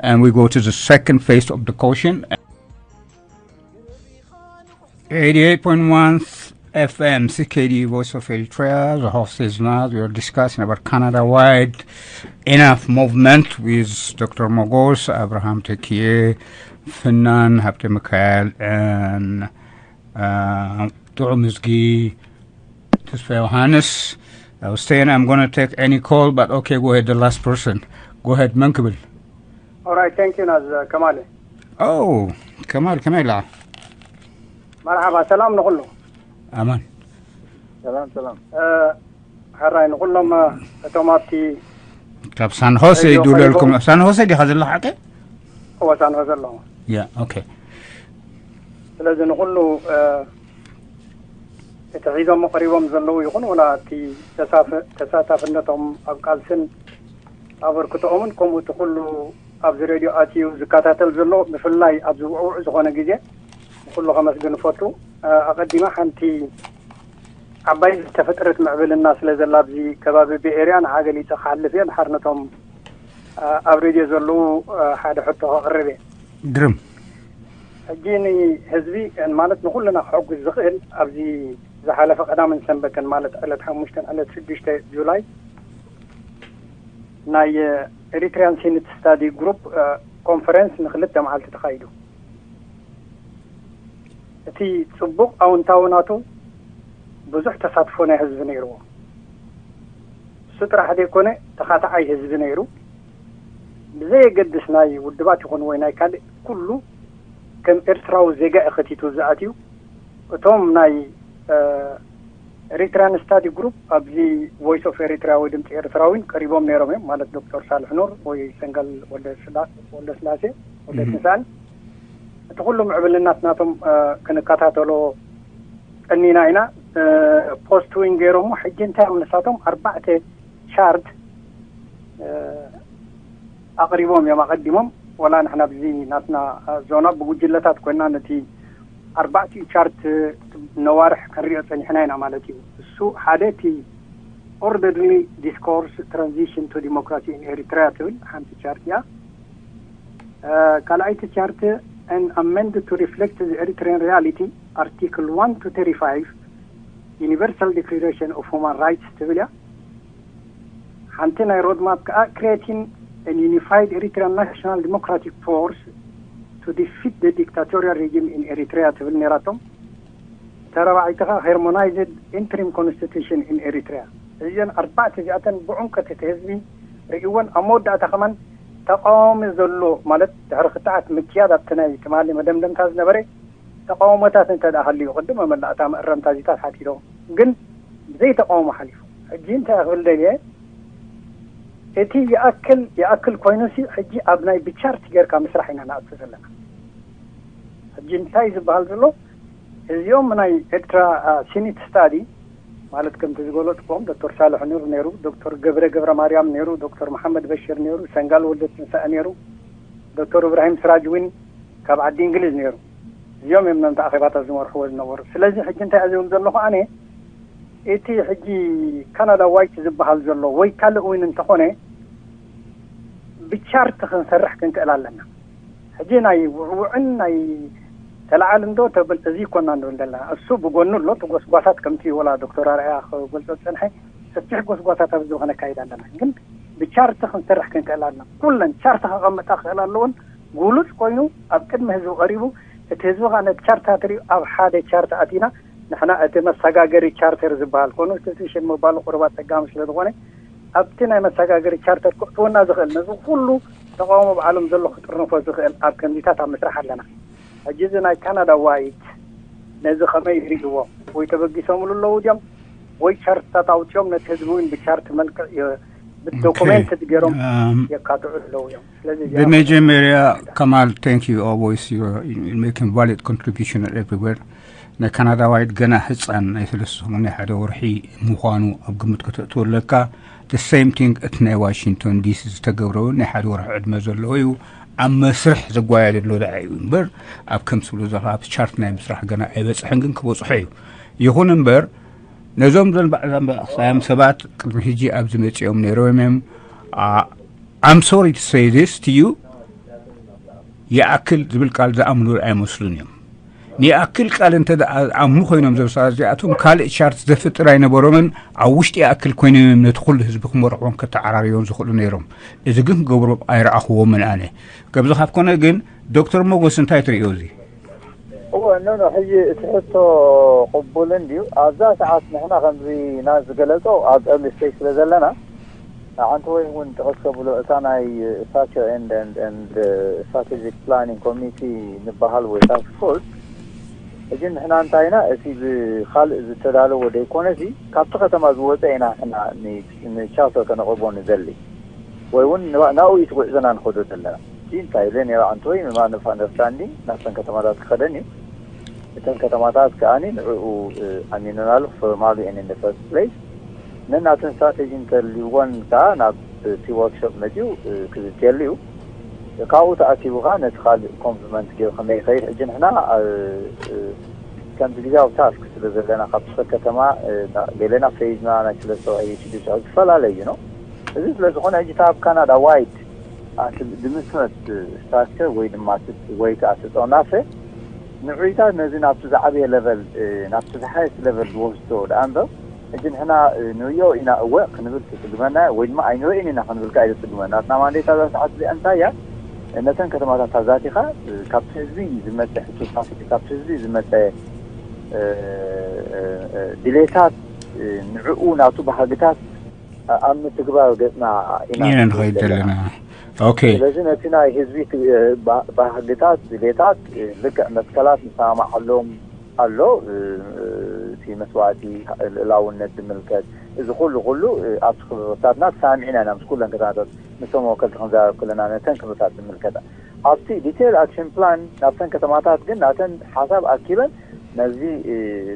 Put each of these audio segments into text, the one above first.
And we go to the second phase of the caution. Eighty-eight point one F M, C K D, Voice of Eritrea. The host is now. We are discussing about Canada-wide Enough Movement with Doctor Mogos, Abraham Tekie, Finan Habte Mikhail, and uh, Toro Mizgi, Tesfa Johannes. I was saying I'm going to take any call, but okay, go ahead, the last person. Go ahead, መን ክብል? All right, thank you ናዝ ከማል። Oh, ከማል፣ ከመይ ኢላ? መርሓባ፣ ሰላም ንኹሉ። ኣማን። ሰላም ሰላም። ሕራይ ንኹሎም እቶም ኣብቲ ካብ ሳን ሆሴ ይድውለልኩም። ሳን ሆሴ ዲኻ ዘለኻ ሓቀ? ወሳን ዘለኹ። Yeah, okay. ስለዚ ንኹሉ እቲ ሒዞሞ ቀሪቦም ዘለዉ ይኹን፣ ወላ እቲ ተሳታፍነቶም ኣብ ቃልስን ኣበርክቶኦምን፣ ከምኡ እቲ ኩሉ ኣብዚ ሬድዮ ኣትዩ ዝከታተል ዘሎ፣ ብፍላይ ኣብዚ ውዕውዕ ዝኾነ ግዜ ንኹሉ ከመስግን እፈቱ። ኣቐዲመ ሓንቲ ዓባይ ዝተፈጥረት ምዕብልና ስለ ዘላ ኣብዚ ከባቢ ቤኤርያ ንዓ ገሊፀ ክሓልፍ እየ። ድሓር ነቶም ኣብ ሬድዮ ዘለዉ ሓደ ሕቶ ከቕርብ እየ። ግርም። ሕጂ ንህዝቢ ማለት ንኹልና ክሕጉስ ዝኽእል ኣብዚ ዝሓለፈ ቀዳምን ሰንበትን ማለት ዕለት ሓሙሽተን ዕለት ሽዱሽተ ጁላይ ናይ ኤሪትሪያን ሴኒት ስታዲ ግሩፕ ኮንፈረንስ ንክልተ መዓልቲ ተኻይዱ። እቲ ፅቡቕ ኣውንታዊ ናቱ ብዙሕ ተሳትፎ ናይ ህዝቢ ነይርዎ። እሱ ጥራሕ ዘይኮነ ተኻታዓይ ህዝቢ ነይሩ። ብዘየገድስ ናይ ውድባት ይኹን ወይ ናይ ካልእ ኩሉ ከም ኤርትራዊ ዜጋ እዩ ከቲቱ ዝኣትዩ። እቶም ናይ ኤሪትሪያን ስታዲ ግሩፕ ኣብዚ ቮይስ ኦፍ ኤሪትሪያ ወይ ድምፂ ኤርትራ እውን ቀሪቦም ነይሮም እዮም። ማለት ዶክተር ሳልሕ ኑር ወይ ሰንጋል ወልደስላሴ ወልደስላሴ ወልደስንሳን እቲ ኩሉ ምዕብልናት ናቶም ክንከታተሎ ቀኒና ኢና። ፖስት ዊን ገይሮሞ ሕጂ እንታይ እዮም ንሳቶም ኣርባዕተ ቻርት ኣቕሪቦም እዮም ኣቐዲሞም። ወላ ንሕና ኣብዚ ናትና ዞና ብጉጅለታት ኮይና ነቲ ኣርባዕቲኡ ቻርት ነዋርሕ ክንሪኦ ጸኒሕና ኢና ማለት እዩ። እሱ ሓደ እቲ ኦርደርሊ ዲስኮርስ ትራንዚሽን ቱ ዲሞክራሲ ኢን ኤሪትሪያ ትብል ሓንቲ ቻርት እያ። ካልኣይቲ ቻርት an amend to reflect the Eritrean reality, article one to thirty-five, Universal Declaration of Human Rights ትብል እያ። ሓንቲ ናይ ሮድማፕ ከዓ creating an unified Eritrean national democratic force to defeat the dictatorial regime in Eritrea ትብል ነይራቶም። ተረባዒቲ ከዓ harmonized interim constitution in Eritrea። እዘን ኣርባዕተ እዚኣተን ብዕምቀት እቲ ህዝቢ ርእይወን ኣብ መወዳእታ ከማን ተቃዋሚ ዘሎ ማለት ድሕሪ ክትዓት ምክያድ ኣብቲ ናይ ትማሊ መደምደምታ ዝነበረ ተቃውሞታት እንተ ደኣ ሃልዩ ቅድመ መላእታ መእረምታ እዚታት ሓቲቶም ግን ብዘይ ተቃውሞ ሓሊፉ። ሕጂ እንታይ ክብል ደልየ እቲ ይኣክል ይኣክል ኮይኑሲ ሕጂ ኣብ ናይ ብቻርት ጌርካ ምስራሕ ኢና ንኣቱ ዘለና። ሕጂ እንታይ ዝበሃል ዘሎ እዚኦም ናይ ኤርትራ ሲኒት ስታዲ ማለት ከምቲ ዝገለጽኩም ዶክተር ሳልሕ ኑር ነይሩ፣ ዶክተር ገብረ ገብረ ማርያም ነይሩ፣ ዶክተር መሓመድ በሽር ነይሩ፣ ሰንጋል ወልደ ትንሳኤ ነይሩ፣ ዶክተር እብራሂም ስራጅ እውን ካብ ዓዲ እንግሊዝ ነይሩ። እዚኦም እዮም ነምቲ ኣኼባታት ዝመርሕዎ ዝነበሩ። ስለዚ ሕጂ እንታይ እዚኦም ዘለኹ ኣነ እቲ ሕጂ ካናዳ ዋይት ዝበሃል ዘሎ ወይ ካልእ እውን እንተኾነ ብቻርት ክንሰርሕ ክንክእል ኣለና። ሕጂ ናይ ውዕውዕን ናይ ተለዓል እንዶ ተብል እዚ ይኮና ንብል ዘለና። እሱ ብጎኑ ኣሎ እቲ ጎስጓሳት ከምቲ ወላ ዶክተር ኣርኣያ ክገልጾ ዝጸንሐ ሰፊሕ ጎስጓሳት ኣብዚ ከነካይድ ኣለና። ግን ብቻርት ክንሰርሕ ክንክእል ኣለና። ኩለን ቻርት ከቐምጣ ክኽእል ኣለዎን ጉሉጽ ኮይኑ ኣብ ቅድሚ ህዝቢ ቀሪቡ እቲ ህዝቢ ከዓ ነቲ ቻርት ኣትሪኡ ኣብ ሓደ ቻርት ኣቲና ንሕና እቲ መሰጋገሪ ቻርተር ዝበሃል ኮንስቲቱሽን ምባሉ ቁሩብ ኣጸጋሚ ስለ ዝኾነ ኣብቲ ናይ መሰጋገሪ ቻርተር ክእትወና ዝኽእል ነዚ ኩሉ ተቃውሞ ባዕሎም ዘሎ ክጥርንፎ ዝኽእል ኣብ ከምዚታት ኣብ ምስራሕ ኣለና። ሕጂ እዚ ናይ ካናዳ ዋይት ነዚ ከመይ ይርእይዎ? ወይ ተበጊሶምሉ ኣለዉ ድዮም ወይ ቻርትታት ኣውፅኦም ነቲ ህዝቢ እውን ብቻርት መልክዕ ብዶኩሜንት ገይሮም የካትዑ ኣለዉ እዮም። ስለዚ ብመጀመርያ ከማል thank you always you making valid contribution everywhere ናይ ካናዳ ዋይት ገና ህፃን ናይ ሰለስተ ሰሙን ናይ ሓደ ወርሒ ምዃኑ ኣብ ግምት ከተእትወለካ the same thing እቲ ናይ ዋሽንግቶን ዲሲ ዝተገብረ እውን ናይ ሓደ ወርሒ ዕድመ ዘለዎ እዩ ኣብ መስርሕ ዘጓየደ ኣሎ ደዓ እዩ እምበር ኣብ ከም ትብሎ ዘለካ ኣብቲ ቻርት ናይ ምስራሕ ገና ኣይበፅሐን ግን ክበፅሖ እዩ ይኹን እምበር ነዞም ዘንባዕዛም ሰባት ቅድሚ ሕጂ ኣብዚ መፂኦም ነይሮም እዮም I'm sorry to say this to you ይኣክል ዝብል ቃል ዝኣምኑ ኣይመስሉን እዮም። ንይኣክል ቃል እንተ ዝኣምኑ ኮይኖም፣ ዘብሳ እዚኣቶም ካልእ ቻርት ዘፍጥር ኣይነበሮምን። ኣብ ውሽጢ ይኣክል ኮይኖም እዮም ነቲ ኩሉ ህዝቢ ክመርሕዎን ከተዓራርዮን ዝኽእሉ ነይሮም። እዚ ግን ክገብሮም ኣይረኣኽዎምን ኣነ። ከምዚ ካብ ኮነ ግን፣ ዶክተር ሞጎስ፣ እንታይ ትርእዮ እዚ? እወ፣ ኖ ኖ፣ ሕጂ እቲ ሕቶ ቅቡል እንድዩ። ኣብዛ ሰዓት ንሕና ከምዚ ና ዝገለጾ ኣብ ኤርሊ ስቴጅ ስለ ዘለና፣ ኣንተ ወይ እውን ጥቕስ ከብሎ እታ ናይ ስትራክቸር ኤንድ ኤንድ ኤንድ ስትራቴጂክ ፕላኒንግ ኮሚቲ ንበሃል ወይ ታስክ ፎርስ። ሕጂ ንሕና እንታይ ኢና፣ እቲ ብኻልእ ዝተዳለወ ደይኮነሲ ካብቲ ከተማ ዝወፀ ኢና ንሕና ን- ንቻርተር ከነቕርቦ ንደሊ ወይ እውን ንባ- ናብኡ እዩ እቲ ጉዕዞና ንኸዶ ዘለና። እቲ እንታይ ኢለ ነይረ ኣንተ ወይ ምማን ኦፍ ኣንደርስታንዲንግ ናብተን ከተማታት ክኸደን እዩ። እተን ከተማታት ከኣ ንዕኡ ኣሚኑናሉ ፎርማሊ ኤን ኢን ፈርስት ፕሌስ። ነናተን ስትራቴጂ እንተልይወን ከኣ ናብ እቲ ወርክሾፕ መፅኡ ክዝትየሉ እዩ። ካብኡ ተኣኪቡ ከኣ ነቲ ካልእ ኮምፕሊመንት ገይሩ ከመይ ይኸይድ። ሕጂ ንሕና ከምዚ ግዜያዊ ታስክ ስለ ዘለና ካብ ትኸ ከተማ ገለና ፌዝና ናይ ክልተ ወይ ሽዱሽተ ዝተፈላለዩ ነው። እዚ ስለ ዝኾነ ሕጂ ካብ ካናዳ ዋይድ ድምስረት ስትራክቸር ወይ ድማ ወይ ከዓ ተጠናፈ ንዑይታት ነዚ ናብቲ ዝዓበየ ለቨል ናብቲ ዝሓየስ ለቨል ዝወስዶ ደኣ እምበር ሕጂ ንሕና ንርእዮ ኢና እወ ክንብል ትጽግመና ወይ ድማ ኣይንርእን ኢና ክንብል ከዓ ይትጽግመና። ናትና ማንዴት ኣብዛ ሰዓት እዚኣ እንታይ እያ? ነተን ከተማታት ኣዛቲኻ ካብቲ ህዝቢ ዝመፀ ሕቶታት ካብቲ ህዝቢ ዝመፀ ድሌታት ንዕኡ ናቱ ባህግታት ኣብ ምትግባር ገፅና ኢና ኢና ንኸይድ ዘለና። ዘለና። ኦኬ። ስለዚ ነቲ ናይ ህዝቢ ት- ባ- ባህግታት ድሌታት ልክዕ መትከላት ንሰማማዓሎም ኣሎ። እቲ መስዋእቲ ልእላውነት ዝምልከት እዚ ኩሉ ኩሉ ኣብቲ ክብርታትና ተሳሚዕና ኢና ምስ ኩለን ከተማታት ምስቶም ወከልቲ ክንዛረብ ከለና ነተን ክብርታት ዝምልከት ኣብቲ ዲቴል ኣክሽን ፕላን ናብተን ከተማታት ግን ናተን ሓሳብ ኣኪበን ነዚ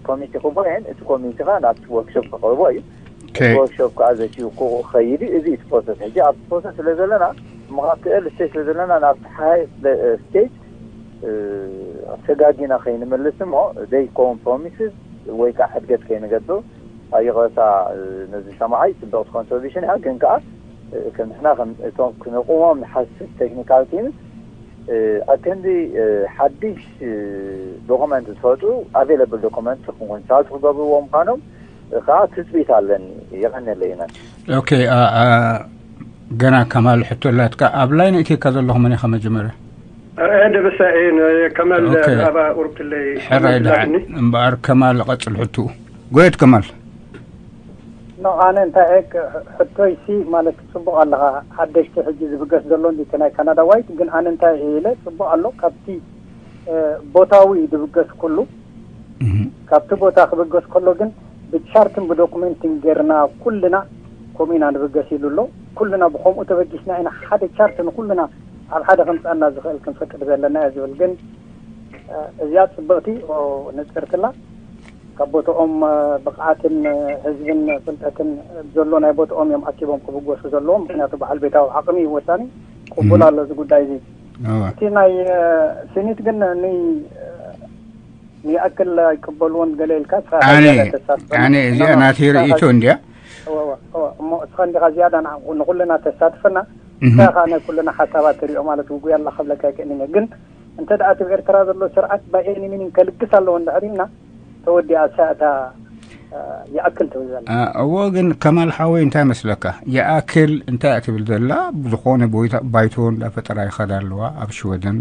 ኮሚቴ ክቦ እየን እቲ ኮሚቴ ከዓ ናብቲ ወርክሾፕ ክቐርቦ እዩ። ወርክሾፕ ከዓ ዘትዩ ክኸይድ እዩ። እዚ እቲ ፕሮሰስ ሕጂ ኣብቲ ፕሮሰስ ስለ ዘለና እሞ ካብቲ ኤርሊ ስቴጅ ስለ ዘለና ናብቲ ሃይ ስቴጅ ኣሰጋጊና ከይንመልስ እሞ ዘይከውን ፕሮሚስስ ወይ ከዓ ሕድገት ከይንገብር ኣይቕረታ። ነዚ ሰማዓይ ፅብቕቲ ኮንትሪቢሽን እያ ግን ከዓ ንሕና እቶም ክነቁሞም ንሓስብ ቴክኒካል ቲምስ ኣከንዲ ሓድሽ ዶኩመንት ዝፈጥሩ ኣቬለብል ዶኩመንት ኮንሳልት ክገብርዎ ምዃኖም ከዓ ትፅቢት ኣለኒ። የቐንየለይ ኢና። ኦኬ። ገና ከማል ሕቶ ኣላትካ ኣብ ላይ ነእትየካ ዘለኹ መን ኢኻ መጀመርያ? ደበሳ እየ ከማል። ኣባ ቁርብትለይ ሕራይ ደሓን እምበኣር ከማል ቀፅል ሕቱ ጎየት ከማል። ኖ ኣነ እንታይ ሕቶይ ሲ ማለት ፅቡቅ ኣለኻ ሓደሽቲ ሕጂ ዝብገስ ዘሎ እንዲ ናይ ካናዳ ዋይት ግን ኣነ እንታይ ኢለ ፅቡቅ ኣሎ ካብቲ ቦታዊ ዝብገስ ኩሉ ካብቲ ቦታ ክብገስ ከሎ ግን ብቻርትን ብዶኩመንትን ጌርና ኩልና ከምኡ ኢና ንብገስ ኢሉ ኣሎ። ኩልና ብከምኡ ተበጊስና ኢና ሓደ ቻርት ንኩልና ኣብ ሓደ ከምፀኣና ዝኽእል ክንፈቅድ ዘለና እየ ዝብል ግን እዚኣ ፅብቅቲ ንፅርትላ ካብ ቦትኦም ብቕዓትን ህዝብን ፍልጠትን ዘሎ ናይ ቦትኦም እዮም ኣኪቦም ክብገሱ ዘለዎም። ምክንያቱ በዓል ቤታዊ ዓቕሚ እዩ ወሳኒ። ቅቡል ኣሎ እዚ ጉዳይ እዚ። እቲ ናይ ሲኒት ግን ንይኣክል ኣይቅበልዎን ገለ ኢልካ ኣነ እዚኣ ናተይ ርእይቶ እንድያ። እሞ እስኻ እንዲኻ ዝያዳ ንኩልና ተሳትፈና። እንታይ ከዓ ናይ ኩልና ሓሳባት ትሪኦ ማለት ውጉይ ኣላ ከብለካ ይክእልን እየ ግን እንተ ደኣ እቲ ኤርትራ ዘሎ ስርዓት ባይ ኤኒ ሚኒን ከልግስ ኣለዎ እንድሕር ኢልና ተወዲኣ እሳ እታ ይኣክል ትብል ዘላ። እዎ ግን ከማል ሓወይ እንታይ መስለካ ይኣክል እንታይ እያ ትብል ዘላ? ብዝኾነ ባይቶ እንዳፈጠራ ይኸዳ ኣለዋ ኣብ ሽወደን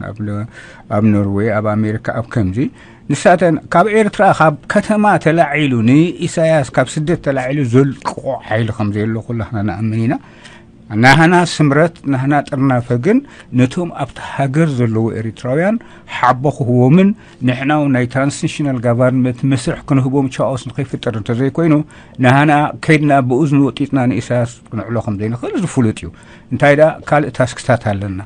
ኣብ ኖርዌይ ኣብ ኣሜሪካ ኣብ ከምዚ ንሳተን ካብ ኤርትራ ካብ ከተማ ተላዒሉ ንኢሳያስ ካብ ስደት ተላዒሉ ዘልቅቆ ሓይሊ ከም ዘየሎ ኩላህና ንኣምን ኢና። ናህና ስምረት ናህና ጥርናፈ ግን ነቶም ኣብቲ ሃገር ዘለዉ ኤሪትራውያን ሓቦ ክህቦምን ንሕናው ናይ ትራንስሽናል ጋቨርንመንት መስርሕ ክንህቦም ቻኦስ ንኸይፍጠር እንተዘይኮይኑ ናህና ከይድና ብእዝኑ ወጢጥና ንኢሳያስ ክንዕሎ ከም ዘይንኽእል ዝፍሉጥ እዩ። እንታይ ደኣ ካልእ ታስክታት ኣለና።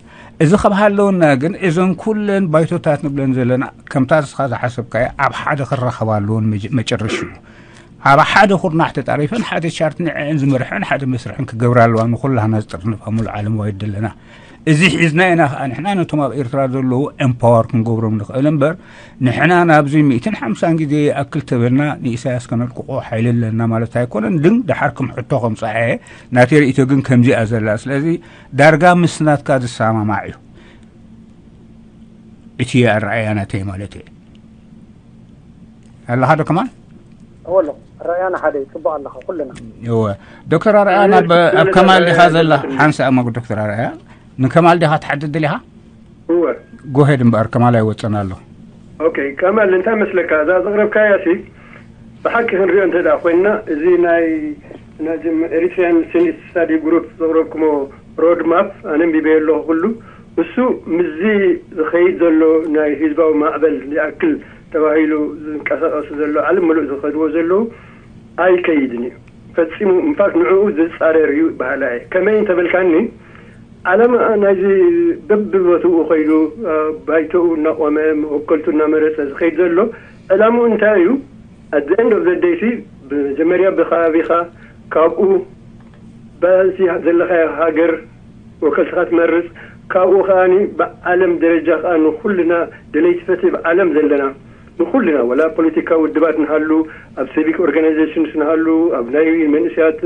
እዚ ካብ ሃለወና ግን እዘን ኩለን ባይቶታት ንብለን ዘለና ከምታ ንስኻ ዝሓሰብካዮ ኣብ ሓደ ክራኸባ ኣለዎን መጨረሽኡ ኣብ ሓደ ኩርናዕ ተጣሪፈን ሓደ ቻርት ንዕን ዝመርሐን ሓደ መስርሕን ክገብራ ኣለዋ ንኩላህና ዝጥርንፋ ሙሉ ዓለም ዋይድ ዘለና እዚ ሒዝና ኢና ከዓ ንሕና ነቶም ኣብ ኤርትራ ዘለዉ ኤምፓወር ክንገብሮም ንኽእል እምበር ንሕና ናብዚ ሚእትን ሓምሳን ግዜ ይኣክል ተበልና ንኢሳያስ ከነልቅቆ ሓይሊ ኣለና ማለት ኣይኮነን ግን ደሓር ከም ሕቶ ከምፀዐ ናተይ ርእይቶ ግን ከምዚኣ ዘላ ስለዚ ዳርጋ ምስ ናትካ ዝሰማማዕ እዩ እቲ ኣረኣእያ ናተይ ማለት እየ። ኣለኻ ዶ ከማል? እወ ኣለኹ። ኣረኣእያና ሓደ እዩ። ጽቡቕ ኣለኻ ኩልና። እወ። ዶክተር ኣረኣእያ ናብ ኣብ ከማል ዲኻ ዘላ? ሓንሳእ እሞ ዶክተር ኣረኣእያ ንከማል ዲኻ ትሓትት ደሊኻ? እወ። ጎሄድ እምበኣር ከማል ኣይወጸን ኣሎ። ኦኬ፣ ከማል እንታይ መስለካ፣ እዛ ዘቕረብካያ ሲ ብሓቂ ክንሪኦ እንተ ደኣ ኮይንና፣ እዚ ናይ ናይዚ ኤሪትሪያን ሴኒት ስታዲ ግሩፕ ዘቕረብኩሞ ሮድ ማፕ ኣነ ኣንቢበዮ ኣለኹ ኩሉ። እሱ ምስዚ ዝኸይድ ዘሎ ናይ ህዝባዊ ማዕበል ይኣክል ተባሂሉ ዝንቀሳቐሱ ዘሎ ዓለም ምሉእ ዝኸድዎ ዘለዉ ኣይከይድን እዩ ፈጺሙ። ኢንፋክት ንዕኡ ዝጻረር እዩ በሃላይ እየ። ከመይ እንተበልካኒ፣ ዓላማ ናይዚ በብቦትኡ ኸይዱ ባይቶኡ እናቖመ መወከልቱ እናመረጸ ዝኸይድ ዘሎ ዕላምኡ እንታይ እዩ? At the end of the day ሲ ብመጀመርያ ብከባቢኻ ካብኡ በዚ ዘለኻዮ ሃገር ወከልትኻ ትመርጽ፣ ካብኡ ከኣ ብዓለም ደረጃ ከኣ ንኹልና ደለይቲ ፍትሒ ብዓለም ዘለና ንኹልና፣ ወላ ፖለቲካ ውድባት ንሃሉ፣ ኣብ ሲቪክ ኦርጋናይዜሽንስ ንሃሉ፣ ኣብ ናይ መንእሰያት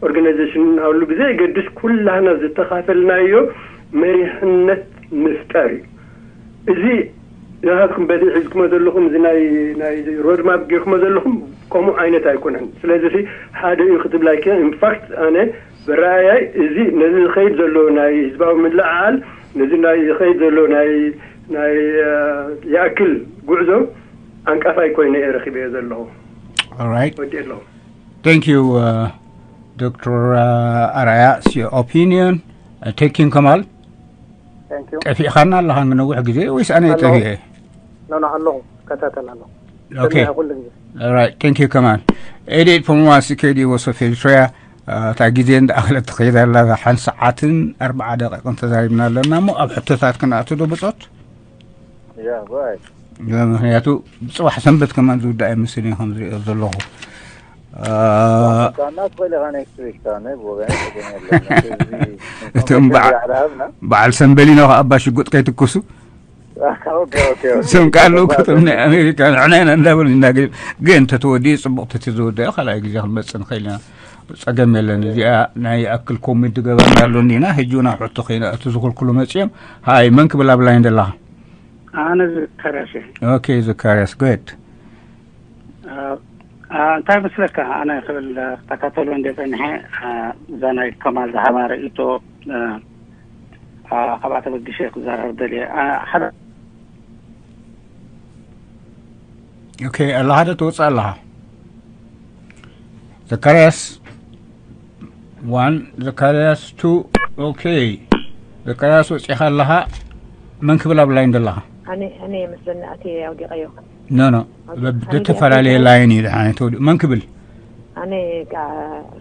ኦርጋናይዜሽን ንሃሉ፣ ብዘየገድስ ኩላህና ዝተኻፈልናዮ መሪሕነት ምፍጣር እዩ። እዚ ናትኩም በቲ ሒዝኩሞ ዘለኹም፣ እዚ ናይ ናይ ሮድማፕ ጌርኩሞ ዘለኹም ከምኡ ዓይነት ኣይኮነን። ስለዚ ሓደ እዩ ክትብል ኣይክእልን። ኢንፋክት ኣነ ብረኣያይ እዚ ነዚ ዝኸይድ ዘሎ ናይ ህዝባዊ ምልዕዓል፣ ነዚ ናይ ዝኸይድ ዘሎ ናይ ናይ ይኣክል ጉዕዞ ዓንቃፋይ ኮይነ እየ ረኺበዮ ዘለኹ። ወዲ ኣለኹ። Thank you ዶክተር ኣራያ your opinion. Taking ከማል ጠፊእኻና ኣለኻ ንነዊሕ ግዜ ወይስ ኣነ ጠፊኤ? ኖ ኖ ኣለኹ፣ ከታተል ኣለኹ። Okay. Thank you ከማል። ኤዲት ፎርማሲ ከዲ ወሶፌ ሾያ እታ ግዜ እንዳኣኸለት ትኸይድ ኣላ። ሓንቲ ሰዓትን ኣርባዓ ደቂቕን ተዛሪብና ኣለና እሞ ኣብ ሕቶታት ክንኣቱ ዶ ብጾት? ያ ባይ ምክንያቱ ብፅባሕ ሰንበት ከማን ዝውዳእ ኣይመስልን ከም ዝሪኦ ዘለኹ። ዳና ትኽእል ኢኻ ኔክስት ዊክ ዳነ ብወገን ተገኘለን እቶም በዓል ሰንበሊኖ ከ ኣባ ሽጉጥ ከይትኩሱ። ስም ቃል ልእኩቶም ናይ ኣሜሪካ ንሕና ኢና እንዳበሉ ይናገር። ግን ተተወዲኡ ፅቡቕ ተቲ ዝወደአ ካልኣይ ግዜ ክንመፅእ ንኽእል ኢና። ፀገም የለን። እዚኣ ናይ ኣክል ኮሜንት ገበርና ኣሎ እንዲና ሕጂ እውን ኣብ ሕቶ ከይና እቲ ዝኽልክሉ መፅኦም። ሃይ መን ክብል ኣብ ላይን ዘለኻ? ኣነ ዘካርያስ እየ። ኦኬ ዘካርያስ ጎድ። እንታይ መስለካ ኣነ ክብል ተካተሎ እንደ ጸኒሐ እዛ ናይ ከማል ዝሃባረ እቶ ካብኣ ተበጊሸ ክዛረብ ደልየ ሓደ ኦኬ ኣለኻ ዶ ትወፅእ ኣለኻ? ዘካርያስ ዋን ዘካርያስ ቱ ኦኬ ዘካርያስ ወፂኻ ኣለኻ? መን ክብል ኣብ ላይን ዘለኻ? ኣነ ኣነ መስለኒ ኣትየ ኣውዲቐዮ። ኖ ኖ በተፈላለየ ላይን እዩ ድሓን ተወዲኡ። መን ክብል? ኣነ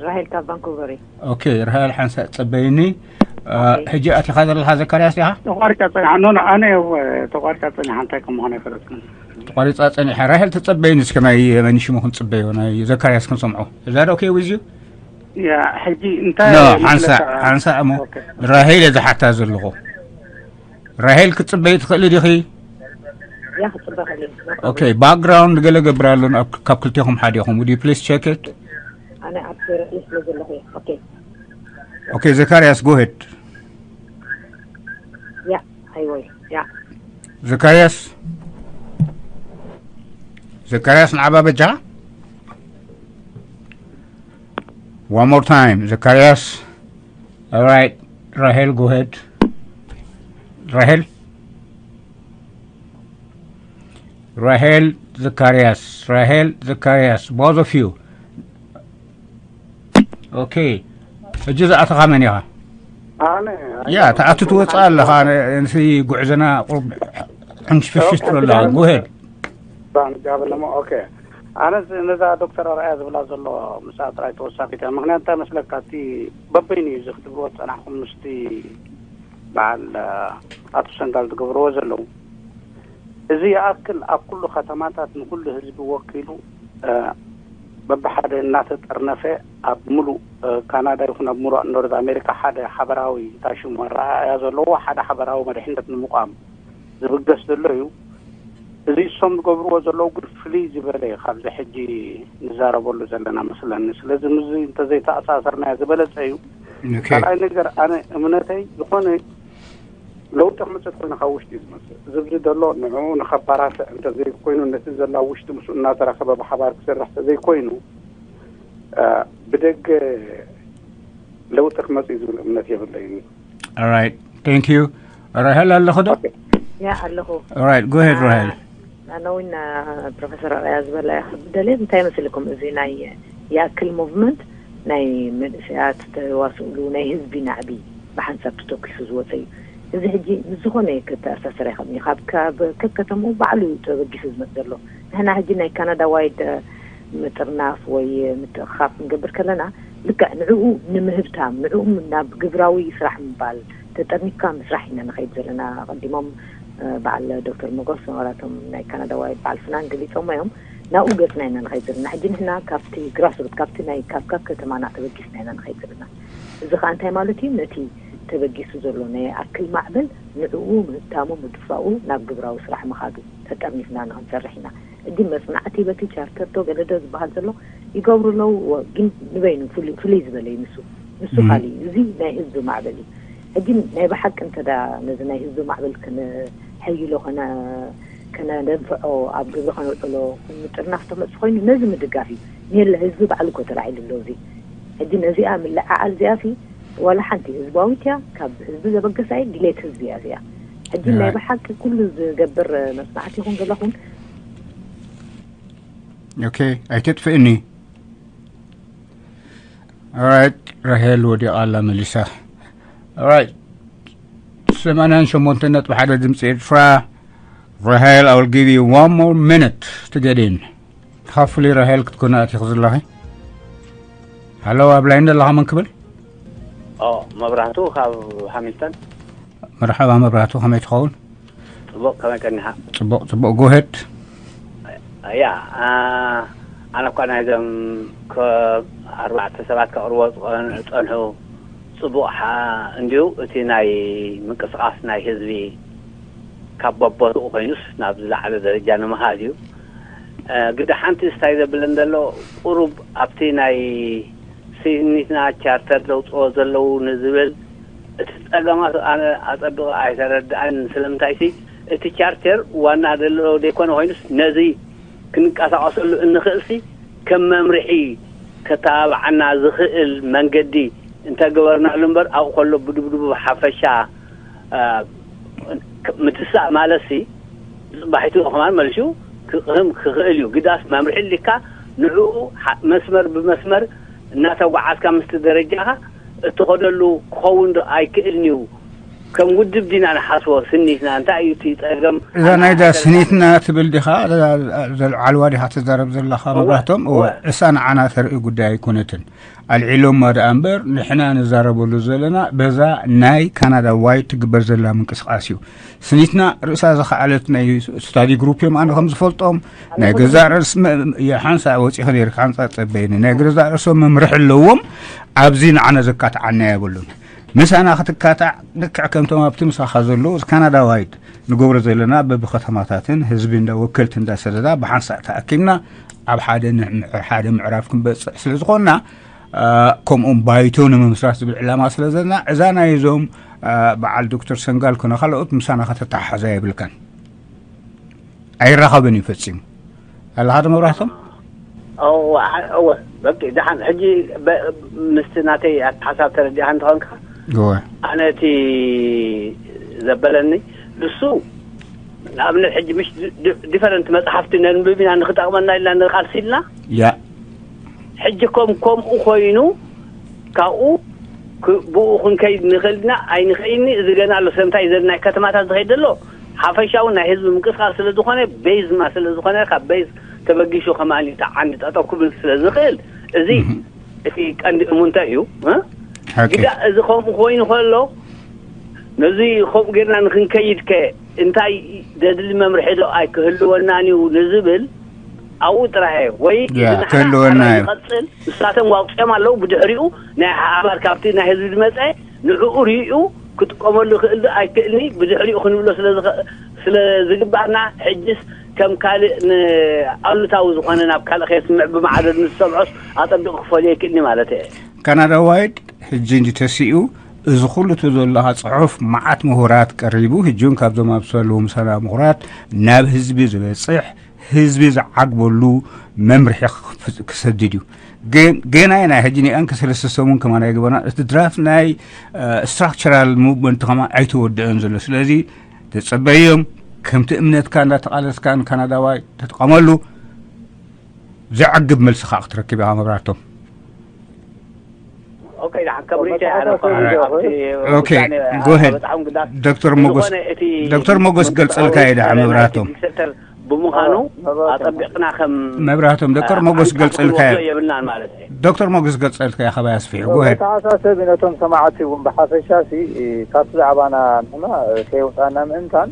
ራሄል ካብ ቫንኩቨር እዩ። ኦኬ ራሄል ሓንሳእ ፀበይኒ። ሕጂ ኣቲኻ ዘለኻ ዘካርያስ ዲኻ? ተቋሪፃ ፀኒሓ። ኖ ኖ ኣነ ተቋሪፃ ፀኒሓ እንታይ ከም ምዃኑ ኣይፈለጥኩን። ተቋሪፃ ፀኒሓ። ራሄል ተፀበይኒ እስከ ናይ መን ሽሙ ክንፅበዮ ናይ ዘካርያስ ክንሰምዖ። እዛ ዶ ኦኬ ዊዝ ዩ? ያ ሕጂ እንታይ ኖ ሓንሳ ሓንሳ እሞ ራሄል እየ ዝሓታ ዘለኹ። ራሄል ክትፅበይ ትኽእሊ ዲኺ? ያ ክፅበ ክእል። ኦኬ ባክግራውንድ ገለ ገብር ኣሎ። ካብ ክልቴኹም ሓደ ኢኹም። Would you please check it? ኣነ ኣብ ቴረስ ስለ ዘለኹ እየ። ኦኬ ኦኬ ዘካርያስ ጎሄድ። ያ ሃይወይ ያ ዘካርያስ ዘካርያስ ንዓባ በጃ One more time ዘካርያስ። Alright ራሄል ጎሄድ። ራሄል ራሄል ዘካርያስ ራሄል ዘካርያስ both of you. ኦኬ ሕጂ ዝኣተኻ መን ኢኻ? ኣነ ያ ተኣቱ ትወፅእ ኣለኻ። ንሲ ጉዕዘና ቁሩብ ሕንሽፍሽሽ ትብሎ ኣለኻ። ጎሄድ ባንጃብለሞ ኦኬ። ኣነ ነዛ ዶክተር ኣርኣያ ዝብላ ዘሎ ምስኣ ጥራይ ተወሳኺት እያ። ምክንያቱ እንታይ መስለካ እቲ በበይኑ እዩ እዚ ክትብልዎ ዝፀናሕኩም ምስቲ በዓል ኣቶ ሰንጋል ዝገብርዎ ዘለዉ እዚ ይኣክል ኣብ ኩሉ ከተማታት ንኩሉ ህዝቢ ወኪሉ በብሓደ እናተጠርነፈ ኣብ ሙሉእ ካናዳ ይኹን ኣብ ሙሉእ ኖርዝ ኣሜሪካ ሓደ ሓበራዊ እንታይ ሽሙ ኣረኣእያ ዘለዎ ሓደ ሓበራዊ መሪሕነት ንምቋም ዝብገስ ዘሎ እዩ። እዚ እሶም ዝገብርዎ ዘለዉ ግን ፍልይ ዝበለ እዩ ካብዚ ሕጂ ንዛረበሉ ዘለና መስለኒ። ስለዚ ምስዚ እንተዘይተኣሳሰርናዮ ዝበለፀ እዩ። ካልኣይ ነገር ኣነ እምነተይ ዝኾነ ለውጢ ክመፅእ ኮይኑ ካብ ውሽጢ እዩ ዝመፅእ። እዚ ኣብዚ ዘሎ ንዕኡ ንኸባራትዕ እንተዘይኮይኑ፣ ነቲ ዘሎ ኣብ ውሽጢ ምስኡ እናተራኸበ ብሓባር ክሰርሕ እንተዘይኮይኑ፣ እ፣ ብደገ ለውጢ ክመፅእ እዩ ዝብል እምነት የብለይን። Alright, thank you. ራሄል ኣለኹ ዶ? Okay. ያ ኣለኹ። Alright, go ahead, ራሄል. ኣነ እውን ፕሮፌሰር ኣርኣያ ዝበላ ደልየ እንታይ መስልኩም፣ እዚ ናይ ይኣክል ሙቭመንት ናይ መንእሰያት ተዋስእሉ ናይ ህዝቢ ናዕቢ ብሓንሳብ ተተኪሱ ዝወፀ እዩ። እዚ ሕጂ ምስ ዝኾነ ከተኣሳሰር ኣይኽእልን እዩ። ካብ ካብ ከከተምኡ ባዕሉ እዩ ተበጊሱ ዝመፅ ዘሎ። ንሕና ሕጂ ናይ ካናዳ ዋይድ ምጥርናፍ ወይ ምትእኻብ ክንገብር ከለና፣ ልክዕ ንዕኡ ንምህብታም፣ ንዕኡ ናብ ግብራዊ ስራሕ ምባል፣ ተጠርኒፍካ ምስራሕ ኢና ንኸይድ ዘለና። ኣቐዲሞም በዓል ዶክተር መጎስ፣ ማለቶም ናይ ካናዳ ዋይድ በዓል ፍናን ገሊፆሞ እዮም። ናብኡ ገፅና ኢና ንኸይድ ዘለና። ሕጂ ንሕና ካብቲ ግራስሩት፣ ካብቲ ናይ ካብ ካብ ከተማና ተበጊስና ኢና ንኸይድ ዘለና። እዚ ከዓ እንታይ ማለት እዩ? ነቲ ተበጊሱ ዘሎ ናይ ኣክል ማዕበል ንዕኡ ምህብታሙ፣ ምድፋኡ፣ ናብ ግብራዊ ስራሕ ምኻዱ ተጠርኒፍና ንኽንሰርሕ ኢና። ሕጂ መፅናዕቲ በቲ ቻርተር ዶ ገለ ዶ ዝበሃል ዘሎ ይገብሩ ኣለዉ፣ ግን ንበይኑ ፍሉይ ዝበለ እዩ። ንሱ ንሱ ካሊእ እዩ። እዚ ናይ ህዝቢ ማዕበል እዩ። ሕጂ ናይ ብሓቂ እንተዳ ነዚ ናይ ህዝቢ ማዕበል ከነሐይሎ ከነ ከነደንፍዖ፣ ኣብ ግብሪ ከነውዕሎ ምጥርናፍ ተመፅእ ኮይኑ ነዚ ምድጋፍ እዩ። የለ ህዝቢ ባዕሉ እኮ ተላዒሉ ኣሎ። እዚ ሕጂ ነዚኣ ምልዕዓል እዚኣ ሲ ዋላ ሓንቲ ህዝባዊት እያ፣ ካብ ህዝቢ ዘበገሳ እየ፣ ድሌት ህዝቢ እያ እዚኣ። ሕጂ ናይ ብሓቂ ኩሉ ዝገብር መፅናዕቲ ይኹን ገለ ኹን Okay, ኣይተጥፍእኒ። Alright, ራሄል ወዲቓ ኣላ መሊሳ። Alright, ሰማንያን ሸሞንተን ነጥቢ ሓደ ድምፂ ኤርትራ። ራሄል, I will give you one more minute to get in. ካብ ፍሉይ ራሄል ክትኮና ኣቲኺ ዘለኺ። ሃሎ፣ ኣብ ላይን ዘለኻ መን ክብል? ኦ፣ መብራህቱ ካብ ሃሚልተን። መርሓባ መብራህቱ፣ ከመይ ትኸውን? ጽቡቕ፣ ከመይ ቀኒኻ? ጽቡቕ፣ ጽቡቕ፣ go ahead። ያ፣ ኣ፣ ኣነ እኳ ናይዞም ከ-፣ ኣርባዕተ ሰባት ከቕርቦ ዝጸን-፣ ዝጸንሑ ጽቡቕ ሓ-፣ እንድዩ። እቲ ናይ ምንቅስቓስ ናይ ህዝቢ ካብ በቦትኡ ኮይኑስ ናብ ዝለዓለ ደረጃ ንምኻድ እዩ። እ፣ ግዳ ሓንቲ ስታይ ዘብለን ዘሎ ቁሩብ ኣብቲ ናይ ስኒትና ቻርተር ዘውፅኦ ዘለዉ ንዝብል እቲ ጸገማት ኣነ ኣጸብቐ ኣይተረድኣን። ስለምንታይሲ እቲ ቻርተር ዋና ዘሎ ዘይኮነ ኮይኑስ ነዚ ክንቀሳቐሰሉ እንኽእልሲ ከም መምርሒ ከተባብዓና ዝኽእል መንገዲ እንተገበርናሉ እምበር ኣብኡ ከሎ ብድብድቡ ሓፈሻ እ፣ ምትሳእ ማለትሲ ብፅባሒቱ ከማን መልሹ ክቕህም ክኽእል እዩ። ግዳስ መምርሒ ኣሊካ ንዕኡ ሓ-፣ መስመር ብመስመር እናተጓዓዝካ ምስቲ ደረጃኻ እትኸደሉ ክኸውን ዶ ኣይክእልን እዩ? ከም ውድብ ዲና ንሓስቦ ስኒትና እንታይ እዩ እቲ ጸገም? እዛ ናይዛ ስኒትና ትብል ዲኻ? ዘልዓልዋ ዲኻ ትዛረብ ዘለኻ? እወ፣ መብራህቶም? እወ። እወ። እሳ ንዓና ተርኢ ጉዳይ ኣይኮነትን። ኣልዒሎማ ደኣ እምበር ንሕና ንዛረበሉ ዘለና በዛ ናይ ካናዳ ዋይድ ትግበር ዘላ ምንቅስቓስ እዩ። ስኒትና ርእሳ ዝኸዓለት ናይ ስታዲ ግሩፕ እዮም። ኣነ ከም ዝፈልጦም ናይ ገዛእ ርእስ መ-፣ ሓንሳ ወፂኺ ነይርካ ሓንሳ ጸበይኒ ናይ ገዛእ ርእሶም መምርሒ ኣለዎም። ኣብዚ ንዓና ዘካትዓና የብሉን። ምሳና ክትካታዕ ልክዕ ከምቶም ኣብቲ ምሳኻ ዘለዉ ካናዳ ዋይድ ንገብሮ ዘለና በብከተማታትን ህዝቢ እንዳ ወከልቲ እንዳሰደዳ ብሓንሳእ ተኣኪብና ኣብ ሓደ ን-፣ ሓደ ምዕራፍ ክንበፅሕ ስለ ዝኾንና፣ እ፣ ከምኡም ባይቶ ንምምስራት ዝብል ዕላማ ስለ ዘለና እዛ ናይ እዞም፣ እ፣ በዓል ዶክተር ሰንጋል ኮነ ካልኦት ምሳና ከተተሓሓዛ የብልካን። ኣይራኸብን እዩ ፈጺሙ። ኣለኻ ዶ መብራህቶም? እወ፣ ዓ-፣ እወ፣ በቂ፣ ደሓን። ሕጂ በ-፣ ምስቲ ናተይ ኣተሓሳብ ተረዲእኻ እንተኾንካ፣ እወ። ኣነ እቲ ዘበለኒ፣ ንሱ፣ ንኣብነት፣ ሕጂ ምሽ ዲ-፣ ዲ-፣ ዲፈረንት መጽሓፍቲ ነንብብ ኢና፣ ንኽጠቕመና ኢልና ንቓልሲ ኢልና። ያ። ሕጂ ከም-፣ ከምኡ ኮይኑ፣ ካብኡ ክ-፣ ብኡ ክንከይድ ንኽእል ኢና፣ ኣይንኸይድኒ፣ እዚ ገና ኣሎ። ስለምንታይ፣ እዚ ናይ ከተማታት ዝኸይድ ዘሎ፣ ሓፈሻዊ ናይ ህዝቢ ምንቅስቃስ ስለ ዝኾነ፣ ቤዝ ድማ ስለ ዝኾነ፣ ካብ ቤዝ ተበጊሹ ከማን ተዓንዲ ጠጠው ክብል ስለ ዝኽእል፣ እዚ እህ። እቲ ቀንዲ እሙንታ እዩ፣ እ? ሓቂ። ግዳ እዚ ከምኡ ኮይኑ ከሎ፣ ነዚ ከምኡ ጌርና ንክንከይድ ከ እንታይ ዘድሊ መምርሒ ዶ ኣይክህልወናን እዩ ንዝብል፣ ኣብኡ ጥራይ ወይ ያ፣ እዚ ንሕና ክህልወና እዩ። ይቐጽል፣ ንሳቶም ዋውፅኦም ኣለዉ። ብድሕሪኡ ናይ ሓባር ካብቲ ናይ ህዝቢ ዝመፀ ንዕኡ ርእዩ ክጥቀመሉ ይኽእል ዶ ኣይክእልኒ ብድሕሪኡ ክንብሎ ስለ ዝኸ-፣ ስለ ዝግባእና፣ ሕጅስ ከም ካልእ ንኣሉታዊ ዝኾነ ናብ ካልእ ከየስምዕ ብማዕረ ንዝሰምዖስ ኣጸቢቑ ክፈልዮ ይክእልኒ ማለት እየ። ካናዳ ዋይድ ሕጂ እንጂ ተሲኡ እዚ ኩሉ እቲ ዘለኻ ጽሑፍ መዓት ምሁራት ቀሪቡ፣ ሕጂ እውን ካብዞም ኣብ ሰለዉ ምሳና ምሁራት ናብ ህዝቢ ዝበጽሕ፣ ህዝቢ ዝዓግበሉ መምርሒ ክፍ-፣ ክሰድድ እዩ። ግን ገና ኢና ሕጂ ኒኣን ከሰለስተ ሰሙን ከማን ኣይገበርና። እቲ ድራፍት ናይ፣ እ፣ ስትራክቸራል ሙቭመንት ከማን ኣይተወድአን ዘሎ። ስለዚ ተጸበዮም፣ ከምቲ እምነትካ እንዳተቓለስካን ካናዳዋይ ተጠቐመሉ። ዘዕግብ መልሲ ከዓ ክትረክብ ኢኻ መብራህቶም። ኦኬ፣ ደሓን ከብሪተ ኣነ ኦኬ፣ ከብሪተ go ahead። በጣም ግዳት ዶክተር ሞጎስ፣ ዝኾነ እቲ ዶክተር ሞጎስ ገልጸልካ እዩ ደሓን መብራህቶም። ሴክተር ብምዃኑ ኣጠቢቕና ከም መብራህቶም ዶክተር ሞጎስ ገልጸልካ እዩ። የብልናን ማለት እዩ። ዶክተር ሞጎስ ገልጸልካ እዩ። ካባይ ኣስፊሑ go ahead። መተሓሳሰቢ ነቶም ሰማዕቲ እውን ብሓፈሻ ሲ ካብቲ ዛዕባና ንሕና ከይወፃና ምእንታን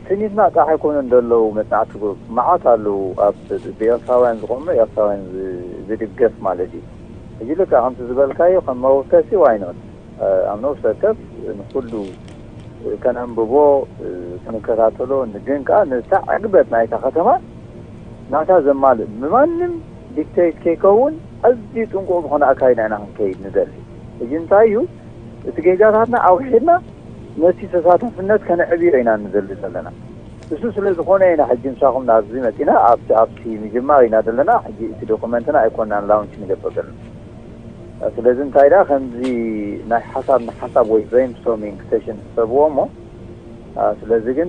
ትኒትና ጥራሕ ኣይኮኑን ዘለዉ መፅናዕቲ ግሩፕ መዓት ኣለዉ ኣብ ብኤርትራውያን ዝቆመ ኤርትራውያን ዝድገፍ ማለት እዩ። ሕጂ ልካ ከምቲ ዝበልካዮ ከም መወከሲ ዋይኖት ኣብ ነብሰ ወከፍ ንኩሉ ከነንብቦ ክንከታተሎ ግን ከዓ ንታ ዕግበት ናይታ ከተማ ናታ ዘማልእ ብማንም ዲክቴት ከይከውን ኣዝዩ ጥንቁቕ ዝኾነ ኣካይዳ ኢና ክንከይድ ንደሊ። ሕጂ እንታይ እዩ እቲ ጌጋታትና ኣውሒድና ነቲ ተሳታፍነት ከነዕብዮ ኢና ንደሊ ዘለና። እሱ ስለ ዝኾነ ኢና ሕጂ ምሳኹም ናብዚ መፂና ኣብቲ ኣብቲ ምጅማር ኢና ዘለና። ሕጂ እቲ ዶኩመንትና ኣይኮናን ላውንች ንገብር ዘለና። ስለዚ እንታይ ደኣ ከምዚ ናይ ሓሳብ ንሓሳብ ወይ ብሬንስቶርሚንግ ሴሽን ሕሰብዎ እሞ ስለዚ ግን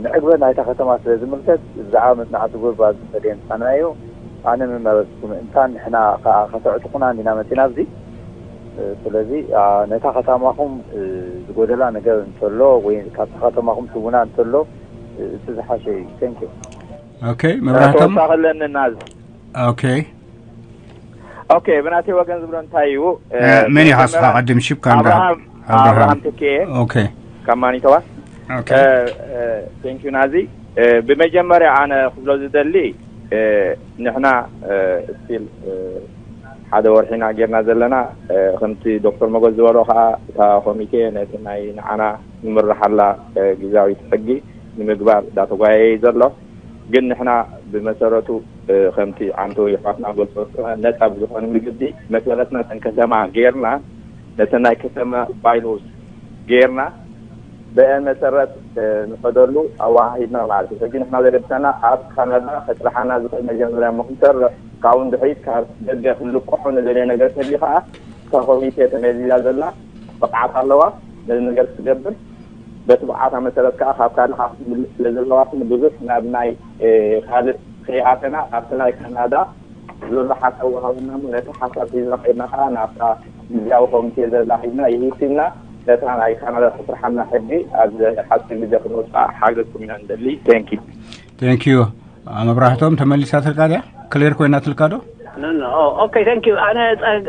ንዕግበት ናይታ ከተማ ስለ ዝምልከት ብዛዕባ መፅናዕቲ ጉርባ ዝፈደየን ፃናዮ ኣነ ምመረፅኩ ምእንታን ንሕና ከዓ ከተዕጥቁና እንዲና መፂና ኣብዚ ስለዚ ነታ ከተማኹም ዝጎደላ ነገር እንተሎ ወይ ካብታ ከተማኹም ትቡና እንተሎ እቲ ዝሓሸ እዩ። Thank you። ኦኬ መብራህቶም ተወሳኺ ኣለኒ ናዝ ኦኬ ኦኬ ብናተይ ወገን ዝብሎ እንታይ እዩ መን ኢኻ ስኻ ቀድም ሽብካ እንዳ ኣብርሃም ኣብርሃም ትኬ ኦኬ ካብ ማኒቶባ ኦኬ ቴንኪዩ ናዚ ብመጀመርያ ኣነ ክብሎ ዝደሊ ንሕና ስቲል ሓደ ወርሒና ጌርና ዘለና ከምቲ ዶክተር መጎስ ዝበሎ ከዓ እታ ኮሚቴ ነቲ ናይ ንዓና ንምርሓላ ግዛዊት ሕጊ ንምግባር እንዳተጓየየ ዘሎ ግን ንሕና ብመሰረቱ ከምቲ ዓንተው ይሕዋትና ገልፆ ነፃ ብዝኾነ ምግዲ መሰረትና ተን ከተማ ጌርና ነተን ናይ ከተማ ባይሎስ ጌርና ብአን መሰረት ንኸደሉ ኣወሃሂድና ማለት እዩ። ሕጂ ንሕና ዘገድሰና ኣብ ካናዳ ከጥርሓና ዝኽእል መጀመርያ ምኽንሰርሕ ካብኡ ንድሕሪት ካብ ደገ ክንልቅሖ ንደልዮ ነገር ተልዩ ከዓ እታ ኮሚቴ ተመዚዛ ዘላ ብቕዓት ኣለዋ ነዚ ነገር ክትገብር በቲ ብቕዓታ መሰረት ከዓ ካብ ካልእ ከዓ ክትምልስ ስለ ዘለዋ ብዙሕ ናብ ናይ ካልእ ከይኣተና ኣብቲ ናይ ካናዳ ዘሎ ሓሳብ ወሃብና እሞ ነቲ ሓሳብ ሒዝና ከይድና ከዓ ናብታ ግዝያዊ ኮሚቴ ዘላ ሒዝና ይሂስና ነታ ናይ ካናዳ ተስርሓና ሕጊ ኣብ ሓፂር ግዜ ክንወፅኣ ሓገዝኩም ኢና ንደሊ። Thank you። Thank you። መብራህቶም ተመሊሳትልካ ድያ? ክሊር ኮይናትልካ ዶ? ኦኬ thank you ኣነ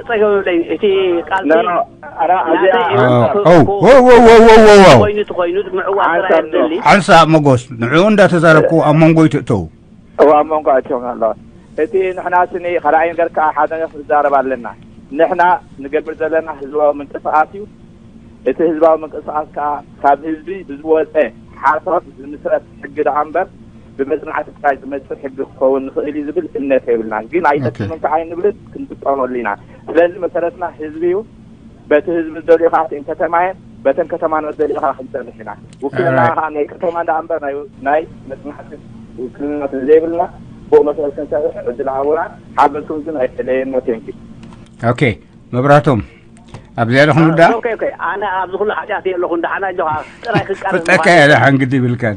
ፀገም ብለይ እቲ ቃልሲ ኣራ እዚኣ ኦ ኦ ኦ ኦ ኦ ኦ ኮይኑ እቲ ኮይኑ ምዕዋት ሓንሳብ ጥራይ ደሊ ሓንሳብ መጎስ ንዕኡ እንዳተዛረብኩ ኣብ መንጎ ይትእተው እዋ ኣብ መንጎ ኣትዮም ኣለዋ እቲ ንሕና ስኒ ካልኣይ ነገር ከዓ ሓደ ነገር ክንዛረብ ኣለና ንሕና ንገብር ዘለና ህዝባዊ ምንቅስቃስ እዩ እቲ ህዝባዊ ምንቅስቃስ ከዓ ካብ ህዝቢ ብዝወፀ ሓሳብ ዝምስረት ሕጊ ደኣ እምበር ብመፅናዕቲ ጥራይ ዝመፅእ ሕጊ ክኸውን ንኽእል እዩ ዝብል እምነት የብልናን ግን ኣይጠቅምን ከዓ ኣይንብልን ክንጥቀመሉ ኢና ስለዚ መሰረትና ህዝቢ እዩ በቲ ህዝቢ ዝደልዮ ከዓ እተን ከተማ እየን በተን ከተማና ዝደልዮ ከዓ ክንሰርሕ ኢና ውክልና ከዓ ናይ ከተማ ደኣ እምበር ናይ ናይ መፅናዕቲ ውክልና ስለ ዘይብልና ብኡ መሰረት ክንሰርሕ ዕድል ሃቡና ሓገዝኩም ግን ኣይተለየና thank you ኦኬ መብራህቶም ኣብዚኣ ዶ ክንውዳእ ኦኬ ኦኬ ኣነ ኣብዚ ኩሉ ሓጢኣት የለኹን ደሓና ኣጆኻ ጥራይ ክቃረብ ፍጠካ እያ ደሓን ግዲ ይብልካን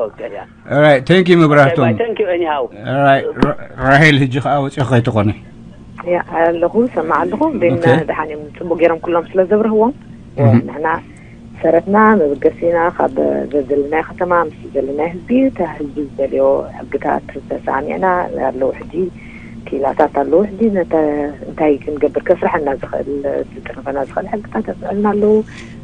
ኦኬ ያ ራይት ቴንክ ዩ መብራህቶም thank you anyhow ራይት ራሄል ሕጂ ከዓ ወፂኦ ከይትኾኒ ያ ኣለኹ ሰማዕ ኣለኹ ግን ኦኬ። ደሓን እዮም ፅቡቅ ገይሮም ኩሎም ስለ ዘብርህዎም ንሕና ሰረትና መበገሲና ካብ ዘለናዮ ከተማ ምስ ዘለናዮ ህዝቢ እታ ህዝቢ ዝደልዮ ሕግታት ተሰማሚዕና ኣለዉ ሕጂ ክኢላታት ኣለዉ ሕጂ ነተ እንታይ ክንገብር ከስርሐና ዝኽእል ዝጥንቐና ዝኽእል ሕግታት ኣስዕልና ኣለዉ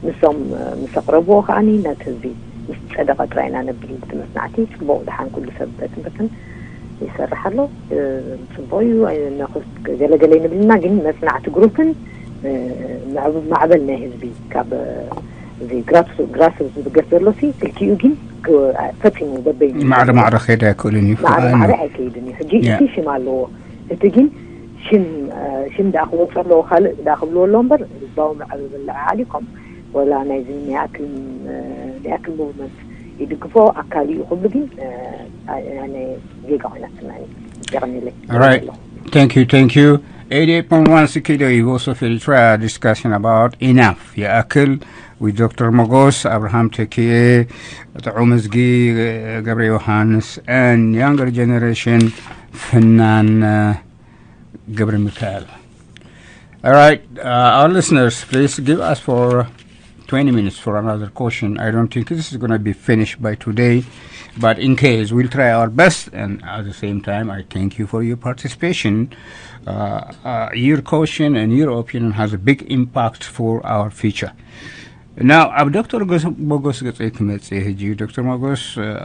ንሶም ምስ ኣቕረብዎ ከዓኒ ነቲ ህዝቢ ምስ ፀደቐ ጥራይ ኢና ነብል እቲ መፅናዕቲ ፅቡቕ ደሓን ኩሉ ሰብ በትምህርትን ይሰርሕ ኣሎ ፅቡቕ እዩ ገለገለ ንብልና ግን መፅናዕቲ ግሩፕን ማዕበል ናይ ህዝቢ ካብ እዚ ግራስ ዝብገስ ዘሎ ሲ ክልቲኡ ግን ፈፂሙ በበይኑ ማዕረ ማዕረ ክኸይድ ኣይክእልን እዩ ማዕረ ማዕረ ኣይከይድን እዩ ሕጂ እቲ ሽም ኣለዎ እቲ ግን ሽም ሽም ደኣ ክወፅእ ኣለዎ፣ ካልእ ደኣ ክብልዎ ኣለዎ እምበር፣ ህዝባዊ ምልዕዓል ይኮም ወላ ናይዚ ንኣክል ንኣክል ሙቭመንት ይድግፎ ኣካል እዩ ክብሉ ግን ኣነ ጌጋ ኮይና ትስማኒ። የቐንየለይ። Right. Thank you, thank you. Eighty-eight point one C K D O, Voice of Eritrea, discussion about enough. የኣክል with Doctor ሞጎስ ኣብርሃም ተኪኤ፣ ጥዑም እዝጊ ገብረ ዮሃንስ፣ and younger generation ፍናን ገብረ ሚካኤል. All right, uh, our listeners, please give us for twenty minutes for another question. I don't think this is going to be finished by today, but in case, we'll try our best. And at the same time, I thank you for your participation. Uh, uh, your question and your opinion has a big impact for our future. Now, ኣብ ዶክተር ሞጎስ ገፀይ ክመፅእ ሕጂ። ዶክተር ሞጎስ፣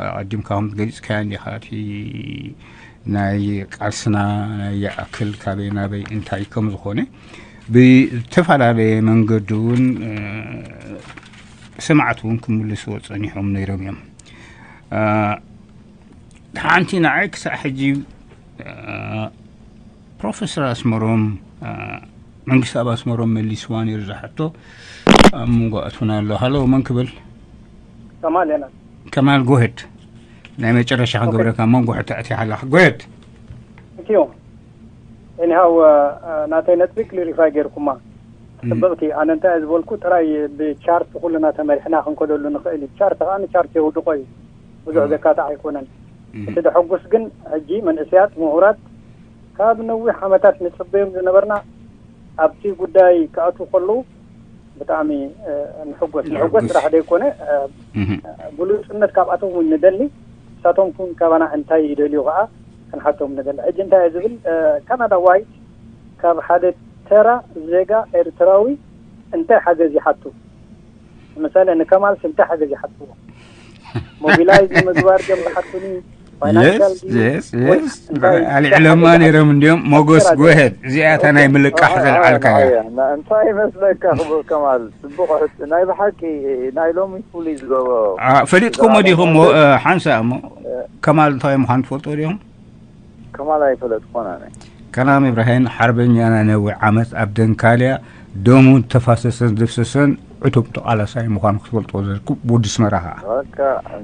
ኣቐዲምካ ከም ገሊፅካዮ እንዲኻ፣ እቲ ናይ ቃልስና ናይ ይኣክል ካበይ ናበይ እንታይ ከም ዝኾነ ብዝተፈላለየ መንገዲ እውን ሰማዕቲ እውን ክምልስዎ ፀኒሖም ነይሮም እዮም። ሓንቲ ንዓይ ክሳዕ ሕጂ ፕሮፌሰር ኣስመሮም፣ መንግስቲ ኣብ ኣስመሮም መሊስዋ ነይሩ ዝሓቶ ኣብ መንጎ ኣትውና ኣሎ። ሃሎ፣ መን ክብል? ከማል ኢና። ከማል፣ ጎሄድ። ናይ መጨረሻ ክንገብረካ መንጎ ሕቶ ኣትያ ኣለኻ። ጎሄድ። እትዮ እኒሃው ናተይ ነጥቢ ክሊሪፋይ ጌርኩማ። ጽብቕቲ፣ ኣነ እንታይ ዝበልኩ ጥራይ ብቻርት ኩልና ተመሪሕና ክንከደሉ ንኽእል እዩ። ቻርት ከዓ ንቻርት የውድቆ እዩ፣ ብዙሕ ዘካትዕ ኣይኮነን። እቲ ደሐጉስ ግን ሕጂ መንእሰያት ምሁራት ካብ ነዊሕ ዓመታት ንጽበዮም ዝነበርና ኣብቲ ጉዳይ ክኣትዉ ከለዉ ብጣዕሚ ንሕጎስ። ንሕጎስ ጥራሕ ዘይኮነ ግሉጽነት ካብኣቶም እውን ንደሊ፣ ንሳቶም እውን ካባና እንታይ ይደልዩ ከዓ ክንሓቶም ንደሊ። ሕጂ እንታይ እየ ዝብል፣ ካናዳ ዋይት ካብ ሓደ ተራ ዜጋ ኤርትራዊ እንታይ ሓገዝ ይሓቱ? ምሳሌ ንከማልስ እንታይ ሓገዝ ይሓትዎ? ሞቢላይዝ ንምግባር ድዮም ዝሓቱኒ? ፋይናንሻል ድዩ? ኣልዒሎማ ነይሮም እንዲዮም። ሞጎስ፣ ጎሄድ፣ እዚኣታ ናይ ምልቃሕ ዘልዓልካያ። እንታይ ይመስለካ ክቡር ከማል፣ ጽቡቕ ሕቶ። ናይ ብሓቂ ናይ ሎሚ ፍሉይ ዝገብሮ ፈሊጥኩሞ ዲኹም? ሓንሳ እሞ ከማል እንታይ ምዃኑ ትፈልጦ ዲኹም? ከማል ኣይፈለጥኩን ኣነ። ከማል ኢብራሂም፣ ሓርበኛና፣ ነዊሕ ዓመት ኣብ ደንካልያ ደሙ ተፋሰሰን ዘፍሰሰን ዕቱብ ተቓላሳይ ምዃኑ ክትፈልጦ ዘርኩ፣ ወዲ ኣስመራ ኸዓ። በቃ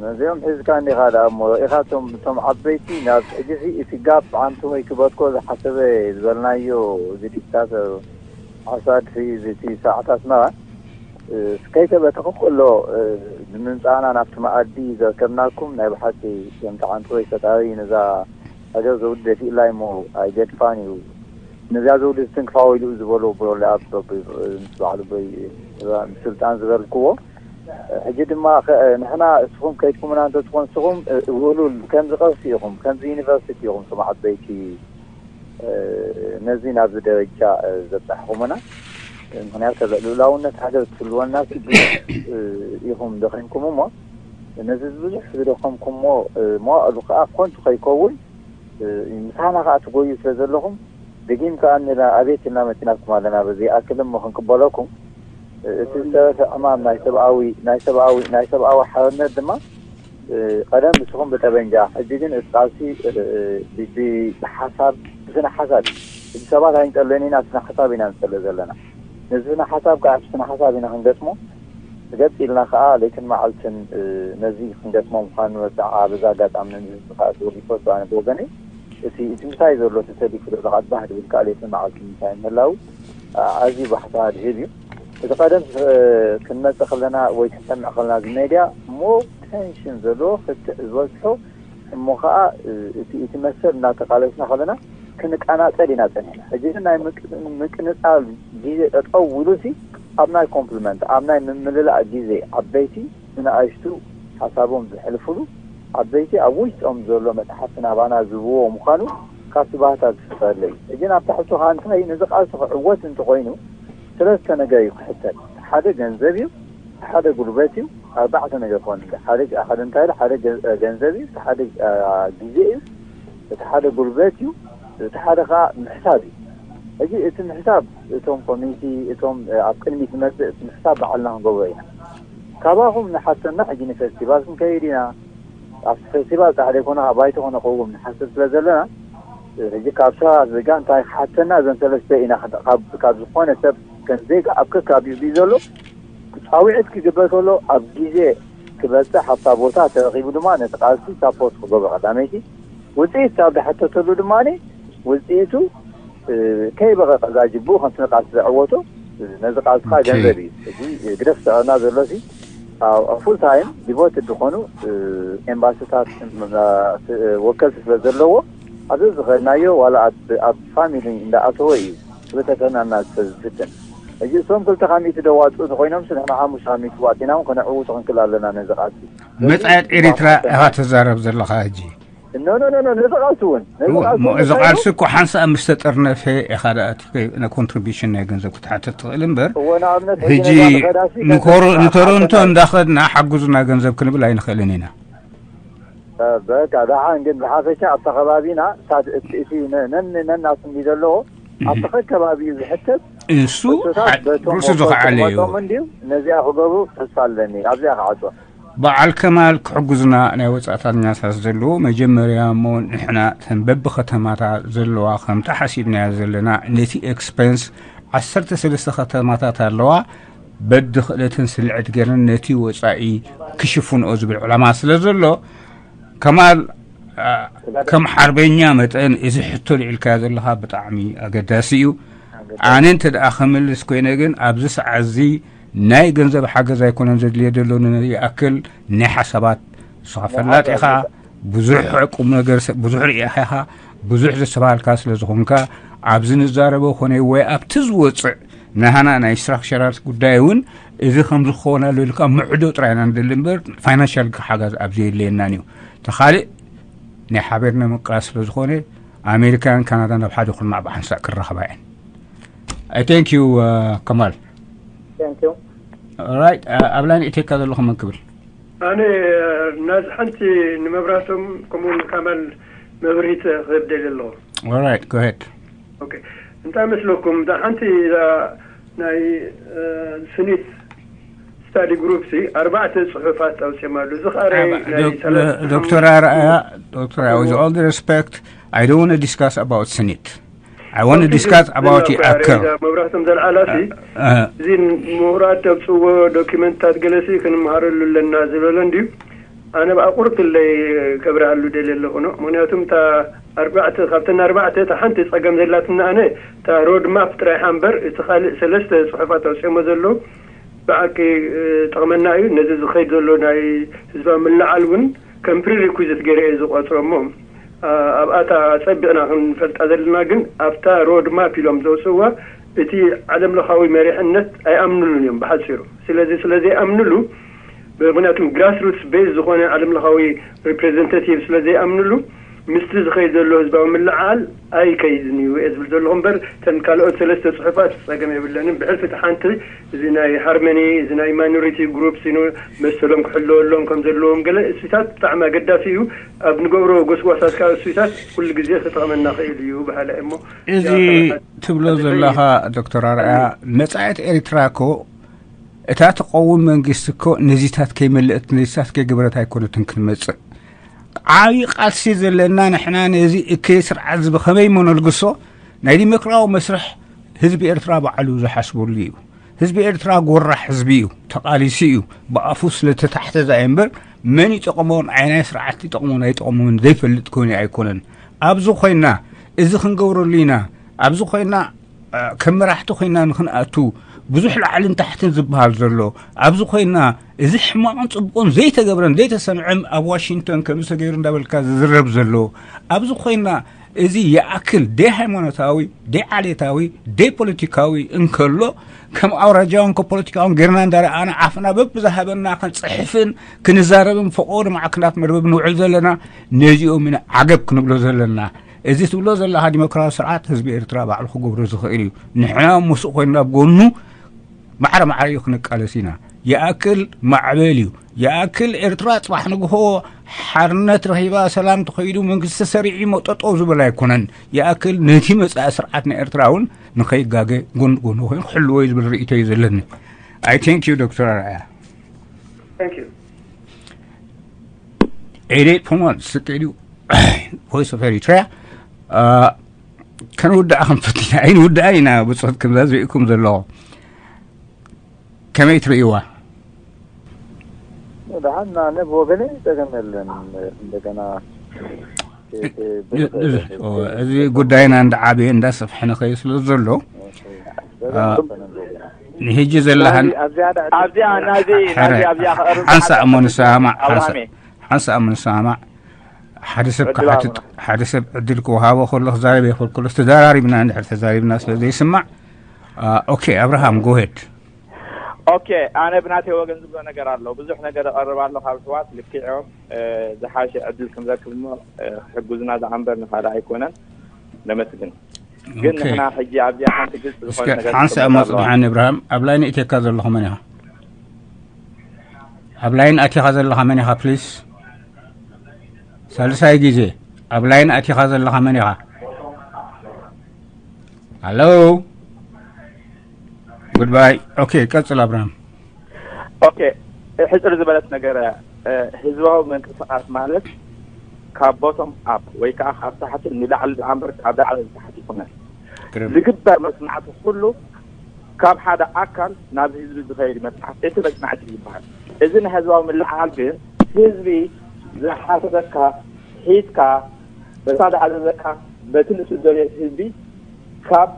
ነዚኦም ሒዝካ እንዲኻ ደኣ እሞ፣ ኢኻቶም እቶም ዓበይቲ ናብ ሕጂ እቲ ጋብ ዓንቱ ወይ ክበትኮ ዝሓሰበ ዝበልናዮ፣ እዚ ዲክታተር ሓሳድ፣ እዚ ሰዓት ኣስመራ ከይተበተኸ ከሎ፣ ንምምጻእና ናብቲ መኣዲ ዘርከብናኩም ናይ ብሓቂ ከምቲ ዓንቱ ወይ ፈጣሪ ነዛ ሃገር ዘውዲ ደፊእላ እሞ ኣይገድፋን እዩ። ነዚኣ ዘውዲ ዝትንክፋ ወይሉ ዝበሎ ብሮለ ኣብ ምስ በዓሉ በይ ስልጣን ዝበልክዎ። ሕጂ ድማ ንሕና እስኹም ከይድኩምና እንተዝኾን፣ እስኹም ውህሉል ከምዚ ቀርሲ ኢኹም፣ ከምዚ ዩኒቨርሲቲ ኢኹም፣ እቶም ዓበይቲ ነዚ ናብዚ ደረጃ ዘብጻሕኹምና። ምክንያቱ ልዑላውነት ሃገር ትህልወና ብዙሕ ኢኹም ደኺምኩም እሞ፣ ነዚ ብዙሕ ዝደኸምኩሞ መዋእሉ ከዓ ኮንቱ ከይከውን፣ ምሳና ከዓ ትጎዩ ስለ ዘለኹም፣ ደጊም ከዓ ንና ኣቤት ኢልና መፂናኩም ኣለና። በዚ ኣክል እሞ ክንቅበለኩም፣ እቲ ዝተረፈ ዕማም ናይ ሰብኣዊ ናይ ሰብኣዊ ናይ ሰብኣዊ ሓርነት ድማ፣ ቀደም ንስኹም ብጠበንጃ፣ ሕጂ ግን እቲ ቃልሲ ብሓሳብ፣ ብስነ ሓሳብ፣ እቲ ሰባት ኣይንፀልን ኢና፣ ስነ ሓሳብ ኢና ንፀልእ ዘለና። ነዚ ስነ ሓሳብ ከዓ ስነ ሓሳብ ኢና ክንገጥሞ። ገፅ ኢልና ከዓ ለይትን መዓልትን ነዚ ክንገጥሞ ምዃኑ ንወዳዓ። በዛ ኣጋጣሚ ንህዝቢ ከዓ ክብል ይፈቱ። ኣነ ብወገነይ እቲ እቲ ምሳይ ዘሎ ተሰሊፉ ዘሎ ከዓ ባህ ድብል ከዓ ለይትን መዓልትን ምሳይ ምህላው ኣዝዩ ባሕታ ድህብ እዩ። እቲ ቀደም ክንመፅእ ከለና ወይ ክንሰምዕ ከለና እዚ ሜድያ ሞር ቴንሽን ዘለዎ ክትዕ ዝበዝሖ እሞ ከዓ እቲ እቲ መሰል እናተቃለስና ከለና ክንቀናፀል ኢና ፀኒሕና። ሕጂ ግን ናይ ምቅንፃል ግዜ ጠጠው ኢሉ ሲ ኣብ ናይ ኮምፕሊመንት ኣብ ናይ ምምልላእ ግዜ ዓበይቲ ንኣሽቱ ሓሳቦም ዘሕልፍሉ ዓበይቲ ኣብ ውሽጦም ዘሎ መፅሓፍቲ ናባና ዝብዎ ምዃኑ ካብቲ ባህታ ዝፍጠረለ እዩ። ሕጂ ናብ ታሕቱ ከዓ እንታይ ነዚ ቃልሲ ክዕወት እንተኮይኑ ሰለስተ ነገር እዩ ክሕተት። ሓደ ገንዘብ እዩ፣ ሓደ ጉልበት እዩ፣ ኣርባዕተ ነገር ክኾን ሓደ ሓደ እንታይ ኢሉ ሓደ ገንዘብ እዩ፣ ሓደ ግዜ እዩ፣ እቲ ሓደ ጉልበት እዩ፣ እቲ ሓደ ከዓ ምሕሳብ እዩ። ሕጂ እቲ ምሕሳብ እቶም ኮሚኒቲ እቶም ኣብ ቅድሚት ዝመፅእ እቲ ምሕሳብ ባዕልና ክንገብሮ ኢና። ካባኹም ንሓተና ሕጂ ንፌስቲቫል ክንከይድ ኢና። ኣብቲ ፌስቲቫል ጥራሕ ዘይኮነ ኣብ ባይቶ ክነቀውም ንሓስብ ስለ ዘለና ሕጂ ካብ ሰባት ዜጋ እንታይ ክሓተና? እዘን ሰለስተ ኢና ክደ- ካብ ካብ ዝኾነ ሰብ ከም ዜጋ ኣብ ከካቢኡ ድዩ ዘሎ? ፃውዒት ክግበር ከሎ ኣብ ግዜ ክበፅሕ ኣብታ ቦታ ተረኺቡ ድማ ነቲ ቃልሲ ሳፖርት ክገብሮ ቀዳመይቲ፣ ውፅኢት ካብ ዝሓተተሉ ድማ ውፅኢቱ ከይበቐ ቀዛጅቡ ከምቲ ንቃልሲ ዘዕወቶ ነዚ ቃልስኻ ገንዘብ እዩ። እዚ ግደፍ ስዕረና ዘሎ ሲ ኣብ ፉል ታይም ዲቮትድ ዝኾኑ ኤምባሲታት ወከልቲ ስለ ዘለዎ ኣብዚ ዝኸድናዮ ዋላ ኣብ ፋሚሊ እንዳኣተወ እዩ ዝበተተናና ዝፍትን። እዚ እሶም ክልተ ካብ ሚእቲ ደዋፅኡ ተኮይኖም ንሕና ሓሙሽተ ካብ ሚእቲ ዋፂና እውን ከነዕውቶ ክንክል ኣለና ነዚ ቃልሲ። መፃየት ኤሪትራ ኢኻ ተዛረብ ዘለኻ ሕጂ። ኖ ኖ ኖ ኖ፣ ነዚ ቃልሲ እውን ነዚ ቃልሲ እውን እዚ ተካይዱ ቃልሲ እኮ ሓንሳእ ምስ ተጠርነፈ ኢኻ ደኣ እቲ ኮንትሪቢሽን ናይ ገንዘብ ክትሓተት ትኽእል እምበር እወ ንኣብነት ሕጂ ሕጂ ነዛ ንኸዳ ሲ ንኮሮ- ገንዘብ ንቶሮንቶ ሓተና እንዳኸድና ሓጉዝና ገንዘብ ክንብል ኣይንኽእልን ኢና። በቃ ደሓን ግን ብሓፈሻ ኣብታ ከባቢና እሳት እቲ እቲ ነ- ነን ነን ኣስንዲ ዘለዎ ኣብቲ ከከባቢኡ ዝሕተት እሱ እሱታት በቶም ርእሱ ወከልቲ ዝኸዓለ እዩ። ክመጾም እንድዩ ነዚኣ ክገብሩ ተስፋ ኣለኒ ኣብዚኣ ክዓጾ። በዓል ከማል ክሕጉዝና ናይ ወጻእተኛታት ዘለዎ መጀመርያ እሞ ንሕና ተን በብኸተማታ ዘለዋ ከምቲ ሓሲብናዮ ዘለና ነቲ ኤክስፐንስ ዓሰርተ ሰለስተ ከተማታት ኣለዋ በዲ ክእለትን ስልዕት ገይረን ነቲ ወጻኢ ክሽፍንኦ ዝብል ዕላማ ስለ ዘሎ ከማል ከም ሓርበኛ መጠን እዚ ሕቶ ልዒልካዮ ዘለኻ ብጣዕሚ ኣገዳሲ እዩ። ኣነ እንተ ደኣ ክምልስ ኮይነ ግን ኣብዚ ሰዓት እዚ ናይ ገንዘብ ሓገዝ ኣይኮነን ዘድልዮ ዘሎ ንኣክል ናይ ሓሳባት ንስኻ ፈላጥ ኢኻ ብዙሕ ቁም ነገር ብዙሕ ርኢኻ ኢኻ ብዙሕ ዘስተባሃልካ ስለ ዝኾንካ ኣብዚ ንዛረቦ ኮነ ወይ ኣብቲ ዝወፅእ ናህና ናይ ስትራክቸራል ጉዳይ እውን እዚ ከም ዝኸውን ኣሎ ኢልካ ምዕዶ ጥራይ ኢና ንደሊ እምበር ፋይናንሻል ሓጋዝ ኣብዚ የድልየናን እዩ። ተኻልእ ናይ ሓቢርና ምቅላስ ስለ ዝኾነ ኣሜሪካን ካናዳን ኣብ ሓደ ኩልና ብሓንሳእ ክራኸባ እየን። I thank you ከማል። Thank you. Right ኣብ ላይን ኢትዮጵያ ዘለኹም መን ክብል? ኣነ ናዚ ሓንቲ ንመብራቶም ከምኡ ንካማል መብርሂት ክህብ ደልየ ኣለኹ። Alright go ahead. ኦኬ እንታይ መስለኩም እዛ ሓንቲ እዛ ናይ ስኒት ስታዲ ግሩፕ ሲ ኣርባዕተ ፅሑፋት ኣውፅኦም ኣሉ እዚ ከዓ ናይ ሰለስተ ዶክተር ኣርኣያ ዶክተር ኣርኣያ with all the respect I don't want to discuss about ስኒት I want to discuss about ይኣክል መብራህቶም ዘልዓላ ሲ እዚ ምሁራት ተብፅዎ ዶኪመንትታት ገለሲ ክንመሃረሉ ኣለና ዝበለ እንድዩ ኣነ ብኣቁርትለይ ከብርሃሉ ደልየ ኣለኹ ኖ ምክንያቱም እታ ኣርባዕተ ካብተን ኣርባዕተ እታ ሓንቲ ፀገም ዘላትና ኣነ እታ ሮድ ማፕ ጥራይ ሓንበር እቲ ካልእ ሰለስተ ፅሑፋት ኣውፅኦሞ ዘለዉ ብዓቂ ጠቕመና እዩ ነዚ ዝኸይድ ዘሎ ናይ ህዝባዊ ምልዓል እውን ከም ፕሪሪኩዚት ገይረ እየ ዝቆፅሮ እሞ ኣብኣታ ፀቢቕና ክንፈልጣ ዘለና ግን ኣብታ ሮድ ማፕ ኢሎም ዘውፅእዋ እቲ ዓለም ለኻዊ መሪሕነት ኣይኣምንሉን እዮም ብሓፂሩ ስለዚ ስለ ዘይኣምንሉ ምክንያቱም ግራስሩትስ ቤዝ ዝኾነ ዓለም ለኻዊ ሪፕሬዘንታቲቭ ስለ ዘይኣምንሉ ምስቲ ዝኸይድ ዘሎ ህዝባዊ ምልዓል ኣይከይድን እዩ እየ ዝብል ዘለኹ እምበር ተን ካልኦት ሰለስተ ፅሑፋት ፀገም የብለንን ብሕልፊ እቲ ሓንቲ እዚ ናይ ሃርመኒ እዚ ናይ ማይኖሪቲ ግሩፕስ ዩ መሰሎም ክሕለወሎም ከም ዘለዎም ገለ እሱታት ብጣዕሚ ኣገዳሲ እዩ ኣብ ንገብሮ ጎስጓሳት ከዓ እሱታት ኩሉ ግዜ ክጠቕመና ክእል እዩ በሃላ እሞ እዚ ትብሎ ዘለኻ ዶክተር ኣርኣያ መፃኢት ኤርትራ እኮ እታ ትቐውም መንግስቲ እኮ ነዚታት ከይመለእት ነዚታት ከይገበረት ኣይኮነትን ክንመፅእ ዓብዪ ቃልሲ ዘለና ንሕና ነዚ እከይ ስርዓት እዚ ብኸመይ እሞ ነልግሶ ናይ ዲሞክራዊ መስርሕ ህዝቢ ኤርትራ ባዕሉ ዝሓስበሉ እዩ ህዝቢ ኤርትራ ጎራሕ ህዝቢ እዩ ተቓሊሱ እዩ ብኣፉ ስለተታሕተዛ እምበር መን ይጠቕሞን ዓይናይ ስርዓት ይጠቕሞን ኣይጠቕሞን ዘይፈልጥ ኮይኑ ኣይኮነን ኣብዚ ኮይና እዚ ክንገብረሉ ኢና ኣብዚ ኮይና ከም መራሕቲ ኮይና ንክንኣቱ ብዙሕ ላዕልን ታሕትን ዝበሃል ዘሎ ኣብዚ ኮይና እዚ ሕማቕን ፅቡቕን ዘይተገብረን ዘይተሰምዐም ኣብ ዋሽንግቶን ከምዚ ተገይሩ እንዳበልካ ዝዝረብ ዘሎ ኣብዚ ኮይና እዚ ይኣክል ደይ ሃይማኖታዊ ደይ ዓሌታዊ ደይ ፖለቲካዊ እንከሎ ከም ኣውራጃውን ከም ፖለቲካውን ጌርና እንዳረኣና ዓፍና በብዝሃበና ክንፅሕፍን ክንዛረብን ፈቆዶ ማዕክናት መርበብ ንውዕል ዘለና ነዚኦም ኢና ዓገብ ክንብሎ ዘለና እዚ ትብሎ ዘለኻ ዲሞክራሲ ስርዓት ህዝቢ ኤርትራ ባዕሉ ክገብሮ ዝኽእል እዩ ንሕና ምስኡ ኮይንና ኣብ ጎኑ ማዕረ ማዕረ እዩ ክንቃለስ ኢና ይኣክል ማዕበል እዩ ይኣክል ኤርትራ ፅባሕ ንግሆ ሓርነት ረኺባ ሰላም ተኸይዱ መንግስቲ ሰሪዒ መጠጦ ዝበል ኣይኮነን ይኣክል ነቲ መፃኢ ስርዓት ናይ ኤርትራ እውን ንኸይጋገ ጎን ጎኑ ኮይኑ ክሕልዎ እዩ ዝብል ርእቶ እዩ ዘለኒ I thank you ዶክተር ኣርኣያ Thank you. ኤሌት ፖማል ስቅዒ ድዩ Voice of Eritrea ከንውድኣ ክንፈትና ኣይንውድኣ ኢና። ብፆት ከምዛ ዝርእኩም ዘለኹ ከመይ ትርእይዋ? ደሓን ኣነ ብወገነ ጸገም የለን። እንደገና እዚ ጉዳይና እንዳዓበየ እንዳሰፍሐ ንኸይ ስለ ዘሎ ንህጂ ዘለሃን ኣብዚኣ ናዚ ናዚ ኣብዚኣ ክቐርብ ሓንሳ እሞ ንሰማማዕ ሓንሳ እሞ ንሰማማዕ ሓደ ሰብ ክሓትት ሓደ ሰብ ዕድል ክወሃቦ ከሎ ክዛረብ የኽእል ከሎ ተዛራሪብና እንድሕር ተዛሪብና ስለ ዘይስማዕ ኦኬ ኣብርሃም ጎሄድ ኦኬ ኣነ ብናተይ ወገን ዝብሎ ነገር ኣሎ ብዙሕ ነገር እቐርብ ኣሎ ካብ ኣሕዋት ልክዕ እዮም ዝሓሸ ዕድል ክንረክብ እሞ ክሕግዙና ዝኣንበር ንኻልእ ኣይኮነን ነመስግን ግን ንሕና ሕጂ ኣብዚኣ ሓንቲ ግልፂ ዝኾነ ነገር ሓንሳ እሞ ፅንሓኒ እብርሃም ኣብ ላይን እትየካ ዘለኹ መን ኢኻ ኣብ ላይን ኣቲኻ ዘለኻ መን ኢኻ ፕሊስ ሳልሳይ ግዜ ኣብ ላይን ኣቲኻ ዘለኻ መን ኢኻ ኣሎ ጉድባይ ኦኬ ቀፅል ኣብርሃም ኦኬ ሕፅር ዝበለት ነገር ህዝባዊ ምንቅስቃስ ማለት ካብ ቦቶም ኣፕ ወይ ከዓ ካብ ታሕቲ ንላዕሊ ዝኣንበር ካብ ላዕሊ ንታሕቲ ይኮነን ዝግበር መፅናዕቲ ኩሉ ካብ ሓደ ኣካል ናብ ህዝቢ ዝኸይድ መፅናዕቲ እቲ መፅናዕቲ ይበሃል እዚ ንህዝባዊ ምልዕዓል ግን ህዝቢ ዝሓሰበካ ሒዝካ በታ ዝኣዘዘካ በቲ ንሱ ዝደልዮ ህዝቢ ካብ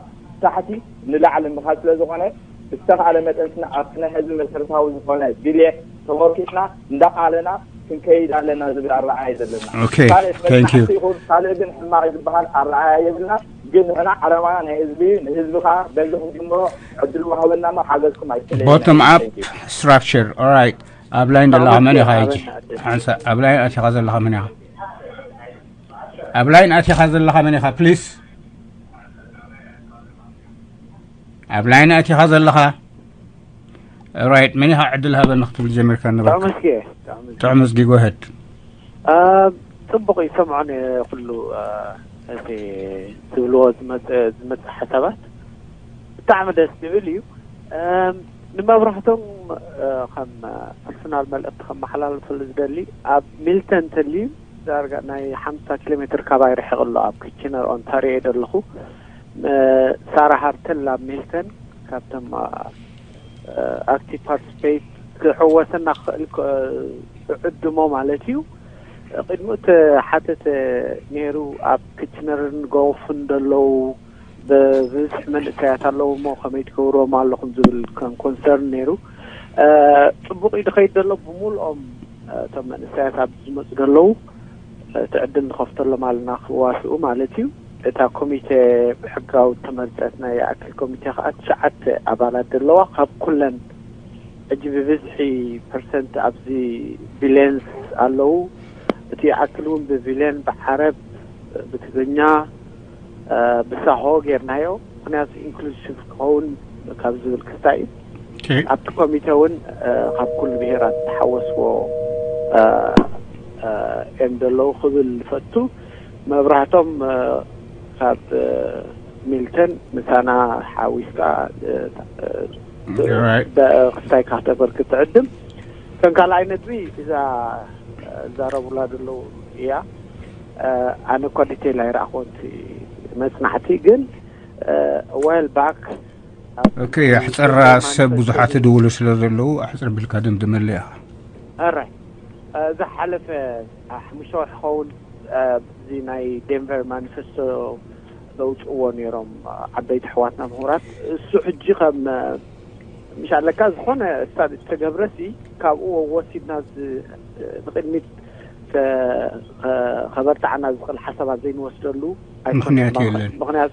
ታሕቲ ንላዕሊ ምኻድ ስለ ዝኾነ ብዝተኻእለ መጠን ስና ኣብቲ ናይ ህዝቢ መሰረታዊ ዝኾነ ድልየት ተመርኪስና እንዳቓለና ክንከይድ ኣለና ዝብል ኣረኣእያ ዘለና። ኦኬ፣ ካልእ እቲ thank you። መጽናዕቲ ይኹን ካልእ ግን ሕማቕ ዝበሃል ኣረኣእያ የብልና። ግን ንሕና ዓላማና ናይ ህዝቢ ንህዝቢ ከዓ በዚ ክንጅምሮ ዕድል ወሃበና እሞ ሓገዝኩም ኣይትለየና። ቦቶም ኣፕ Thank you። ስትራክቸር ኦራይት ኣብ ላይን ዘለኻ መን ኢኻ ሕጂ? ሓንሳ ኣብ ላይን ኣቲኻ ዘለኻ መን ኢኻ? ኣብ ላይን ኣቲኻ ዘለኻ መን ኢኻ ፕሊስ? ኣብ ላይን ኣቲኻ ዘለኻ ራይት መን ኢኻ ዕድል ሃበኒ ክትብል ጀሚርካ ነበርካ ጥዑምስ እየ ጥዑምስ ጥዑምስ ጊጎ ሄድ ጽቡቕ ይሰምዖ ነየ ኩሉ እቲ ዝብልዎ ዝመጽእ ሓሳባት ብጣዕሚ ደስ ዝብል እዩ። ንመብራህቶም ከም ፐርሶናል መልእኽቲ ከመሓላልፈሉ ዝደሊ ኣብ ሚልተን ተልዩ ዳርጋ ናይ ሓምሳ ኪሎ ሜትር ካባይ ርሒቕ ኣሎ ኣብ ክችነር ኦንታሪዮ እየ ዘለኹ። ሳራ ሃርተል ኣብ ሚልተን ካብቶም ኣክቲቭ ፓርቲስፔት ክሕወሰና ክኽእል እዕድሞ ማለት እዩ። ቅድሚኡ ተሓተተ ነይሩ ኣብ ክችነርን ጎፍን ዘለዉ ብብዝሒ መንእሰያት ኣለዉ እሞ ከመይ ትገብርዎም ኣለኹም ዝብል ከም ኮንሰርን ነይሩ። ጽቡቕ እዩ ዝኸይድ ዘሎ ብምልኦም እቶም መንእሰያት ኣብ ዝመፁ ዘለዉ እቲ ዕድል ንኸፍተሎም ኣለና ክዋስኡ ማለት እዩ። እታ ኮሚቴ ብሕጋዊ ተመርፀት ናይ ይኣክል ኮሚቴ ከዓ ትሽዓተ ኣባላት ዘለዋ ካብ ኩለን ሕጂ ብብዝሒ ፐርሰንት ኣብዚ ቢልየንስ ኣለዉ እቲ ይኣክል እውን ብቢልየን ብዓረብ ብትግርኛ ብሳሆ ጌርናዮ ምክንያቱ ኢንክሉሲቭ ክኸውን ካብ ዝብል ክስታይ እዩ ኣብቲ ኮሚቴ እውን ካብ ኩሉ ብሄራት ዝሓወስዎ እዮም ዘለዉ ክብል ፈቱ መብራህቶም ካብ ሚልተን ምሳና ሓዊስካ ክስታይ ካተበርክ ትዕድም ከም ካልኣይ ነጥቢ እዛ እዛረቡላ ዘለዉ እያ ኣነ እኳ ዲቴይል ኣይረኣኹን መፅናዕቲ ግን ዋይል ባክ ኦኬ ኣሕፀራ ሰብ ብዙሓት ድውሉ ስለ ዘለዉ ኣሕፅር ቢልካ ደምድመለ ኢኻ ኣራይ ዝሓለፈ ሓሙሽተ ወርሒ ኸውን እዚ ናይ ዴንቨር ማኒፌስቶ ዘውፅእዎ ነይሮም ዓበይቲ ኣሕዋትና ምሁራት እሱ ሕጂ ከም ምሽ ኣለካ ዝኾነ ስታዲ ዝተገብረሲ ካብኡ ወሲድና ንቅድሚት ከበርታዓና ዝኽእል ሓሳባት ዘይንወስደሉ ምክንያት የለን ምክንያቱ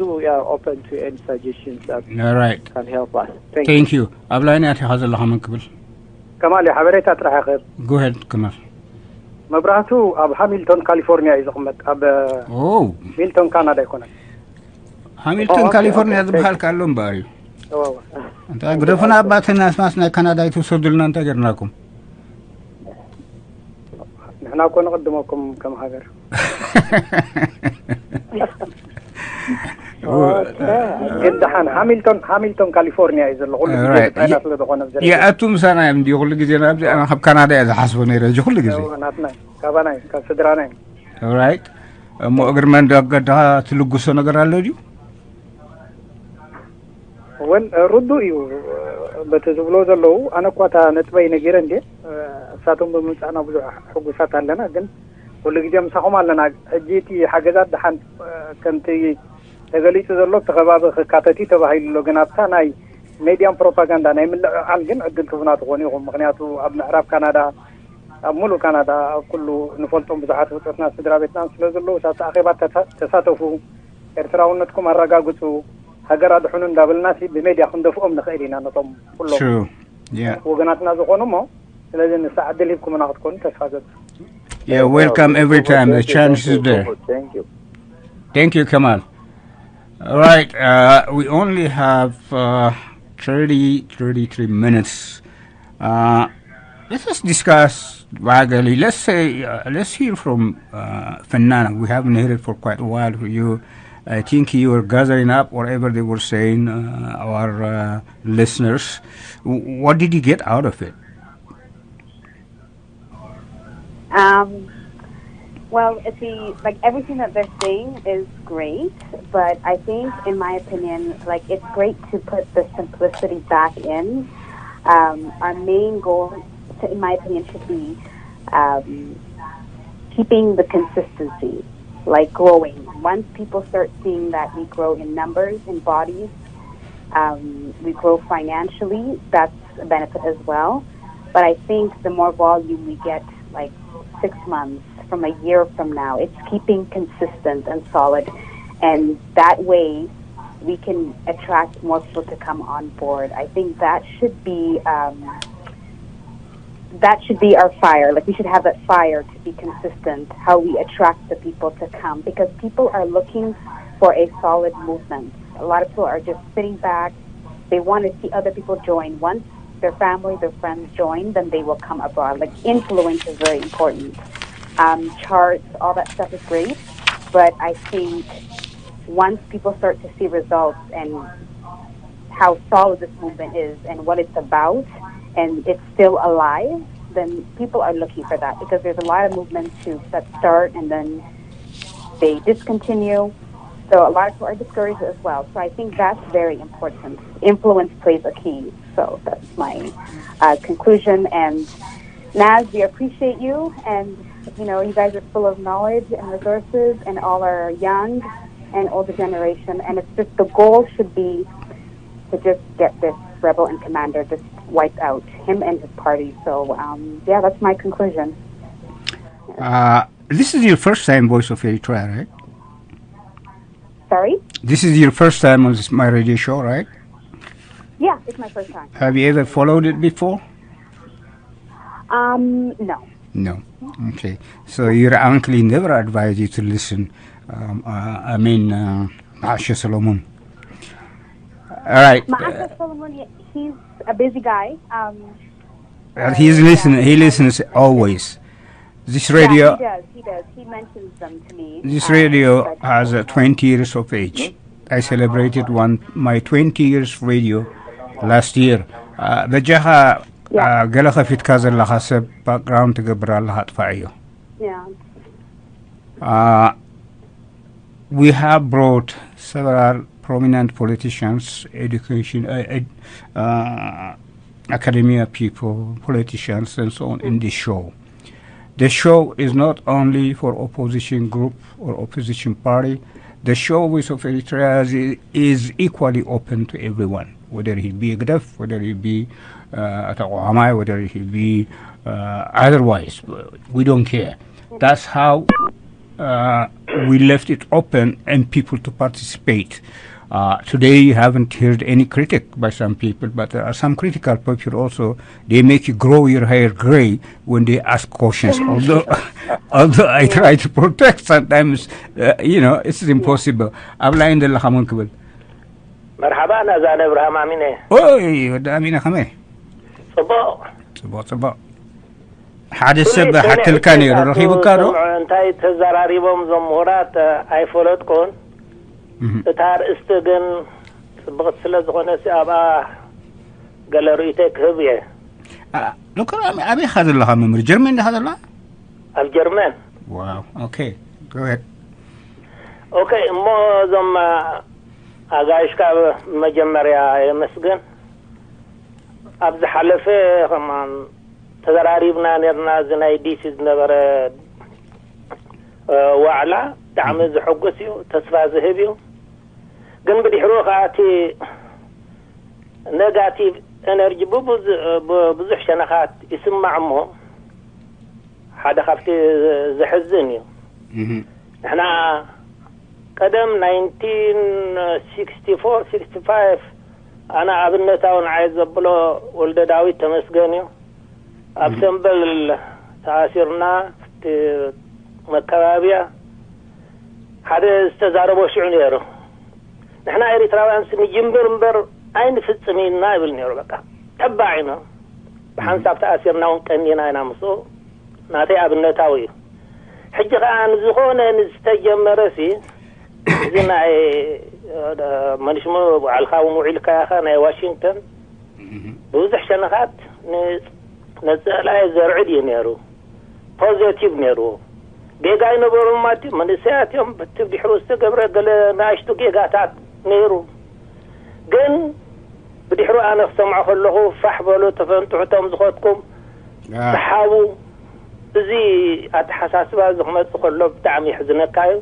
open to any suggestions that right can help us thank you ኣብ ላይን ኣቲኻ ዘለኻ መን ክብል ከማል ሓበሬታ ጥራሕ ይኽእል go ahead ከማል መብራህቱ ኣብ ሃሚልቶን ካሊፎርኒያ እዩ ዝቕመጥ ኣብ ሚልቶን ካናዳ ኣይኮነን ሃሚልቶን ካሊፎርኒያ ዝበሃል ካሎ እምበኣር እዩ እንታይ ግደፉና ኣባትና ኣስማስ ናይ ካናዳ ይትውሰዱልና እንታይ ገርናኩም ንሕና እኮ ንቕድመኩም ከም ሃገር ግን ደሓን ሃሚልቶን ሃሚልቶን ካሊፎርኒያ እዩ ዘሎ ኩሉ ግዜ ቻይና ስለ ዝኾነ ይኣቱ ምሳና እዮም እንዲ ኩሉ ግዜ ናብዚ ኣና ካብ ካናዳ እየ ዝሓስቦ ነይረ እዚ ኩሉ ግዜ ናትና ካባና እዩ ካብ ስድራና እዩ right እሞ እግሪ መንገድኻ ትልግሶ ነገር ኣሎ ድዩ? እውን ርዱእ እዩ በቲ ዝብሎ ዘለዉ። ኣነ እኳ እታ ነጥበይ ነጊረ እንዴ፣ እሳቶም ብምምፃእና ብዙሕ ሕጉሳት ኣለና። ግን ኩሉ ግዜ ምሳኹም ኣለና። ሕጂ እቲ ሓገዛት ደሓን ከምቲ ተገሊጹ ዘሎ እቲ ከባቢ ክካተት እዩ ተባሂሉ ኣሎ። ግን ኣብታ ናይ ሜድያን ፕሮፓጋንዳ ናይ ምልዕዓል ግን ዕድል ትቡና ትኾኑ ኢኹም። ምክንያቱ ኣብ ምዕራብ ካናዳ፣ ኣብ ሙሉእ ካናዳ፣ ኣብ ኩሉ ንፈልጦም ብዙሓት ብጾትና ስድራ ቤትናን ስለ ዘለዉ ኣብቲ ኣኼባ ተሳ- ተሳተፉ፣ ኤርትራውነትኩም ኣረጋግጹ፣ ሃገር ኣድሕኑ እንዳበልና ሲ ብሜድያ ክንደፍኦም ንኽእል ኢና ነቶም ኩሎም True. Yeah. ወገናትና ዝኾኑ እሞ። ስለዚ ንሳ ዕድል ሂብኩምና ክትኮኑ ተስፋ ገብር። Yeah, welcome every time. The chance is there. Thank you. Thank you, Kamal. All right, uh, we only have uh, thirty, thirty-three minutes. Uh, let us discuss, Vagali. Let's say, uh, let's hear from uh, Fennana. We haven't heard it for quite a while from you. I think you were gathering up whatever they were saying, uh, our uh, listeners. W- what did you get out of it? Um, well, it's the, like, everything that they're saying is great, but I think, in my opinion, like, it's great to put the simplicity back in. Um, our main goal, to, in my opinion, should be um, keeping the consistency, like, growing. Once people start seeing that we grow in numbers, in bodies, um, we grow financially, that's a benefit as well. But I think the more volume we get, like, six months from a year from now, it's keeping consistent and solid. And that way, we can attract more people to come on board. I think that should be um, that should be our fire. Like, we should have that fire to be consistent, how we attract the people to come, because people are looking for a solid movement. A lot of people are just sitting back. They want to see other people join. Once their family, their friends join, then they will come abroad. Like, influence is very important. Um, charts, all that stuff is great, but I think once people start to see results and how solid this movement is and what it's about, and it's still alive, then people are looking for that, because there's a lot of movements to that start and then they discontinue. So a lot of people are discouraged as well. So I think that's very important. Influence plays a key. So that's my uh, conclusion. And Naz, we appreciate you, and you know, you guys are full of knowledge and resources, and all are young and older generation. And it's just, the goal should be to just get this rebel and commander just wiped out, him and his party. So um, yeah, that's my conclusion. Uh, this is your first time Voice of Eritrea, right? Sorry? This is your first time on this, my radio show, right? Yeah, it's my first time. Have you ever followed it before? Um, no. No. Okay. So your uncle never advised you to listen. Um, uh, I mean, uh, Asha Solomon. All right. Maasha Solomon, he- he's a busy guy. Um, Uh, he's listening. He listens always. This yeah, radio, he does. He does. He mentions them to me. this uh, radio but- has uh, twenty years of age. I celebrated one my twenty years radio last year. Uh, በጃኻ Yeah. uh, ገለ ከፊትካ ዘለኻ ሰብ ባክግራውንድ ትገብር ኣለኻ፣ ኣጥፋእዮ። Yeah. Uh, we have brought several prominent politicians, education, uh, ed, uh, academia people, politicians, and so on in this show. The show is not only for opposition group or opposition party. The show with of Eritrea is, is equally open to everyone, whether he be Gdef, whether he be uh, Taqwamai, whether he be uh, otherwise. We don't care. That's how uh, we left it open and people to participate. Uh, today you haven't heard any critic by some people, but there are some critical people also. They make you grow your hair gray when they ask questions. Although, although I try to protect sometimes, uh, you know, it's impossible. ኣብ ላይን ዘለኻ መን ክብል? መርሓባ ናዛን እብርሃም ኣሚነ። ኦይ፣ ወዲ ኣሚነ ከመይ? ጽቡቕ። ጽቡቕ ጽቡቕ። ሓደ ሰብ ሓተልካ ነይሩ፣ ረኺቡካ ዶ? እንታይ ተዘራሪቦም እዞም ምሁራት? ኣይፈለጥኩን። እህ። እታ ኣርእስቲ ግን ጽብቕቲ ስለ ዝኾነ ኣብኣ ገለ ርእይቶይ ክህብ እየ። ዶክተር፣ ኣበይ ኢኻ ዘለኻ መምህር? ጀርመን ዲኻ ዘለኻ? ኣብ ጀርመን። ዋው። ኦኬ። Go ahead. ኦኬ፣ እሞ እዞም ኣጋይሽ ካብ መጀመርያ የመስገን። ኣብ ዝሓለፈ ከማን ተዘራሪብና ነርና። እዚ ናይ ዲሲ ዝነበረ ዋዕላ ብጣዕሚ ዝሕጉስ እዩ፣ ተስፋ ዝህብ እዩ። ግን ብድሕሩ ከዓ እቲ ኔጋቲቭ ኤነርጂ ብዙሕ ሸነኻት ይስማዕ እሞ ሓደ ካብቲ ዘሕዝን እዩ። ንሕና ቀደም ናይንቲን ሲክስቲ ፎር ሲክስቲ ፋይቭ ኣነ ኣብነታዊ ንዓይ ዘብሎ ወልደ ዳዊት ተመስገን እዩ። ኣብ ሰምበል ተኣሲርና እቲ መከባብያ ሓደ ዝተዛረቦ ሽዑ ነይሩ። ንሕና ኤርትራውያን ንጅምር እምበር ኣይንፍጽም ኢና ይብል ነይሩ። በቃ ተባዒና ብሓንሳብ ተኣሲርና እውን ቀኒና ኢና ምስኡ። ናተይ ኣብነታዊ እዩ። ሕጂ ከዓ ንዝኾነ ንዝተጀመረ ሲ እዚ ናይ መንሽሞ ባዕልካ እውን ውዒልካ ኢኻ ናይ ዋሽንግተን ብዙሕ ሸነኻት ነፀላኢ ዘርዕድ እዩ ነይሩ። ፖዘቲቭ ነይሩ። ጌጋ ይነበሮም ማለት እዩ። መንእሰያት እዮም። በቲ ድሕሩ ዝተገብረ ገለ ንኣሽቱ ጌጋታት ነይሩ። ግን ብድሕሩ ኣነ ክሰምዖ ከለኹ ፋሕ በሉ፣ ተፈንጥሑ፣ እቶም ዝኸድኩም ሰሓቡ። እዚ ኣተሓሳስባ እዚ ክመፅእ ከሎ ብጣዕሚ ይሕዝነካ እዩ።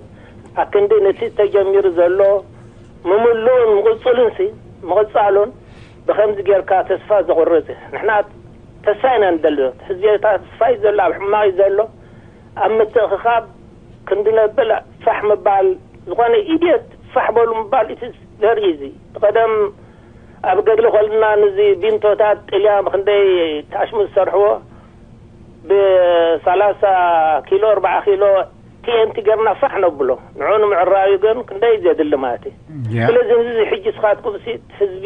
ኣክንዲ ነቲ ተጀሚሩ ዘሎ ምምልኡን ምቕፅሉን ሲ ምቕፃሉን ብኸምዚ ጌርካ ተስፋ ዘቑርፅ ንሕና ተስፋ ኢና ንደሊ። ህዝቢ ኤርትራ ተስፋ እዩ ዘሎ፣ ኣብ ሕማቕ እዩ ዘሎ። ኣብ ምትእኽኻብ ክንዲ ነብል ፋሕ ምባል ዝኾነ ኢድየት ፋሕ በሉ ምባል እቲ ዘርኢ እዚ ብቐደም ኣብ ገድሊ ኮልና ንዚ ቢንቶታት ጥልያን ብክንደይ ታሽሙ ዝሰርሕዎ ብሰላሳ ኪሎ ኣርባዓ ኪሎ ቲኤንቲ ገርና ፋሕ ነብሎ። ንዑ ንምዕራዩ ግን ክንደይ ዘድሊ ማለት እዩ። ስለዚ ንዚ ሕጂ ስኻትኩም ሲ ህዝቢ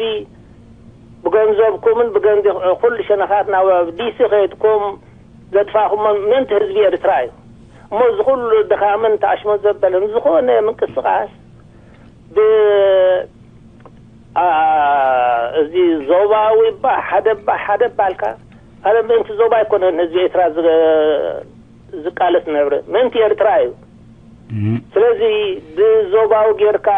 ብገንዘብኩምን ብገንዘብ ኩሉ ሸነኻት ናብ ዲሲ ከይድኩም ዘጥፋኹሞ ምእንቲ ህዝቢ ኤርትራ እዩ። እሞ እዚ ኩሉ ድኻምን ተኣሽሞ ዘበለን ዝኾነ ምንቅስቃስ ብ እዚ ዞባዊ ባ ሓደ ባ ሓደ ባልካ ኣነ ምእንቲ ዞባ ኣይኮነን ህዝቢ ኤርትራ ዝቃለስ ነብረ ምእንቲ ኤርትራ እዩ። ስለዚ ብዞባዊ ጌርካ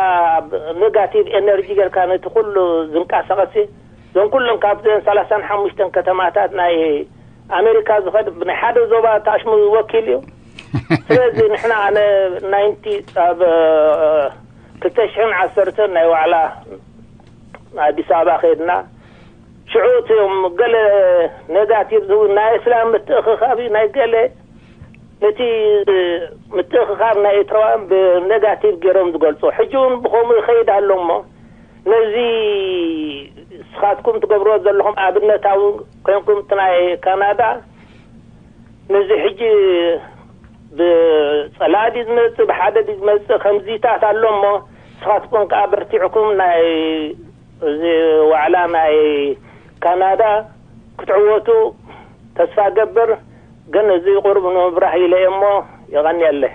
ኔጋቲቭ ኤነርጂ ጌርካ ነቲ ኩሉ ዝንቀሳቐስ እዞም ኩሎም ካብዘን ሰላሳን ሓሙሽተን ከተማታት ናይ ኣሜሪካ ዝኸድ ብናይ ሓደ ዞባ ተኣሽሙ ወኪል እዩ። ስለዚ ንሕና ኣነ ናይንቲ ኣብ ክልተ ሽሕን ዓሰርተን ናይ ዋዕላ ኣዲስ ኣበባ ከይድና ሽዑ እቲኦም ገለ ኔጋቲቭ ዝብል ናይ እስላም ምትእኽኻብ እዩ ናይ ገለ ነቲ ምትእኽኻብ ናይ ኤርትራውያን ብኔጋቲቭ ገይሮም ዝገልፁ ሕጂ እውን ብኸምኡ ይኸይድ ኣሎ እሞ ነዚ ንስኻትኩም ትገብርዎ ዘለኹም ኣብነታዊ ኮይንኩም እቲ ናይ ካናዳ ነዚ ሕጂ ብፀላኢ ድዩ ዝመፅእ ብሓደ ድዩ ዝመፅእ ከምዚታት ኣሎ እሞ ንስኻትኩም ከዓ በርቲዕኩም ናይ እዚ ዋዕላ ናይ ካናዳ ክትዕወቱ ተስፋ ገብር። ግን እዚ ቁሩብ ንምብራህ ኢለ እየ እሞ የቐንየለይ።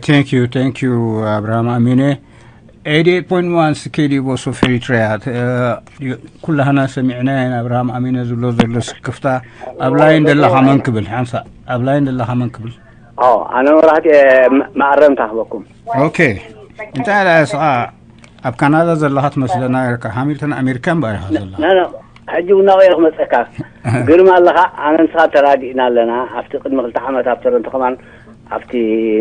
Thank you, thank you ኣብርሃም ኣሚነ። Eighty-eight point one ስኬዲ ቦሶ ፍሪትሪያ ኩላህና ሰሚዕና ኢና። ኣብርሃም ኣሚነ ዝብሎ ዘሎ ስክፍታ ኣብ ላይን ዘለኻ መን ክብል ሓንሳ ኣብ ላይን ዘለኻ መን ክብል ኣነ መብራህቲ ማዕረምታ ክበኩም። ኦኬ እንታይ ደኣ ስኻ ኣብ ካናዳ ዘለኻ ትመስለና ኢልካ ሃሚልተን ኣሜሪካን ባሪኻ ዘለኻ። ሕጂ እውን ናበይ ክመፀካ ግርማ ኣለኻ። ኣነ ንስኻ ተራዲእና ኣለና። ኣብቲ ቅድሚ ክልተ ዓመት ኣብ ቶሮንቶ ከማን ኣብቲ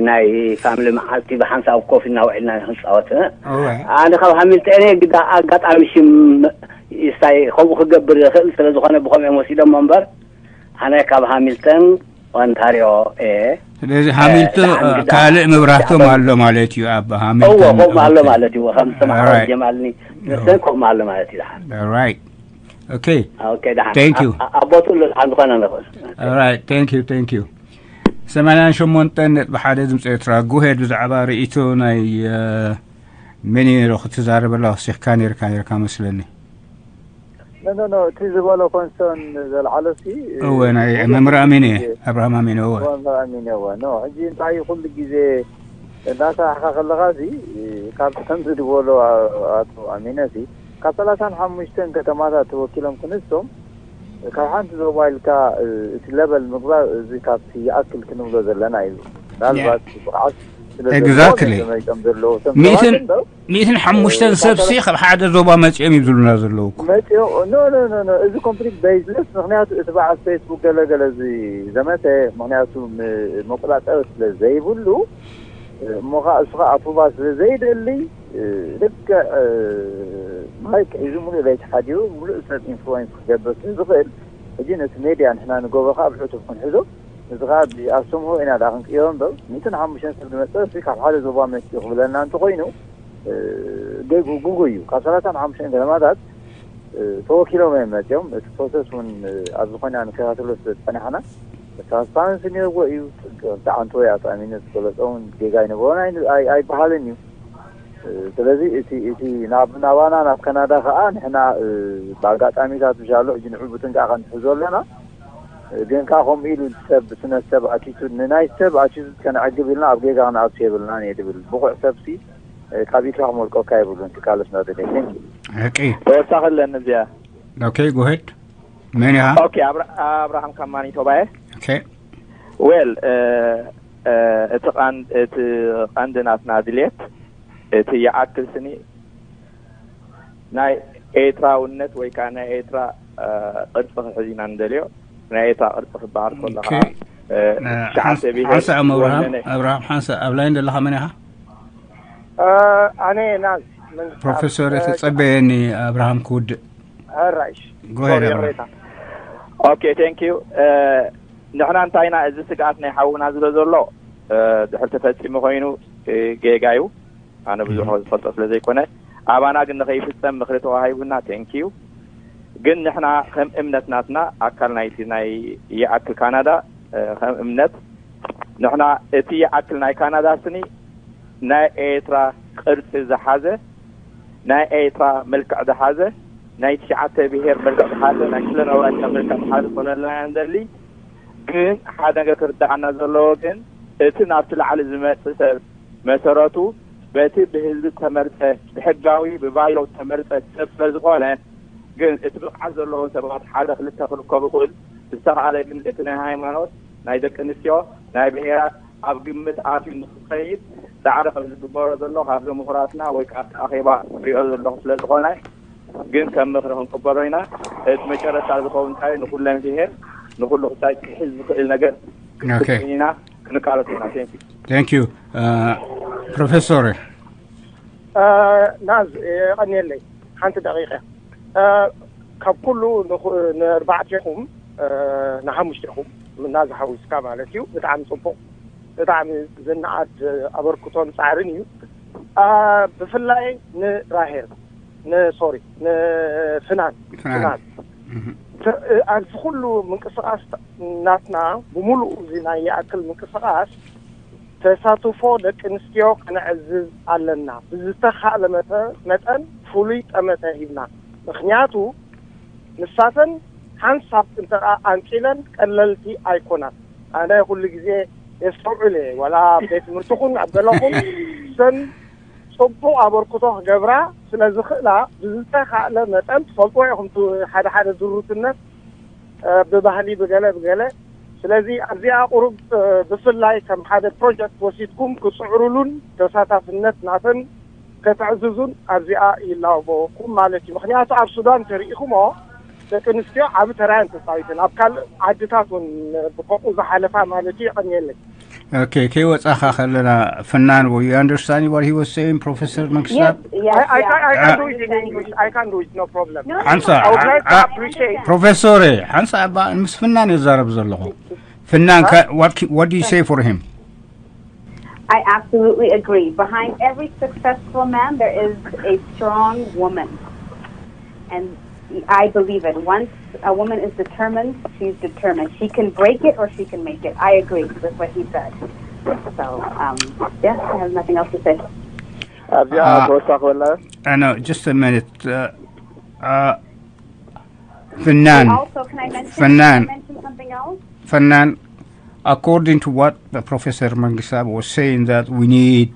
ናይ ፋምሊ መዓልቲ ብሓንሳብ ኮፍ ኢልና ውዒልና ክንፃወት። ኣነ ካብ ሃሚልተን እየ ግዳ ኣጋጣሚ ሽም ይስታይ ከምኡ ክገብር ይኽእል ስለ ዝኾነ ብኸምኡ እዮም ወሲዶሞ እምበር ኣነ ካብ ሃሚልተን ኦንታሪዮ እየ። ስለዚ ሃሚልተን ካልእ መብራህቶም ኣሎ ማለት እዩ። ኣብ ሃሚልተን ከምኡ ኣሎ ማለት እዩ። ከም ሰማዕሮ ጀማልኒ ንሰን ከምኡ ኣሎ ማለት እዩ። ዝሓን right okay okay ደሓን thank you። ኣቦቱ ኣሎ ዝሓን ዝኾነ ንኽእል right thank you thank you። ሰማንያን ሸሞንተን ነጥቢ ሓደ ድምፂ ኤርትራ ጉሄድ ብዛዕባ ርእይቶ ናይ መን ነይሩ ክትዛረበላ ወሲኽካ ነርካ ነርካ መስለኒ። ኖ ኖ እቲ ዝበሎ ኮንሰርን ዘልዓሎ ሲ እወ ናይ መምህር ኣሚነ ኣብርሃም ኣሚነ እወ። መምህር ኣሚነ እወ ኖ ሕጂ እንታይ ኩሉ ግዜ እናሰራሕካ ከለኻ ሲ ካብቲ ከምዚ ዝበሎ ኣቶ ኣሚነ ሲ ካብ ሰላሳን ሓሙሽተን ከተማታት ተወኪሎም ክንሶም ካብ ሓንቲ ዞባ ኢልካ እቲ ለበል ምግባር እዚ ካብቲ ይኣክል ክንብሎ ዘለና እዩ። ምናልባት ብቕዓት ስለ ዘለዉ፣ exactly። ነቶም መጺኦም ዘለዉ እቶም ሰባት እምበር፣ ሚእትን ሓሙሽተን እ፣ ሰብሲ ካብ ሓደ ዞባ መጺኦም እዩ ዝብሉና ዘለዉ እኮ። መጺኦም፣ ኖ፣ ኖ፣ ኖ፣ ኖ፣ እዚ ኮምፕሊት ቤዝለስ፣ ምኽንያቱ እቲ በዓል ፌስቡክ ገለ ገለ እዚ ዘመተ፣ ምኽንያቱ ም-፣ መቆጻጸሪ ስለ ዘይብሉ፣ እ፣ እሞ ኸኣ እሱ ኸኣ ኣፕሩቫል ስለ ዘይደሊ፣ እ፣ ልክዕ፣ እ፣ ማይክ ሒዙ ሙሉእ ለይቲ ሓዲሩ ሙሉእ ሰብ ኢንፍሉዌንስ ክገብር ስለ ዝኽእል፣ ሕጂ ነቲ ሜድያ ንሕና ንገብሮ ኸኣ ብዕቱብ ክንሕዞ፣ እዚ ኸኣ ብኣስተምህሮ ኢና ደኣ ክንቅይሮ እምበር፣ ሚእትን ሓሙሽተን ሰብ ዝመጸ፣ እሱ ካብ ሓደ ዞባ መጺኡ ክብለና እንተኾይኑ፣ እ፣ ገጉ-፣ ጉጉይ እዩ። ካብ ሰላሳን ሓሙሽተን ከተማታት፣ እ፣ ተወኪሎም እዮም መጺኦም። እቲ ፕሮሰስ እውን፣ እ፣ ኣብ ዝኾነ ንከታተሎ ስለ ዝጸናሕና፣ ትራንስፓረንሲ ነይርዎ እዩ። ጽግ-፣ ተዓንቶ ወይ ኣጣሚነት ዝገለጾ እውን ጌጋ ኣይነበሮን ኣይ-፣ ኣይ-፣ ኣይበሃልን እዩ። እ፣ ስለዚ እቲ፣ እቲ ናብ፣ ናባና ናብ ካናዳ ኸኣ ንሕና፣ እ፣ ብኣጋጣሚታት ብሻሎ ሕጂ ንዑ ብጥንቃቐ ንሕዞ ኣለና። እ፣ ግን ከኣ ከምኡ ኢሉ ሰብ ስነ ሰብ ኣቲቱድ ንናይ ሰብ ኣቲቱድ ከነዕግብ ኢልና ኣብ ጌጋ ክንኣቱ የብልናን እየ ድብል። ብቑዕ ሰብሲ፣ እ፣ ካብ ኢድካ ክመልቀካ የብሉን። ትካለስ ናደለ። Thank you። ሕቂ። ተወሳኺ ኣለኒ እዚኣ። ኦኬ፣ ጎሄድ። መን ኢኻ? ኦኬ፣ ኣብራ-፣ ኣብርሃም ካብ ማኒቶባ እየ። ኦኬ። ዌል፣ እ፣ እ፣ እቲ ቃን-፣ እቲ ቀንዲ ናትና ድልየት፣ እቲ ይኣክል ስኒ ናይ ኤርትራውነት ወይ ከዓ ናይ ኤርትራ፣ እ፣ ቅርጺ ክሕዝ ኢና ንደልዮ። ናይ ኤርትራ ቅርጺ ክበሃል ከሎ ኦኬ። ከዓ፣ እ፣ እ፣ ትሽዓተ ሓንሳ-፣ ብሄር ሓንሳእ እሞ ኣብርሃም፣ ዝወነነ ኣብርሃም፣ ሓንሳእ ኣብ ላይን ዘለኻ መን ኢኻ? እ፣ ኣነ ናዝ መንግስቲ ፕሮፌሰር ኣብ፣ እ፣ ተጸበየኒ ኣብርሃም ክውድእ። ሕራይሽ። ጎሄድ ሶሪ፣ ኣብርሃም። ይቕሬታ። ኦኬ፣ ቴንክ ዩ። እ፣ ንሕና እንታይና፣ እዚ ስግኣት ናይ ሓውና ዝሎ ዘሎ፣ እ፣ ድሕር ተፈጺሙ ኮይኑ፣ እ፣ ጌጋ እዩ። ኣነ ብዙሕ እም። ዝፈልጦ ስለ ዘይኮነ፣ ኣባና ግን ንኸይፍጸም ምኽሪ ተዋሂቡና፣ ቴንክ ዩ። ግን ንሕና ከም እምነት ናትና፣ ኣካል ናይቲ ናይ ይኣክል ካናዳ፣ እ፣ ከም እምነት ንሕና እቲ ይኣክል ናይ ካናዳ ስኒ ናይ ኤርትራ ቅርጺ ዝሓዘ፣ ናይ ኤርትራ መልክዕ ዝሓዘ፣ ናይ ትሽዓተ ብሄር መልክዕ ዝሓዘ፣ ናይ ክልል ኣውራጃ መልክዕ ዝሓዘ ክኾነልና ኢና ንደሊ። ግን ሓደ ነገር ክርድኣና ዘለዎ ግን፣ እቲ ናብቲ ላዕሊ ዝመጽእ ሰብ መሰረቱ በቲ ብህዝቢ ዝተመርጸ፣ ብሕጋዊ ብባይሎ ዝተመርጸ ሰብ ስለ ዝኾነ፣ ግን እቲ ብቕዓት ዘለዎም ሰባት ሓደ ክልተ ክርከቡ ይኽእል። ዝተኻእለ ግን እቲ ናይ ሃይማኖት፣ ናይ ደቂ ኣንስትዮ፣ ናይ ብሄራት ኣብ ግምት ኣትዩ ንክኸይድ ጻዕሪ ከም ዝግበሮ ዘሎ ካብዞም ምሁራትና ወይ ካብ እቲ ኣኼባ ክሪኦ ዘለኹ ስለ ዝኾነ፣ ግን ከም ምኽሪ ክንቅበሎ ኢና። እቲ መጨረሻ ዝኸውን እንታይ ንኹለን ብሄር፣ ንኹሉ ክሳይ ክሕዝ ዝኽእል ነገር ኦኬ። ክትክን ኢና፣ ክንቃለስ ኢና። Thank you። Thank you። እ፣ ፕሮፌሰር። እ፣ ናዝ፣ የቐንየለይ። ሓንቲ ደቂቐ። እ፣ ካብ ኩሉ ንኹ-፣ ንኣርባዕቴኹም፣ እ፣ ንሓሙሽቴኹም፣ ናዝ ሓዊስካ ማለት እዩ፣ ብጣዕሚ ጽቡቕ፣ ብጣዕሚ ዝነኣድ ኣበርክቶን ጻዕርን እዩ። እ፣ ብፍላይ ንራሄል፣ ን-፣ ሶሪ፣ ንፍናን፣ ፍናን። ፍናን። እህ። ተ-፣ ኣብዚ ኩሉ ምንቅስቓስ ናትና፣ ብምሉኡ እዚ ናይ ይኣክል ምንቅስቓስ፣ ተሳትፎ ደቂ ኣንስትዮ ከነዕዝዝ ኣለና። ብዝተኻእለ መጠ-፣ መጠን ፍሉይ ጠመተ ሂብና። ምኽንያቱ፣ ንሳተን ሓንሳብ እንተ ደኣ ኣንቂለን ቀለልቲ ኣይኮናን። ኣነ ኩሉ ግዜ የስተውዕል እየ፣ ዋላ ኣብ ቤት ትምህርቲ ኹን ኣብ ገለ ኹን፣ ሰን ጽቡቕ ኣበርክቶ ክገብራ ስለ ዝኽእላ፣ ብዝተኻእለ መጠን ትፈልጥዎ ኢኹም፣ እቲ ሓደ ሓደ ድሩትነት፣ እ፣ ብባህሊ ብገለ ብገለ። ስለዚ ኣብዚኣ ቁሩብ፣ እ፣ ብፍላይ ከም ሓደ ፕሮጀክት ወሲድኩም ክጽዕሩሉን ተሳታፍነት ናተን ከተዕዝዙን ኣብዚኣ ይላበወኩም ማለት እዩ። ምኽንያቱ ኣብ ሱዳን ተሪኢኹሞ ደቂ ኣንስትዮ ዓቢ ተራ እየን ተጻዊተን። ኣብ ካልእ ዓድታት እውን ብከምኡ ዝሓለፋ ማለት እዩ። የቐንየለይ። ኦኬ፣ ከይወጻኻ ከለና ፍናን፣ you understand what he was saying, ፕሮፌሰር መንግስታት? Yes, yes, I, I, yeah. Can, I can do it in English. I can do it, no problem. No, no, ሓንሳ፣ no, I would like to ዓ-፣ appreciate. ፕሮፌሰር፣ ሓንሳ እባ ምስ ፍናን የዛረብ ዘለኹ። ፍናን፣ ከ-፣ what, what do you say for him? I absolutely agree. Behind every successful man, there is a strong woman. And I believe it. Once a woman is determined, she's determined. She can break it or she can make it. I agree with what he said. So, um, yeah, I have nothing else to say. ኣብዚኣ Uh, ተወሳኺ ወላ? I know, just a minute. Uh, uh, ፍናን፣ Also, can I mention, ፍናን፣ can I mention something else? ፍናን, according to what the Professor Mangishab was saying, that we need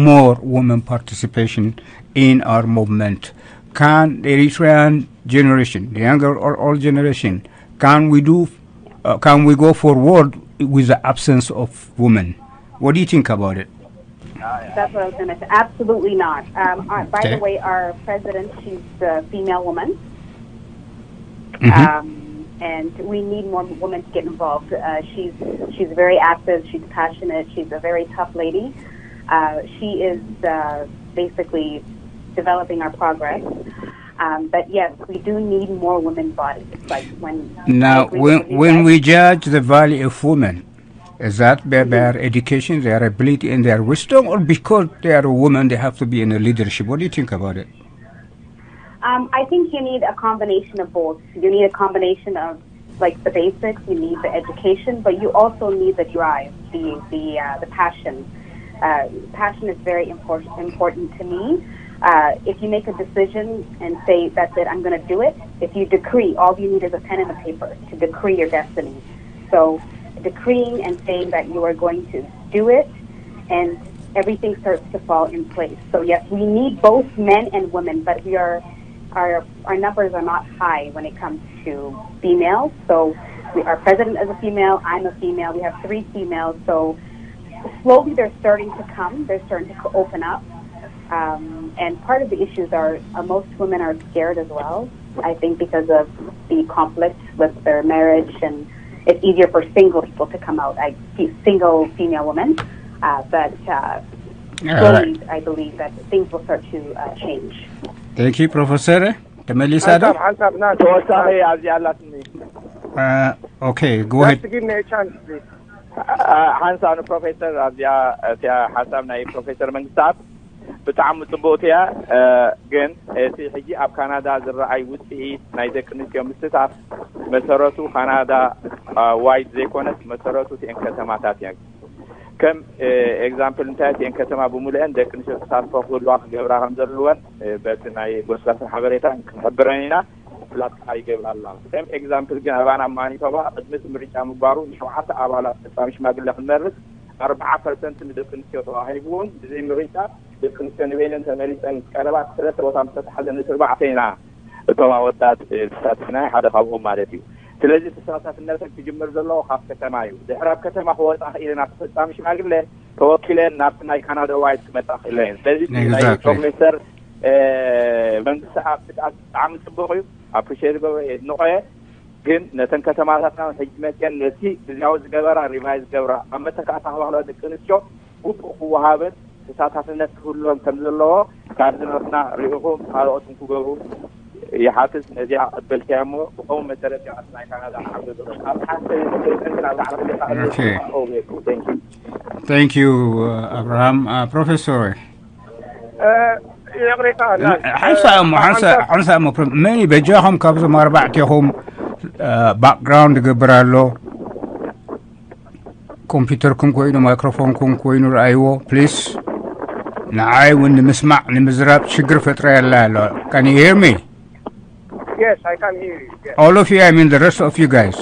more women participation in our movement. Can the Eritrean generation, the younger or old generation, can we do, uh, can we go forward with the absence of women? What do you think about it? That's what I was going to say. Absolutely not. Um, uh, by the Okay. Way, our president, she's a female woman. Mhm. Um, and we need more women to get involved. Uh, she's she's very active. She's passionate. She's a very tough lady. Uh, she is uh, basically developing our progress. Um, but yes, we do need more women bodies. Like when I Now, agree when, with you when guys. we judge the value of women, is that by their education, their ability, and their wisdom, or because they are a woman, they have to be in a leadership? What do you think about it? Um, I think you need a combination of both. You need a combination of like the basics, you need the education, but you also need the drive, the the uh, the passion. Uh, passion is very important important to me. Uh, if you make a decision and say, "That's it, I'm going to do it," if you decree, all you need is a pen and a paper to decree your destiny. So decreeing and saying that you are going to do it, and everything starts to fall in place. So yes, we need both men and women, but we are our our numbers are not high when it comes to females. So we, our president is a female. I'm a female. We have three females. So slowly they're starting to come. They're starting to open up. Um, and part of the issues are uh, most women are scared as well. I think because of the conflict with their marriage, and it's easier for single people to come out. I see single female women, uh, but uh, All right. slowly, I believe that things will start to uh, change. Thank you, Professor. ተመሊሳ ዶ? ሓንሳብ ሓንሳብ ና ተወሳኺ ኣብዚኣ ኣላትኒ Uh, okay, go ahead. Just give me a chance, please. ሓንሳብ ንፕሮፌሰር ኣብዚኣ እቲኣ ሓንሳብ ናይ ፕሮፌሰር መንግስታብ ብጣዕሚ ጽቡቕቲ እያ። እ፣ ግን እቲ ሕጂ ኣብ ካናዳ ዝረኣይ ውፅኢት ናይ ደቂ ኣንስትዮ ምስታፍ መሰረቱ ካናዳ ዋይድ ዘይኮነስ መሰረቱ እቲአን ከተማታት እየን። ከም ኤግዛምፕል እንታይ እቲአን ከተማ ብምሉአን ደቂ ኣንስትዮ ተሳትፎ ክህልዋ ክገብራ ከም ዘለወን እ፣ በቲ ናይ ጎስጋስን ሓበሬታን ክንሕብረን ኢና። ፍላት ቃል ይገብራ ኣላ። ከም ኤግዛምፕል ግን ኣባና ኣብ ማኒቶባ ቅድሚ እቲ ምርጫ ምግባሩ ንሸውዓተ ኣባላት ፈጻሚ ሽማግለ ክንመርጽ ኣርብዓ ፐርሰንት ንደቂ ኣንስትዮ ተዋሂብዎም። ብዘይ ምርጫ ደቂ ኣንስትዮ ንበይነን ተመሪጸን ቀረባ ሰለስተ ቦታ ምስ ተተሓዘ ነቲ ኣርባዕተ ኢና እቶም ኣወዳት እ፣ ተሳቲፍና ሓደ ካብኦም ማለት እዩ። ስለዚ ተሳታፍነተን ክጅምር ዘለዎ ካብ ከተማ እዩ። ድሕሪ ኣብ ከተማ ክወፃ ክኢለን ኣብ ፈጻሚ ሽማግለ ተወኪለን ናብቲ ናይ ካናዳ ዋይት ክመጣ ክኢለን። ስለዚ ናይ Exactly. ፕሮፌሰር እ፣ መንግስቲ ኣብ ስግኣት ብጣዕሚ ጽቡቕ እዩ። ኣፕሪሼት ገብረ የድንቆ እየ። ግን ነተን ከተማታትና ሕጂ መፅአን ነቲ ግዝያዊ ዝገበራ ሪቫይዝ ገብራ ኣብ መተካእታ ክባህላ ደቂ ኣንስትዮ ግቡእ ክወሃበን ተሳታፍነት ክህልወን ከም ዘለዎ ካብ ዝነበርና ርኢኹም ካልኦት ክገብሩ ይሓትት። ነዚኣ ቀበልክያ እሞ ብኸምኡ መሰረት እያ ናይ ካናዳ ዓውደ ዘሎ ኣብ ሓንቲ ሰበይቲ ኣብ ላዕሊ ክልተ Okay. ኦቤኩ። Thank you. Thank you, uh, Abraham. Uh, Professor. ይቕሬታ ሓንሳ እሞ ሓንሳ ሓንሳ እሞ ፕሮ- መን እዩ በጃኹም ካብዞም ኣርባዕቴኹም ባክግራውንድ ይገብር ኣሎ? ኮምፒውተርኩም ኮይኑ ማይክሮፎንኩም ኮይኑ ረኣይዎ ፕሊስ። ንዓይ እውን ንምስማዕ ንምዝራብ ሽግር ፈጥረ ያላ ኣሎ። Can you hear me? Yes, I can hear you. Yes. All of you, I mean the rest of you guys.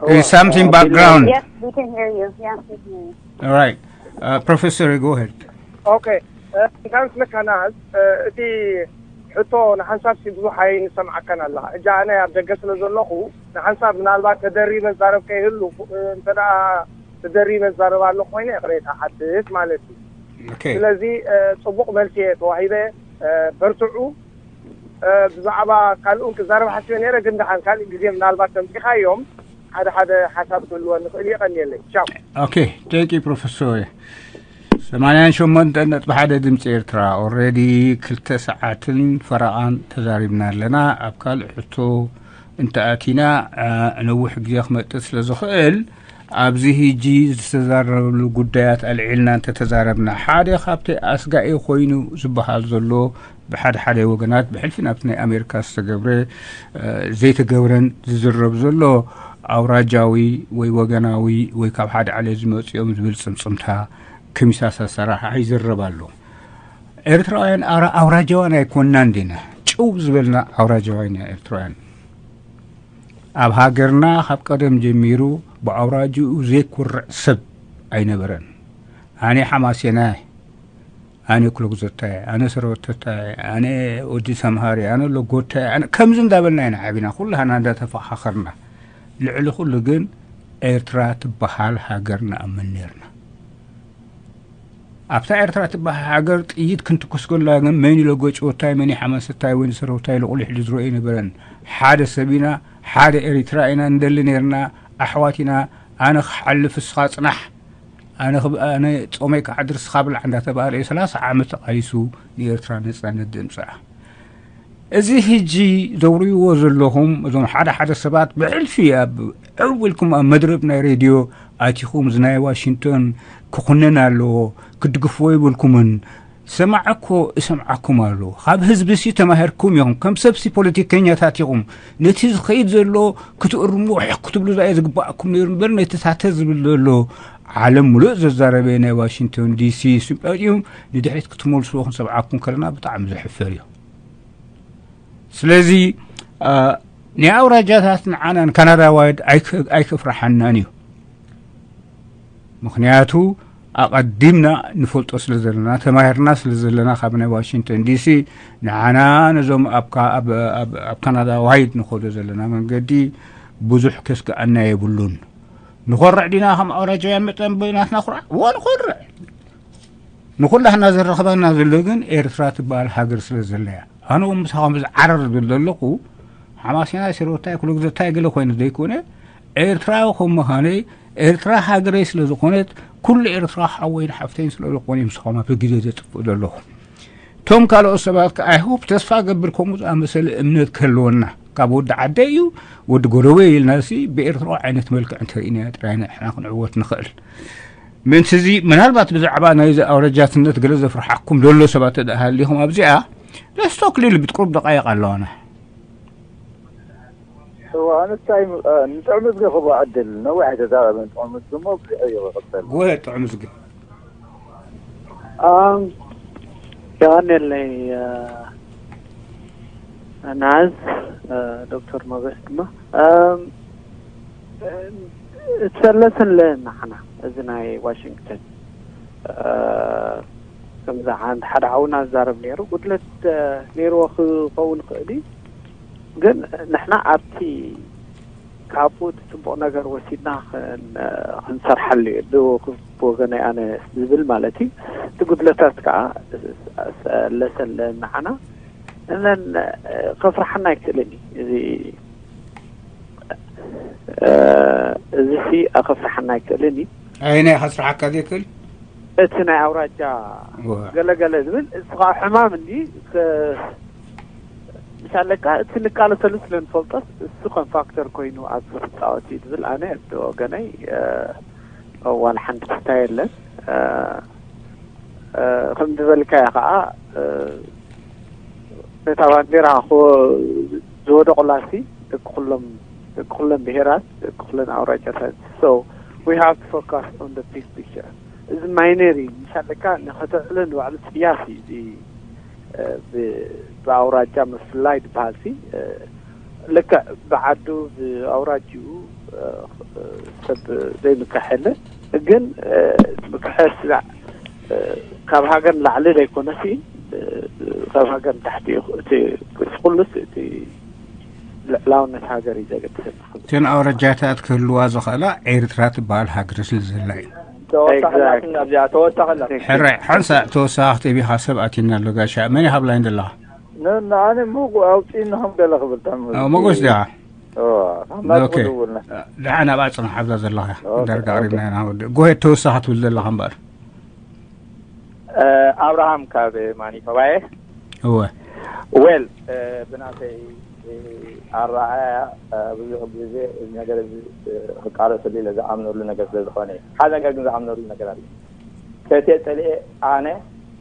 There is something background. Yes, we can hear you. Yeah, we can hear you. All right. Uh, Professor, go ahead. ኦኬ፣ እ፣ እንታይ ምስ መካናል እ፣ እቲ ሕቶ ንሓንሳብ ሲ ብዙሕ ኣይንሰምዓካን ኣላ። እጃ ኣነ ኣብ ደገ ስለ ዘለኹ ንሓንሳብ ምናልባት ተደሪበ ዛረብ ከይህሉ እ፣ እንተ ደኣ ተደሪበ ዛረብ ኣሎ ኮይነ ይቕሬታ ሓትት ማለት እዩ። Okay. ስለዚ እ፣ ጽቡቕ መልሲ እየ ተዋሂበ። እ፣ በርትዑ። እ፣ ብዛዕባ ካልኡን ክዛረብ ሓሲበ ነይረ፣ ግን ደሓን ካልእ ግዜ ምናልባት ተምፂኻዮም ሓደ ሓደ ሓሳብ ክህልወ ንኽእል። የቐንየለይ። ቻው። Okay, thank you, Professor. ሰማንያን ሸሞንተ ነጥቢ ሓደ ድምፂ ኤርትራ ኦልሬዲ ክልተ ሰዓትን ፈረቓን ተዛሪብና ኣለና። ኣብ ካልእ ሕቶ እንተኣቲና አ፣ ነዊሕ ግዜ ክመጥእ ስለ ዝኽእል ኣብዚ ሕጂ ዝተዛረበሉ ጉዳያት ኣልዒልና እንተተዛረብና ሓደ ካብቲ ኣስጋኢ ኮይኑ ዝበሃል ዘሎ ብሓደ ሓደ ወገናት ብሕልፊ ናብቲ ናይ ኣሜሪካ ዝተገብረ አ፣ ዘይተገብረን ዝዝረብ ዘሎ ኣውራጃዊ ወይ ወገናዊ ወይ ካብ ሓደ ዓሌት ዝመፅኦም ዝብል ፅምፅምታ ክምሳሳሰራ ይዝረብ ኣሎ። ኤርትራውያን ኣራ- ኣውራጃውያን ኣይኮንና እንዲና ጭው ዝበልና ኣውራጃውያን ኢና ኤርትራውያን። ኣብ ሃገርና ካብ ቀደም ጀሚሩ ብኣውራጅኡ ዘይኩርዕ ሰብ ኣይነበረን። ኣነ ሓማሴናይ፣ ኣነ ክሎግዘታይ፣ ኣነ ሰረወተታይ፣ ኣነ ወዲ ሰምሃሪ፣ ኣነ ሎጎታይ፣ ኣነ ከምዚ እንዳበልና ኢና ዓቢና ኩላህና እንዳተፈኻኸርና። ልዕሊ ኩሉ ግን ኤርትራ ትበሃል ሃገር ንኣምን ነርና። ኣብታ ኤርትራ ትበሃል ሃገር ጥይት ክንትኩስ ከላ ግን መን ኢሎ ገጭወታይ፣ መን ይሓመሰታይ ወይ ንሰረውታይ ኢሎ ቁሊሕ ዝረኦ ኣይነበረን። ሓደ ሰብ ኢና፣ ሓደ ኤሪትራ ኢና እንደሊ ነርና። ኣሕዋት ኢና። ኣነ ክሓልፍ እስኻ ጽናሕ፣ ኣነ ክብ- ኣነ ጾመይ ክዓድር እስኻ ብላዕ እንዳተባሃለ እዩ ሰላሳ ዓመት ተቓሊሱ ንኤርትራ ነጻነት ዘምጽኣ። እዚ ሕጂ ዘውርይዎ ዘለኹም እዞም ሓደ ሓደ ሰባት ብሕልፊ ኣብ ዕው ኢልኩም ኣብ መድረብ ናይ ሬድዮ ኣቲኹም እዚ ናይ ዋሽንግቶን ክኹነን ኣለዎ፣ ክድግፍዎ ይብልኩምን። ሰማዕ እኮ እሰምዓኩም ኣሎ። ካብ ህዝቢ ሲ ተማሂርኩም ኢኹም፣ ከም ሰብሲ ፖለቲከኛታት ኢኹም። ነቲ ዝኸይድ ዘሎ ክትእርሙ ሕክ ክትብሉ ዛየ ዝግባኣኩም ነይሩ እምበር ነቲ ታተ ዝብል ዘሎ ዓለም ሙሉእ ዘዛረበ ናይ ዋሽንግቶን ዲሲ ሲምፖዚዩም ንድሕሪት ክትመልስዎ ክንሰምዓኩም ከለና ብጣዕሚ ዘሕፍር እዩ። ስለዚ አ፣ ናይ ኣውራጃታት ንዓና ንካናዳ ዋይድ ኣይክ- ኣይክፍርሓናን እዩ። ምኽንያቱ ኣቐዲምና ንፈልጦ ስለ ዘለና፣ ተማሂርና ስለ ዘለና ካብ ናይ ዋሽንግተን ዲሲ ንዓና ነዞም ኣብ ካ- ኣብ- ኣብ- ኣብ ካናዳ ዋይድ ንኸዶ ዘለና መንገዲ ብዙሕ ከስግኣና የብሉን። ንኾርዕ ዲና ከም ኣውራጃውያን መጠን ብናትና ኩርዓ? እዎ ንኾርዕ። ንኹላህና ዘረኽበና ዘሎ ግን ኤርትራ ትበሃል ሃገር ስለ ዘለያ። ኣነ እውን ምሳኹም እዚ ዓረር ዝብል ዘለኹ ሓማሴናይ፣ ሰረወታይ፣ ኩሉ ግዘታይ ገለ ኮይነ ዘይኮነ፣ ኤርትራዊ ከም ምዃነይ፣ ኤርትራ ሃገረይ ስለ ዝኾነት፣ ኩሉ ኤርትራ ሓወይን ሓፍተይን ስለ ዝኾኑ ምሳኹም ኣብ ግዜ ዘጥፍእ ዘለኹ። እቶም ካልኦት ሰባት ከ I hope፣ ተስፋ ገብር ከምኡ ዝኣመሰለ እምነት ክህልወና። ካብ ወዲ ዓደይ እዩ፣ ወዲ ጎረቤ ኢልና ሲ ብኤርትራዊ ዓይነት መልክዕ እንተርኢናዮ ጥራይ ንሕና ክንዕወት ንኽእል። ምእንቲ እዚ ምናልባት ብዛዕባ ናይዚ ኣውረጃትነት ገለ ዘፍርሓኩም ዘሎ ሰባት ተደኣ ሃሊኹም ኣብዚኣ፣ let's talk little bit፣ ቁሩብ ደቃይቕ ኣለዋና። እዋ ኣነስታይ ንጥዑም እዝጊ ክቦ ዕድል ነዊሕ ተዛረበ ንጥዑም እዝጊ እሞ ብዚሑ ይቕበል። ጎየ ጥዑም እዝጊ። ኣም የቐንየለይ ናዝ ዶክተር ሞገስ ድማ ኣም እትሰለስን ለናሕና እዚ ናይ ዋሽንግተን ከምዛ ሓንቲ ሓደ ሓውና ዝዛረብ ነይሩ። ጉድለት ነይርዎ ክኸውን ይኽእል እዩ፣ ግን ንሕና ኣብቲ ካብኡ እቲ ፅቡቕ ነገር ወሲድና ክንሰርሓሉ እዩ። ብወገነይ ኣነ ዝብል ማለት እዩ። እቲ ጉድለታት ከዓ ለሰለ ንዓና እነን ከፍርሓና ኣይክእልን እዩ። እዚ እዚ ሲ ከፍርሓና ኣይክእልን እዩ። ኣይናይ ከስርሓካ ዘይክእል እቲ ናይ ኣውራጃ ገለገለ ዝብል እዚ ከዓ ሕማም እንዲ ምሳለካ እቲ ንቃለሰሉ ስለ ንፈልጦስ እሱ ከም ፋክተር ኮይኑ ኣብዚ ክፃወት እዩ ዝብል ኣነ ብወገነይ ዋላ ሓንቲ ክስታ የለን። ከም ዝበልካዮ ከዓ ነታ ባንዴራ ዝወደቑላሲ ደቂ ኩሎም ደቂ ኩለን ብሄራት ደቂ ኩለን ኣውራጃታት so we have to focus on the big picture። እዚ ማይነር እዩ ምሳለካ ንኸተዕልን ባዕሉ ፅያፍ እዩ እዚ ብኣውራጃ ምፍላይ ዝበሃል ሲ ልክዕ ብዓዱ ብኣውራጅኡ ሰብ ዘይምክሕ የለን። ግን ምክሐ ስጋዕ ካብ ሃገር ንላዕሊ ዘይኮነ ሲ ካብ ሃገር ንታሕቲ እዩ። እቲ ኩሉስ እቲ ልዕላውነት ሃገር እዩ ዘገድሰና። እተን ኣውረጃታት ክህልዋ ዝኽእላ ኤርትራ ትበሃል ሃገር ስለ ዘላ እዩ። ተወሳኺላትና እዚኣ ተወሳኺላ ሕራይ ሓንሳእ ተወሳኺ ክትህብ ኢኻ፣ ሰብ ኣትዩና ኣሎ። ጋሻ መን ኢኻ ብላይን ዘለኻ? ንኣነ ሙጉ ኣውፂእኒ ከም ገለ ክብል ታም መጎስ ዲኻ? ናትኩ ኦኬ። ድውልና ደሓ ናብኣ ፅናሕ ኣብዛ ዘለኻ ኦኬ፣ ዳርጋ ኣቕሪብና ኢና ወዲ ጎሄ ተወሳኺ ትብል ዘለኻ እምበር ኣብርሃም ካብ ማኒቶባየ እወ ዌል ብናተይ ኣረኣያ ብዙሕ ግዜ እዚ ነገር እዚ ክቃለሰሉ ኢለ ዝኣምነሉ ነገር ስለ ዝኾነ እዩ። ሓደ ነገር ግን ዝኣምነሉ ነገር ኣሎ። ፈትየ ጸሊኤ ኣነ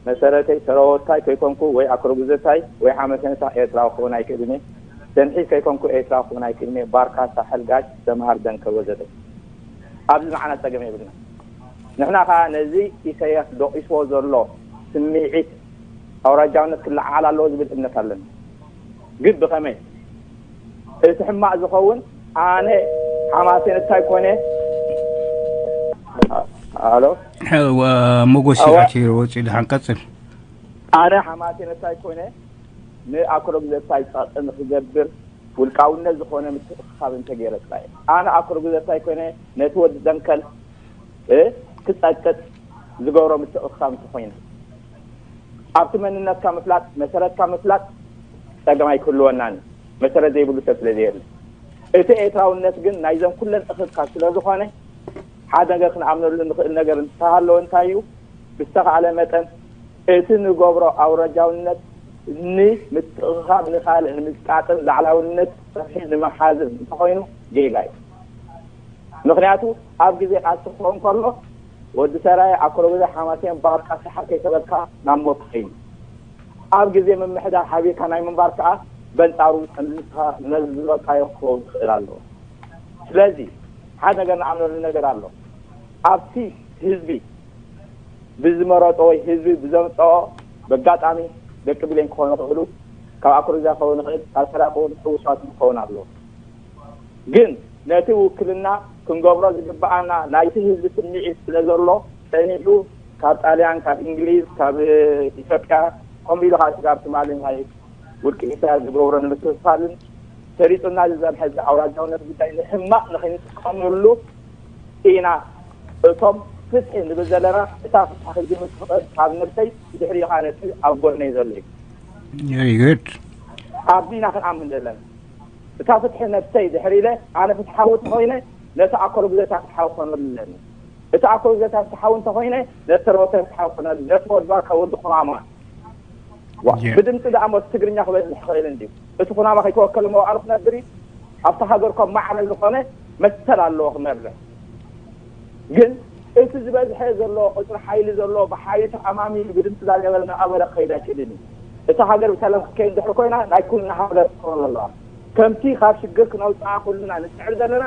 መሰረተይ ሰረወታይ ከይኮንኩ ወይ ኣክረጉዘታይ ወይ ሓመሰነታ ኤርትራዊ ክኸውን ኣይክእልን እየ። ሰንሒት ከይኮንኩ ኤርትራዊ ክኸውን ኣይክእልን እየ። ባርካ፣ ሳሕል፣ ጋሽ፣ ሰምሃር፣ ደንከል ወዘተ። ኣብዚ ንዓና ጸገም የብልና። ንሕና ከኣ ነዚ ኢሳያስ ደቂስዎ ዘሎ ስምዒት ኣውራጃውነት ክለዓዓል ኣለዎ ዝብል እምነት ኣለኒ። ግን ብኸመይ? እቲ ሕማቕ ዝኸውን ኣነ ሓማሴን እንታይ ኮነ? ኣሎ ሞጎስ ኣዋ- ኣትዩ ወፂኡ ድሓን ቀፅል ኣነ ሓማሴን እንታይ ኮነ? ንኣክረጉዘታይ ጸቕጢ ንክገብር ውልቃውነት ዝኾነ ምትእኽኻብ እንተገይረ ጥራይ። ኣነ ኣክረጉዘታይ ኮነ ነቲ ወዲ ደንከል እ ክጸቅጥ ዝገብሮ ምትእኽኻብ እንተኾይኑ፣ ኣብቲ መንነትካ ምፍላጥ፣ መሰረትካ ምፍላጥ ጸገም ኣይክህልወናን እዩ። መሰረት ዘይብሉ ሰብ ስለ ዘየለ። እቲ ኤርትራውነት ግን ናይዘን ኩለን እኽብካ ስለ ዝኾነ፣ ሓደ ነገር ክንኣምነሉ ንኽእል ነገር እንተሃለወ እንታይ እዩ? ብዝተኻእለ መጠን እቲ ንገብሮ ኣውራጃውነት ንምትእኽኻብ፣ ንኻልእ ንምግጣጥን ላዕላውነት ፍትሒ ንምሓዝን እንተኾይኑ ጌጋ እዩ። ምኽንያቱ ኣብ ግዜ ቃልሲ ክኸውን ከሎ ወዲ ሰራየ ኣኮሎ ግዜ ሓማሴን ባርካ ሰሓር ከይተበልካ ናብ ሞት ትኸይድ። ኣብ ግዜ ምምሕዳር ሓቢርካ ናይ ምንባር ከኣ በንጻሩ ቀንዝካ ነዚ ዝበልካዮ ክኸውን ክኽእል ኣለዎ። ስለዚ ሓደ ነገር ንኣምነሉ ነገር ኣሎ። ኣብቲ ህዝቢ ብዝመረጦ ወይ ህዝቢ ብዘምፀኦ፣ በጋጣሚ ደቂ ብሌን ክኾኑ ይኽእሉ፣ ካብ ኣኩርዛ ክኸውን ይኽእል፣ ካብ ሰራቂ እውን ሕውሳት ክኸውን ኣለዎ። ግን ነቲ ውክልና ክንገብሮ ዝግብኣና ናይቲ ህዝቢ ስምዒት ስለ ዘሎ ጸኒሑ ካብ ጣልያን፣ ካብ እንግሊዝ፣ ካብ ኢትዮጵያ፣ ከምኡ ኢሉ ካብ ስጋብ ትማሊ ናይ ውድቂ ኢሳያስ ዝገብሮ ንምክፍፋልን ሰሪጡና ዝጸንሐ እዚ ኣውራጃውነት ጉዳይ ንሕማቕ ንኽንጥቀመሉ ኢና። እቶም ፍትሒ ንብል ዘለና እታ ፍትሒ ክትግምት ትኽእል ካብ ነብሰይ ድሕሪኡ ከዓ ነቲ ኣብ ጎነይ ዘሎ እዩ። Very good. ኣብዚና ክንኣምን ዘለና እታ ፍትሒ ነብሰይ ድሕሪ ኢለ ኣነ ፍትሓዊ እንተኾይነ ነቲ ኣኮሎ ጉዘታ ፍትሓዊ ክኾነሉ ኣለኒ። እቲ ኣኮሎ ጉዘታ ፍትሓዊ እንተኾይነ ነቲ ሮተ ፍትሓዊ ክኾነሉ፣ ነቲ ወድባ ካብ ወዲ ኩናማ ዋ፣ Yeah. ብድምፂ ደኣ ሞት ትግርኛ ክበዝሕ ይኽእል እንድዩ። እቲ ኩናማ ከይተወከለ መዋእሉ ክነብር እዩ። ኣብቲ ሃገር ከም ማዕረ ዝኾነ መሰል ኣለዎ ክመርሕ። ግን እቲ ዝበዝሐ ዘሎ ቁፅሪ ሓይሊ ዘሎ ብሓይሊ ተኣማሚኑ ብድምፂ ላሊበላ እናቐበረ ክኸይድ ኣይክእልን እዩ። እቲ ሃገር ብሰላም ክትከይድ ድሕሪ ኮይና ናይ ኩልና ሃገር ክትኸውን ኣለዋ። ከምቲ ካብ ሽግር ክነውፅኣ ኩልና ንፅዕር ዘለና፣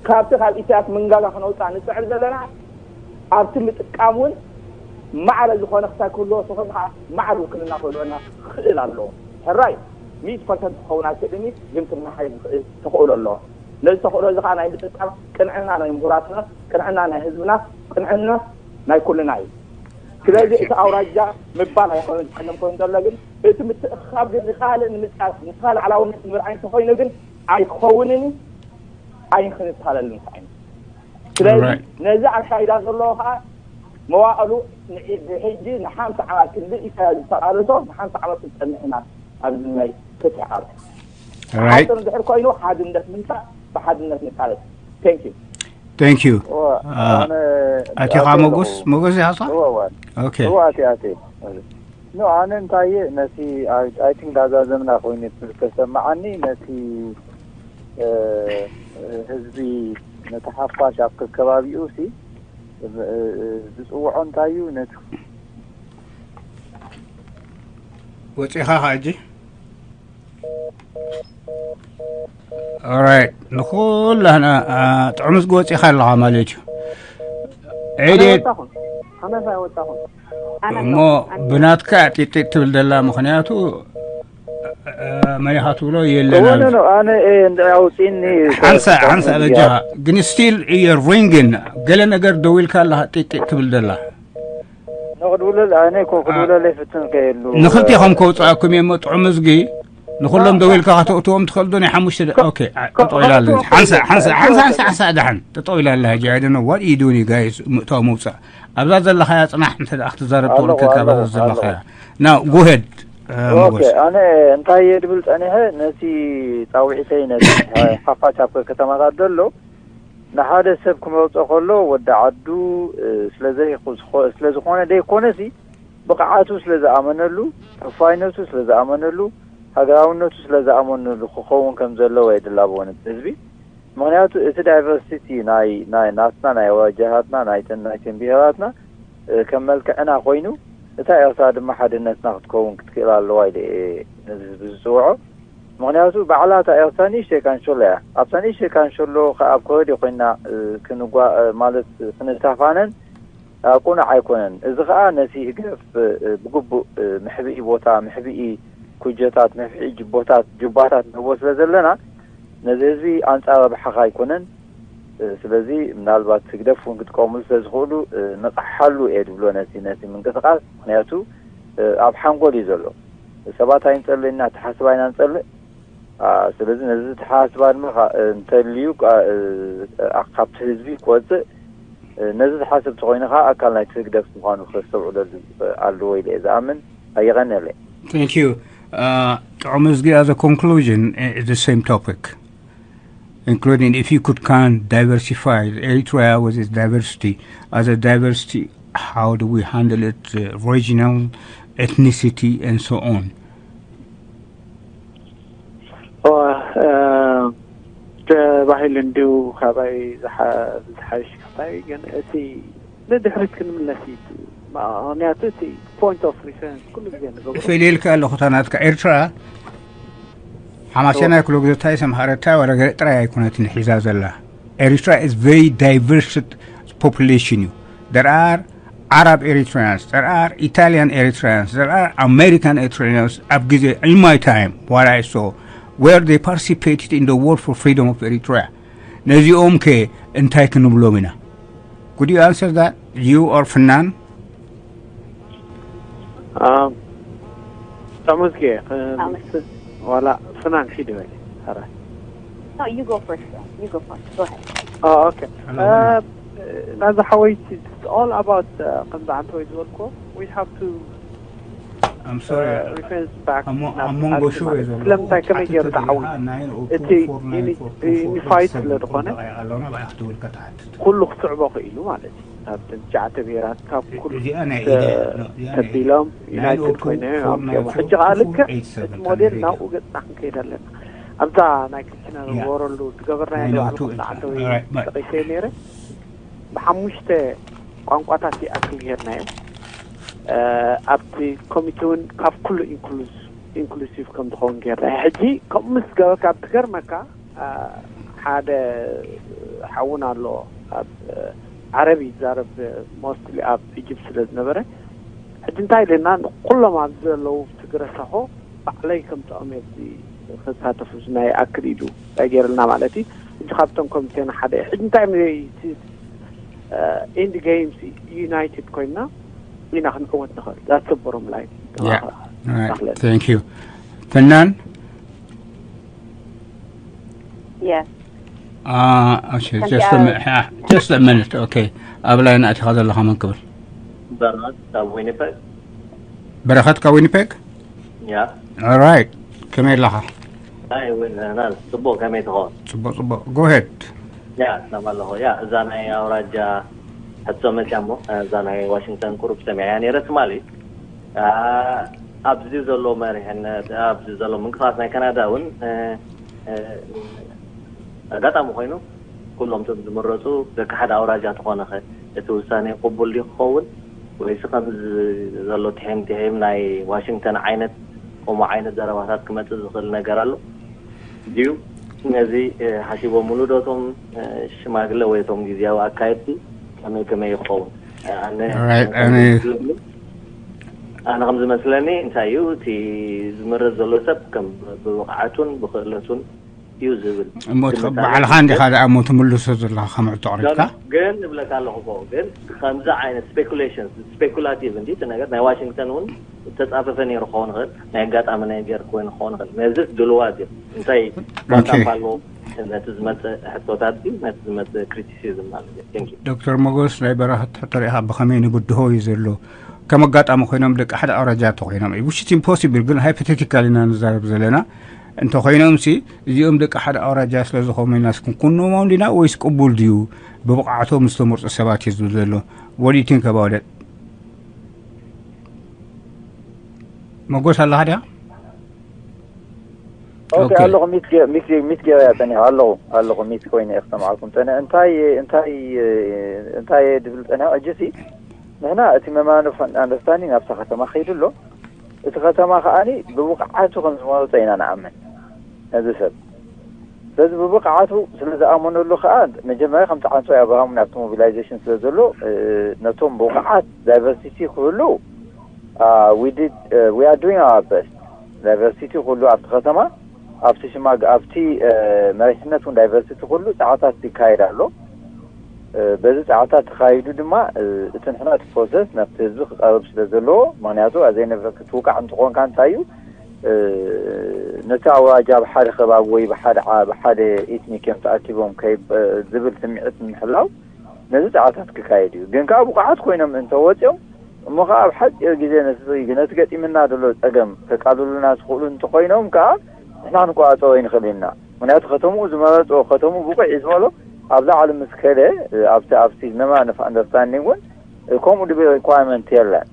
ካብቲ ካብ ኢሳያስ መንጋጋ ክነውፅኣ ንፅዕር ዘለና ኣብቲ ምጥቃም እውን ማዕረ ዝኾነ ክሳብ ክህልዎ ተኾይኑ ከዓ ማዕረ ውክልና ክህልወና ክኽእል ኣለዎ። ሕራይ ሚእቲ ፐርሰንት ክኸውን ኣይክእልን እዩ፣ ግን ክመሓየሽ ዝኽእል ተኽእሎ ኣለዎ። ነዚ ተኽእሎ እዚ ከዓ ናይ ምጥቃም ቅንዕና ናይ ምሁራትና፣ ቅንዕና ናይ ህዝብና፣ ቅንዕና ናይ ኩልና እዩ። ስለዚ እቲ ኣውራጃ ምባል ኣይኮነን ዝጸገም ኮይኑ ዘሎ፣ ግን እቲ ምትእኽኻብ ግን ንኻልእ ንምጻፍ ንስኻ ላዕላውነት ንምርኣይ እንተኾይኑ ግን ኣይክኸውንን እዩ፣ ኣይክንታለልን ከዓ እዩ። ስለዚ Right. ነዚ ኣካይዳ ዘለዎ ከዓ መዋእሉ ንሒ- ንሕጂ ንሓምሳ ዓመት ክንዲ ኢሳያስ ዝተቓለሶ ንሓምሳ ዓመት ክንጸንሕ ኢና ኣብዚ ናይ ፍትሒ ቃልሲ። Right. ሓቂ እንድሕር ኮይኑ ሓድነት ምምፃእ ብሓድነት ንቃለስ። Thank you. Thank you. እወ፣ Ah, ኣነ ኣቲኻ ኣትየ ሞጎስ ኣለኹ። ሞጎስ ኢኻ? እወ፣ እወ። Okay. እወ፣ ኣትየ፣ ኣትየ። ኖ፣ ኣነ እንታይ እየ፣ ነቲ ኣይ ቲንክ ዳዛዘምና ኮይኑ ተሰማዓኒ፣ ነቲ እ፣ ህዝቢ፣ ነቲ ሓፋሽ ኣብ ከከባቢኡ ሲ እ፣ ዝፅውዖ እንታይ እዩ፣ ነቲ ወፂኻ ኸዓ እጂ? Alright, ንኩላህና፣ አ፣ ጥዑም ዝግ ወፂኻ ኣለኻ ማለት እዩ። ዒዴት ወጣኹም ሓመሳ ወጣኹም እሞ ብናትካ ጢጢጥ ትብል ዘላ፣ ምኽንያቱ እ፣ መሪኻ ትብሎ የለን እወ ኣብ- ኖ ኣነ እየ እንደ ኣውፂኒ ሓንሳ ሓንሳ በጃኻ ግን still you're ringing፣ ገለ ነገር ደዊልካ ኣለኻ ጢጢጥ ትብል ዘላ። ንክድውለል ኣነ ኮ ክድውለል ይፍትን ከየሉ ንክልቴኹም ከውፅኣኩም እየ እሞ ጥዑም እዝጊ ንኩሎም ደዊልካ ከተእትዎም ትኽእል ዶ? ናይ ሓሙሽተ ደ- ኦኬ፣ አ- ጠጠው ኢላ ኣለች። ሓንሳ ሓንሳ ሓንሳ ሓንሳ ሓንሳ ደሓን ጠጠው ኢላ ኣላ። ሕጂ I don't know what you doing you guys፣ ምእታው ምውፃእ ኣብዛ ዘለኻያ ፅናሕ እንተ ደኣ ክትዛረብ ኣለኹ፣ ተወልከካ በዛ ኣለኹ፣ ዘለኻያ ኣለኹ። now go ahead። እ፣ ኦኬ ሞጎስ ኣነ እንታይ እየ ድብል ፀኒሐ ነቲ ፃውዒተይ ነቲ ሓፋሽ ኣብ ከተማታት ዘሎ ንሓደ ሰብ ክመርፆ ከሎ ወዲ ዓዱ እ፣ ስለ ዘይኮ- ስለ ዝኾነ ዘይኮነሲ ብቕዓቱ ስለ ዝኣመነሉ፣ ተፋይነቱ ስለ ዝኣመነሉ፣ ሃገራውነቱ ስለ ዝኣመነሉ ክኸውን ከም ዘለዎ እየ ድላቦ ነቲ ህዝቢ። ምኽንያቱ እቲ ዳይቨርሲቲ ናይ ናይ ናትና ናይ ኣውራጃታትና ናይተን ናይተን ብሄራትና እ፣ ከም መልክዕና ኮይኑ እታ ኤርትራ ድማ ሓድነትና ክትከውን ክትክእል ኣለዋ ኢለ እየ ነዚ ህዝቢ ዝፅውዖ። ምኽንያቱ ባዕላ እታ ኤርትራ ንእሽተይ ካንሸሎ እያ። ኣብታ ንእሽተይ ካንሸሎ ከኣ ኣብ ኮረድዮ ኮይና እ፣ ክንጓ እ፣ ማለት ክንታፋነን ኣቁኑዕ ኣይኮነን። እዚ ከኣ ነቲ ህግደፍ ብግቡእ መሕብኢ ቦታ፣ መሕብኢ ኩጀታት፣ መሕብኢ ጅቦታት፣ ጁባታት ንህቦ ስለ ዘለና ነዚ ህዝቢ ኣንጻር ረብሓኻ ኣይኮነን። ስለዚ ምናልባት ህግደፍ እውን ክጥቀምሉ ስለ ዝኽእሉ ንቕሓሉ እየ ዝብሎ ነቲ ነቲ ምንቅስቃስ። ምኽንያቱ ኣብ ሓንጎል እዩ ዘሎ። ሰባት ኣይንጸልእ ኢና፣ ኣተሓስባ ኢና ንጸልእ። ስለዚ ነዚ ኣተሓስባ ድማ እንተልዩ ካብቲ ህዝቢ ክወጽእ ነዚ ዝሓስብ ተኾይኑ ከዓ ኣካል ናይቲ ህግደፍ ምዃኑ ከስተውዕለሉ ኣለዎ ኢለ እየ ዝኣምን። ኣየቐነለ። Thank you. Uh, ጥዑም እዝጊ, as a conclusion, uh, the same topic, including if you could can diversify Eritrea with its diversity, as a diversity, how do we handle it, uh, regional, ethnicity, and so on? ተባሂሉ እንዲሁ ካባይ ዝሓሽ ክታይ ግን እቲ ንድሕሪት ክንምለስ እዩ። ምክንያቱ እቲ point of reference ኩሉ ግዜ ንገብሮ ፈልየልካ ኣለኹ። እታ ናትካ ኤርትራ ሓማሴናይ ክሎ ግዘታይ ሰምሃረታ ወላ ገለ ጥራይ ኣይኮነትን ሒዛ ዘላ። Eritrea is very diverse population እዩ። There are Arab Eritreans, there are Italian Eritreans, there are American Eritreans. ኣብ ግዜ, in my time, what I saw, where they participated in the war for freedom of Eritrea. ነዚኦም ከ እንታይ ክንብሎም ኢና? Could you answer that? You or ፍናን? ተመስገ ዋላ ፍናን ሒድ በል። ኧረ No, you go first. Though. You go first. Go ahead. Oh, okay. Uh, ናዛ ሓወይቲ, it's all about, uh, ከምዛ ዓንተ ወይ ዝበልኮ, we have to I'm sorry. Reference back ኣብ መንጎ ሾው እየ ዘሎ። ስለምንታይ ከመይ ገይሩ ተዓዊ እቲ ዩኒፋይድ ስለ ዝኾነ ኣለና ብኣ ክትብል ከተሓትት ኩሉ ክስዕቦ ክኢሉ ማለት እዩ። ካብ ትሽዓተ ብሄራት ካብ ኩሉ እዚኣ ናይ ተቢሎም ዩናይትድ ኮይነ ኣምፅኦም። ሕጂ ከዓ ልክዕ እቲ ሞዴል ናብኡ ገፅና ክንከይድ ኣለና። ኣብዛ ናይ ክልቲና ንገበረሉ ዝገበርናዮ ንባዕሉ ክልተ ዓንተ ወይ ጠቂሰ ነይረ። ብሓሙሽተ ቋንቋታት ይኣክል ጌርናዮ። ኣብቲ ኮሚቴ እውን ካብ ኩሉ ኢንክሉሲቭ ከም ዝኸውን ጌርና። ሕጂ ከምኡ ምስ ገበርካ ብትገርመካ ሓደ ሓውና ኣሎ ኣብ ዓረብ ይዛረብ፣ ሞስትሊ ኣብ ኢጅፕት ስለ ዝነበረ፣ ሕጂ እንታይ ኢለና፣ ኩሎም ኣብዚ ዘለዉ ትግረ ሳሆ ባዕለይ ከምፅኦም ኣብዚ ክሳተፉ ናይ ኣክል ኢሉ እንታይ ገይርልና ማለት እዩ። ሕጂ ካብቶም ኮሚቴና ሓደ እዩ። ሕጂ እንታይ ኢንድ ጌምስ ዩናይትድ ኮይና ኢና ክንዕወት ንኽእል። ዛሰበሮም ላይ Thank you. ፍናን Yes. Uh, okay, just a minute. Ah, just a minute. Okay. ኣብ ላይን ኣቲኻ ዘለኻ መን ክብል? በረኸት ካብ ዊኒፐግ። በረኸት ካብ ዊኒፔግ? ያ All right. ከመይ ኣለኻ? ኣይ፣ ዊን፣ ናዝ፣ ጽቡቕ፣ ከመይ ትኸውን? ጽቡቕ፣ ጽቡቕ። Go ahead. ያ ሰላም ኣለኹ። ያ እዛ ናይ ኣውራጃ ሕቶ መጽያ እሞ፣ እዛ ናይ ዋሽንግተን ቁሩብ ሰሚዐያ ነይረ ትማሊ። ኣ፣ ኣብዚ ዘሎ መሪሕነት፣ ኣብዚ ዘሎ ምንቅስቃስ ናይ ካናዳ እውን፣ እ፣ እ፣ ኣጋጣሚ ኮይኑ ኩሎም እቶም ዝምረጹ ደቂ ሓደ ኣውራጃ ተኾነ ኸ እቲ ውሳኔ ቅቡል ድዩ ክኸውን? ወይስ ከምዚ ዘሎ ትሒም ትሒም ናይ ዋሽንግተን ዓይነት ከምኡ ዓይነት ዘረባታት ክመጽእ ዝኽእል ነገር ኣሎ ድዩ? ነዚ፣ እ፣ ሓሲቦምሉ ዶ እቶም፣ እ፣ ሽማግለ ወይ እቶም ግዝያዊ ኣካየድቲ ከመይ ከመይ ይኸውን? እ፣ ኣነ Right, ኣነ ኣነ ከም ዝመስለኒ እንታይ እዩ እቲ ዝምረጽ ዘሎ ሰብ ከም ብብቕዓቱን ብኽእለቱን እዩ ዝብል እሞ እቲ ግምት ባዕልኻ ኣለኒ። እንዲኻ ደኣ እሞ ትምልሶ ዘለኻ ከም ዕቶ ኣቕሪብካ? ግን እብለካ ኣለኹ እኮ፣ ግን ከምዚ ዓይነት ስፔኩሌሽን፣ ስፔኩላቲቭ እንዲ እቲ ነገር ናይ ዋሽንግተን እውን ዝተጻፈፈ ነይሩ ክኸውን ይኽእል፣ ናይ ኣጋጣሚ ነገር ኮይኑ ክኸውን ይኽእል። ነዚ ድልዋት እዩ። እንታይ ዋጣ ኦኬ። ፋሎ ነቲ ዝመጽእ ሕቶታት ድዩ ነቲ ዝመጽእ ክሪቲሲዝም ማለት እዩ። Thank you። ዶክተር ሞጎስ፣ ናይ በረኸት ሕቶ ሪኢኻ ብኸመይ ንብድሆ እዩ ዘሎ? ከም ኣጋጣሚ ኮይኖም ደቂ ሓደ ኣውራጃ እንተኮይኖም፣ which is impossible፣ ግን ሃይፖቴቲካል ኢና ንዛረብ ዘለና። እንተኮይኖም ሲ እዚኦም ደቂ ሓደ ኣውራጃ ስለ ዝኾኑ ኢና ክንኩንኖም ዲና ወይስ ቅቡል ድዩ? ብብቕዓቶም ዝተመርጹ ሰባት እዩ ዝብል ዘሎ። What do you think about it? መጎስ ኣለኻ ድያ? ኦኬ ኦኬ። ኣለኹ። ሚት ገ- ሚት ገ- ሚት ገበያ ጸኒሑ ኣለኹ ኣለኹ ሚት ኮይነ እየ ክሰምዓኩም ጸኒሐ። እንታይ እንታይ እንታይ እየ ድብል ጸኒሐ? ሕጂ ሲ ንሕና እቲ መማን ኦፍ ኣንደርስታንዲንግ ኣብታ ከተማ ከይዱ ኣሎ። እቲ ከተማ ከዓኒ ብብቕዓቱ ከም ዝመረጸ ኢና ንኣምን ነዚ ሰብ። ስለዚ ብብቕዓቱ ስለ ዝኣመነሉ ከዓ መጀመርያ ከምቲ ዓንቶ ኣብርሃም ናብቲ ሞቢላይዜሽን ስለ ዘሎ፣ እ፣ ነቶም ብቕዓት ዳይቨርሲቲ ክህሉ፣ አ፣ we did, እ፣ we are doing our best። ዳይቨርሲቲ ክህሉ ኣብቲ ከተማ፣ ኣብቲ ሽማግ ኣብቲ፣ እ፣ መሪሕነት እውን ዳይቨርሲቲ ክህሉ ጻዕታት ይካየድ ኣሎ። እ፣ በዚ ጻዕታት ተኻይዱ ድማ፣ እ፣ እቲ ንሕና እቲ ፕሮሰስ ናብቲ ህዝቢ ክቐርብ ስለ ዘለዎ፣ ምኽንያቱ ዘይነበርክ ትውቃዕ እንትኾንካ እንታይ እዩ፣ እ፣ ነቲ ኣውራጃ ብሓደ ከባቢ ወይ ብሓደ ዓ-፣ ብሓደ ኤትኒክ እዮም ተኣኪቦም ከይ-፣ እ፣ ዝብል ስምዒት ንምሕላው ነዚ ጣዕታት ክካየድ እዩ። ግን ከዓ ብቑዓት ኮይኖም እንተወፂኦም እሞ ከዓ ኣብ ሓፂር ግዜ ነቲ ነቲ ገጢምና ዘሎ ፀገም ከቃልሉና ዝኽእሉ እንተኮይኖም ከዓ ንሕና ንቆፃፀሮ ይንኽእል ኢና። ምክንያቱ ከተምኡ ዝመረፅዎ ከተምኡ ብቑዕ እዩ ዝበሎ ኣብ ላዕሊ ምስ ከደ ኣብቲ ኣብቲ memorandum of understanding እውን ከምኡ ድብል requirement የለን።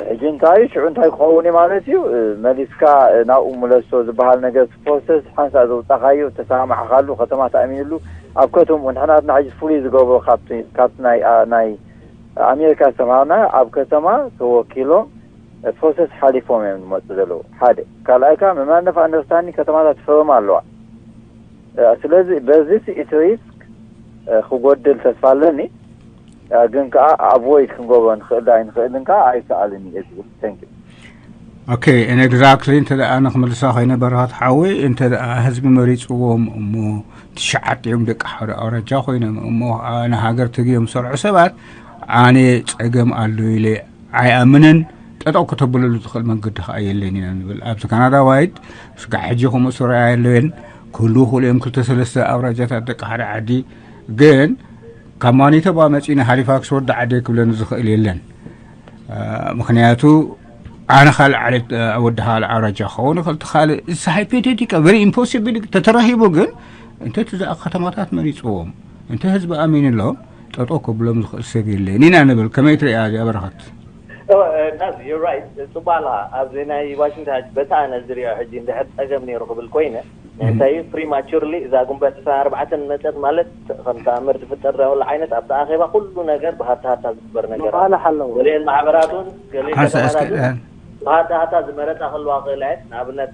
ሕጂ እንታይ ሽዑ እንታይ ክኸውን እዩ ማለት እዩ? መሊስካ ናብኡ ምለሶ ዝበሃል ነገር ፕሮሰስ ሓንሳእ ዘውፃኻዮ ተሰማማዕካሉ ከተማ ተኣሚንሉ ኣብ ከተምኡ ንሕናትና ሕጂ ፍሉይ ዝገብሮ ካብቲ ናይ ኣሜሪካ ዝተምሃርና ኣብ ከተማ ተወኪሎም ፕሮሰስ ሓሊፎም እዮም ዝመፁ ዘለዉ። ሓደ ካልኣይ ከዓ memorandum of understanding ከተማታት ይፈርማ ኣለዋ። ስለዚ በዚ እቲ ሪስክ ክጎድል ተስፋ ኣለኒ። ግን ከዓ avoid ክንገብሮ ንኽእል ኣይንኽእልን ከዓ ኣይከኣልን እዩ ዝብል። Thank you። ኦኬ፣ exactly። እንተ ደኣ ንክምልሳ ኮይነ በረኸት ሓወይ፣ እንተ ደኣ ህዝቢ መሪፅዎም እሞ ትሽዓተ እዮም ደቂ ሓደ ኣውራጃ ኮይኖም እሞ ንሃገር ተግዮም ዝሰርሑ ሰባት ኣነ ፀገም ኣሎ ኢለ ኣይኣምንን። ጠጠው ከተብለሉ ትኽእል መንገዲ ከዓ የለን ኢና ንብል። ኣብዚ ካናዳ ዋይድ ስጋዕ ሕጂ ከምኡ ዝረኣያ ኣለወን። ክህልዉ ክእሉ እዮም ክልተ ሰለስተ ኣውራጃታት ደቂ ሓደ ዓዲ። ግን ካብ ማኒቶባ መፂና ሃሊፋክስ ወዲ ዓደይ ክብለኒ ዝኽእል የለን። ምክንያቱ ኣነ ካልእ ዓሌት ወዲ ካልእ ኣውራጃ ክኸውን ይኽእል፣ እቲ ካልእ፣ it's hypothetical, very impossible ተተራሂቡ። ግን እንተ እቲ ዝኣ ከተማታት መሪፅዎም እንተ ህዝቢ ኣሚንሎም ጠጠው ከብሎም ዝኽእል ሰብ የለን ኢና ንብል። ከመይ ትሪኣ እዚኣ በረኸት? ናዚ you're right። ፅቡቅ ኣለካ። ኣብዚ ናይ ዋሽንግተን በቲ ኣነ ዝሪኦ ሕጂ እንድሕር ፀገም ነይሩ ክብል ኮይነ እንታይ እዩ prematurely እዛ ጉንበት ዕስራን ኣርባዕተን መፀት ማለት ከም ተኣምር ዝፍጠር ዳውላ ዓይነት ኣብቲ ኣኼባ ኩሉ ነገር ብሃታ ሃታ ዝግበር ነገር ኣሎ። ገሊአን ማሕበራት እውን ገሊአን ከተማታት እውን ብሃታ ሃታ ዝመረፃ ክህልዋ ክእላ እየን። ንኣብነት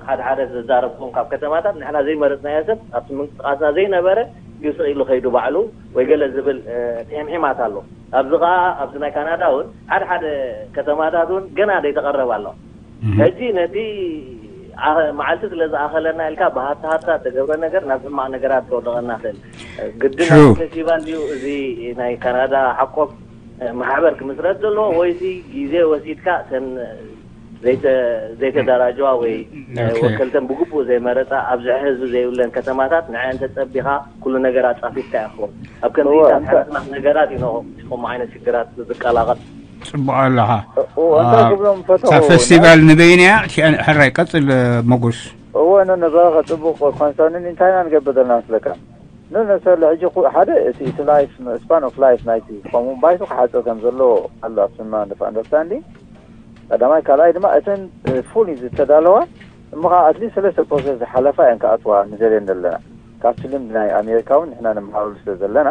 ሓደ ሓደ ዘዛረብኩም ካብ ከተማታት ንሕና ዘይመረፅናዮ ሰብ ኣብቲ ምንቅስቃስና ዘይነበረ ግስቕ ኢሉ ከይዱ ባዕሉ ወይ ገለ ዝብል ትሕምሒማት ኣሎ። ኣብዚ ከዓ ኣብዚ ናይ ካናዳ እውን ሓደ ሓደ ከተማታት እውን ገና ዘይተቐረባ ኣሎ። ሕጂ ነቲ መዓልቲ ስለ ዝኣኸለና ኢልካ ብሃታ ሃታ ተገብረ ነገር ናብ ሕማቕ ነገራት ከውደቐና ክእል። ግድን ኣብ ፌስቲቫል ድዩ እዚ ናይ ካናዳ ሓቆፍ ማሕበር ክምስረት ዘለዎ ወይሲ ግዜ ወሲድካ እተን ዘይተደራጀዋ ወይ ወከልተን ብግቡእ ዘይመረፃ ኣብዝሐ ህዝቢ ዘይብለን ከተማታት ንዐን ተፀቢኻ ኩሉ ነገር ኣፃፊፍካ ይኸውን። ኣብ ከምዚ ሓረስናት ነገራት እዩ ንኹም ዓይነት ሽግራት ዝቀላቐል። ፅቡቅ ኣለኻ። እንታይ ክብሎም ፈተኹ ፌስቲቫል ንበይንያ። ሕራይ ቀፅል መጉስ። እወ ነ ነበረኸ ፅቡቅ ኮንሰርንን እንታይ ኢና ንገብር ዘለና መስለካ? ነ ነሰለ ሕጂ ሓደ እቲ እቲ life span of life ናይቲ ከምኡ ባይቱ ክሓፅር ከም ዘሎ ኣሎ ኣብቲ memorandum of understanding ቀዳማይ። ካልኣይ ድማ እተን fully ዝተዳለዋ እሞ ከዓ ኣትሊስት ሰለስተ ፕሮሰስ ዝሓለፋ እየን ክኣትዋ ንደልየን ዘለና። ካብቲ ልምዲ ናይ ኣሜሪካ እውን ንሕና ንምሃረሉ ስለ ዘለና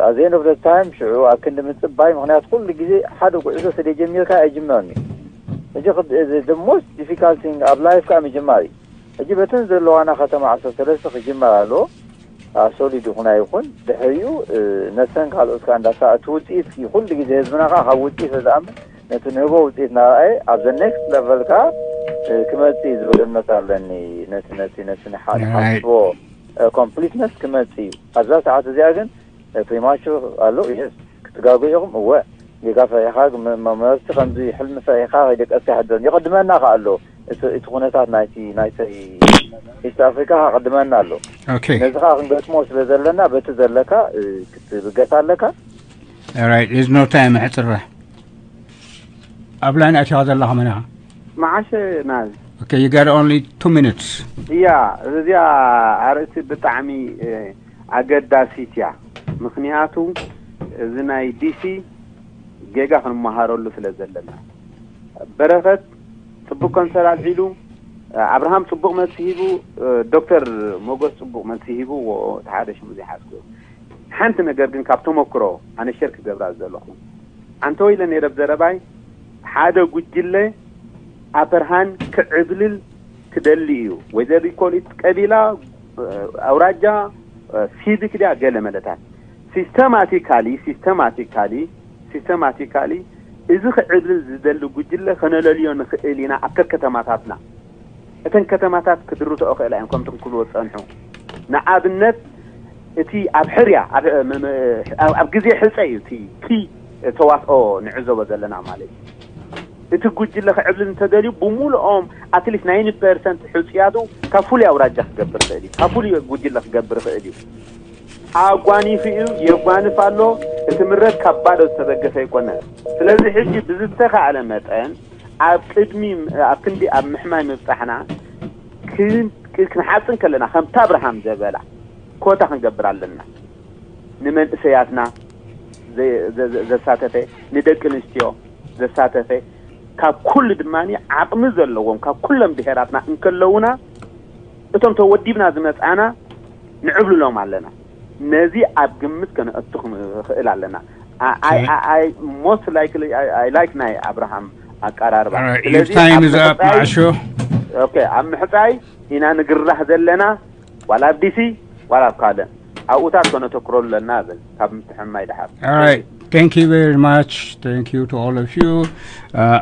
ኣዘን ኦፍ ታይም ሽዑ ኣብ ክንዲ ምፅባይ። ምክንያቱ ኩሉ ግዜ ሓደ ጉዕዞ ስለ ጀሚርካ ኣይጅመርን እዩ። ሕጂ the most difficult thing ኣብ ላይፍ ከዓ ምጅማር እዩ። ሕጂ በተን ዘለዋና ከተማ ዓሰርተ ሰለስተ ክጅመር ኣለዎ። ሶሊድ ይኹና ይኹን ድሕሪኡ ነተን ካልኦት ከዓ እንዳሳ እቲ ውፅኢት ኩሉ ግዜ ህዝብና ከዓ ካብ ውፅኢት ዝኣምን ነቲ ንህቦ ውፅኢት እናረኣየ ኣብ the next level ከዓ ክመፅእ እዩ ዝብል እምነት ኣለኒ። ነቲ ነቲ ነቲ ንሓስቦ ኮምፕሊትነስ ክመፅእ እዩ። ኣብዛ ሰዓት እዚኣ ግን ፕሪማቹር ኣሎ። የስ ክትጋጉ ኢኹም። እወ ጌጋ ፈሪሕኻ መመርቲ ከምዚ ሕልሚ ፈሪሕኻ ከይደቀስካ ይሕደን ይቕድመና ከ ኣሎ እቲ ኩነታት ናይቲ ናይተይ ኢስት ኣፍሪካ ከቕድመና ኣሎ። ነዚ ከዓ ክንገጥሞ ስለ ዘለና በቲ ዘለካ ክትብገስ ኣለካ። ራይት ኢዝ ኖ ታይም። ሕፅረ ኣብ ላይን ኣቲኻ ዘለኻ መን ኢኻ? መዓሸ ናዝ Okay, you got only two minutes. እያ እዚኣ ኣርእስቲ ብጣዕሚ ኣገዳሲት እያ። ምክንያቱ እዚ ናይ ዲሲ ጌጋ ክንመሃረሉ ስለ ዘለና። በረኸት ፅቡቅ ኮንሰር ኣልዒሉ፣ ኣብርሃም ፅቡቅ መልሲ ሂቡ፣ ዶክተር ሞጎስ ፅቡቅ መልሲ ሂቡ። እቲ ሓደ ሽሙ ዘይሓዝኩ ሓንቲ ነገር ግን ካብ ተመክሮ ኣነ ሸር ክገብራ ዘለኹ ኣንተ ወይለ ነይረ ብዘረባይ ሓደ ጉጅለ ኣፐርሃን ክዕብልል ክደሊ እዩ። ወይዘር ሪኮሊት ቀቢላ ኣውራጃ ሲቪክ ድያ ገለ መለታት ሲስተማቲካሊ ሲስተማቲካሊ ሲስተማቲካሊ እዚ ክዕብልል ዝደሊ ጉጅለ ከነለልዮ ንኽእል ኢና ኣብ ከከተማታትና። እተን ከተማታት ክድርትኦ ክእላ እዮም ከምቶም ክብልዎ ዝፀንሑ። ንኣብነት እቲ ኣብ ሕርያ ኣብ ግዜ ሕፀ እዩ እቲ ኪ ተዋስኦ ንዕዘቦ ዘለና ማለት እዩ። እቲ ጉጅለ ክዕብልል እንተደልዩ ብሙሉኦም ኣትሊስት ናይንቲ ፐርሰንት ሕፅያቱ ካብ ፍሉይ ኣውራጃ ክገብር ይኽእል እዩ፣ ካብ ፍሉይ ጉጅለ ክገብር ይኽእል እዩ። ኣጓኒፉ እዩ፣ የጓንፍ ኣሎ። እቲ ምረት ካብ ባዶ ዝተበገሰ ኣይኮነን። ስለዚ ሕጂ ብዝተኻእለ መጠን ኣብ ቅድሚ ኣብ ክንዲ ኣብ ምሕማይ ምብጻሕና ክን- ክንሓጽን ከለና ከምቲ ኣብርሃም ዘበላ ኮታ ክንገብር ኣለና። ንመንእሰያትና ዘ- ዘ- ዘ- ዘሳተፈ፣ ንደቂ ኣንስትዮ ዘሳተፈ፣ ካብ ኩሉ ድማ ዓቕሚ ዘለዎም ካብ ኩሎም ብሄራትና እንከለውና እቶም ተወዲብና ዝመጻና ንዕብልሎም ኣለና። ነዚ ኣብ ግምት ከነእቱ ክንኽእል ኣለና። I most likely I like ናይ ኣብርሃም ኣቀራርባ። Your time is up, ማዕሾ። Okay፣ ኣብ ምሕጻይ ኢና ንግራህ ዘለና፣ ዋላ ኣብ ዲሲ ዋላ ኣብ ካልእ ኣብኡታት ከነተኩረሉ ኣለና እብል። ካብ ምትሕምማይ ድሓር። All right. Thank you very much. Thank you to all of you. Uh,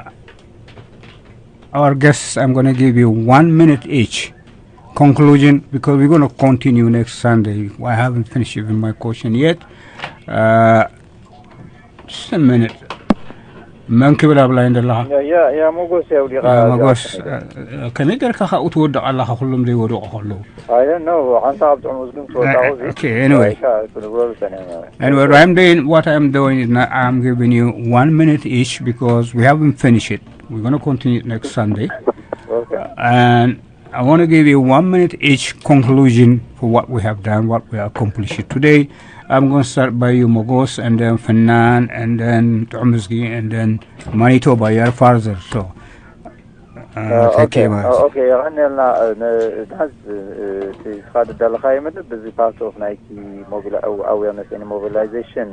our guests, I'm going to give you one minute each. Conclusion, because we're going to continue next Sunday. I haven't finished even my question yet. Uh, just a minute. መን ክብል ኣብ ላይን ዘለኻ? ያ ያ ሞጎስ ያው ዲኻ መጎስ፣ ከመይ ጌርካ ካብኡ ትወድቕ ኣለኻ? ኩሎም ዘይወደቑ ከለዉ። I don't know. ሓንሳ ኣብ ጥዑም ውዝግም ትወጣው እዚ Okay, anyway. ክንብሎ ዝጸኒሕና። Anyway, what I'm doing, what I'm doing is not, I'm giving you one minute each because we haven't finished it. We're going to continue it next Sunday. Okay. And I want to give you one minute each conclusion for what we have done, what we accomplished today. I'm going to start by you, Mogos, and then Fanan, and then Tomski, and then Manitoba, your father. So, uh, thank you very much. ኦኬ፣ የቐንየልና። ናዝ እቲ ስኻ ዝዳለኻዮ መደብ ብዚ part of ናይቲ awareness and mobilization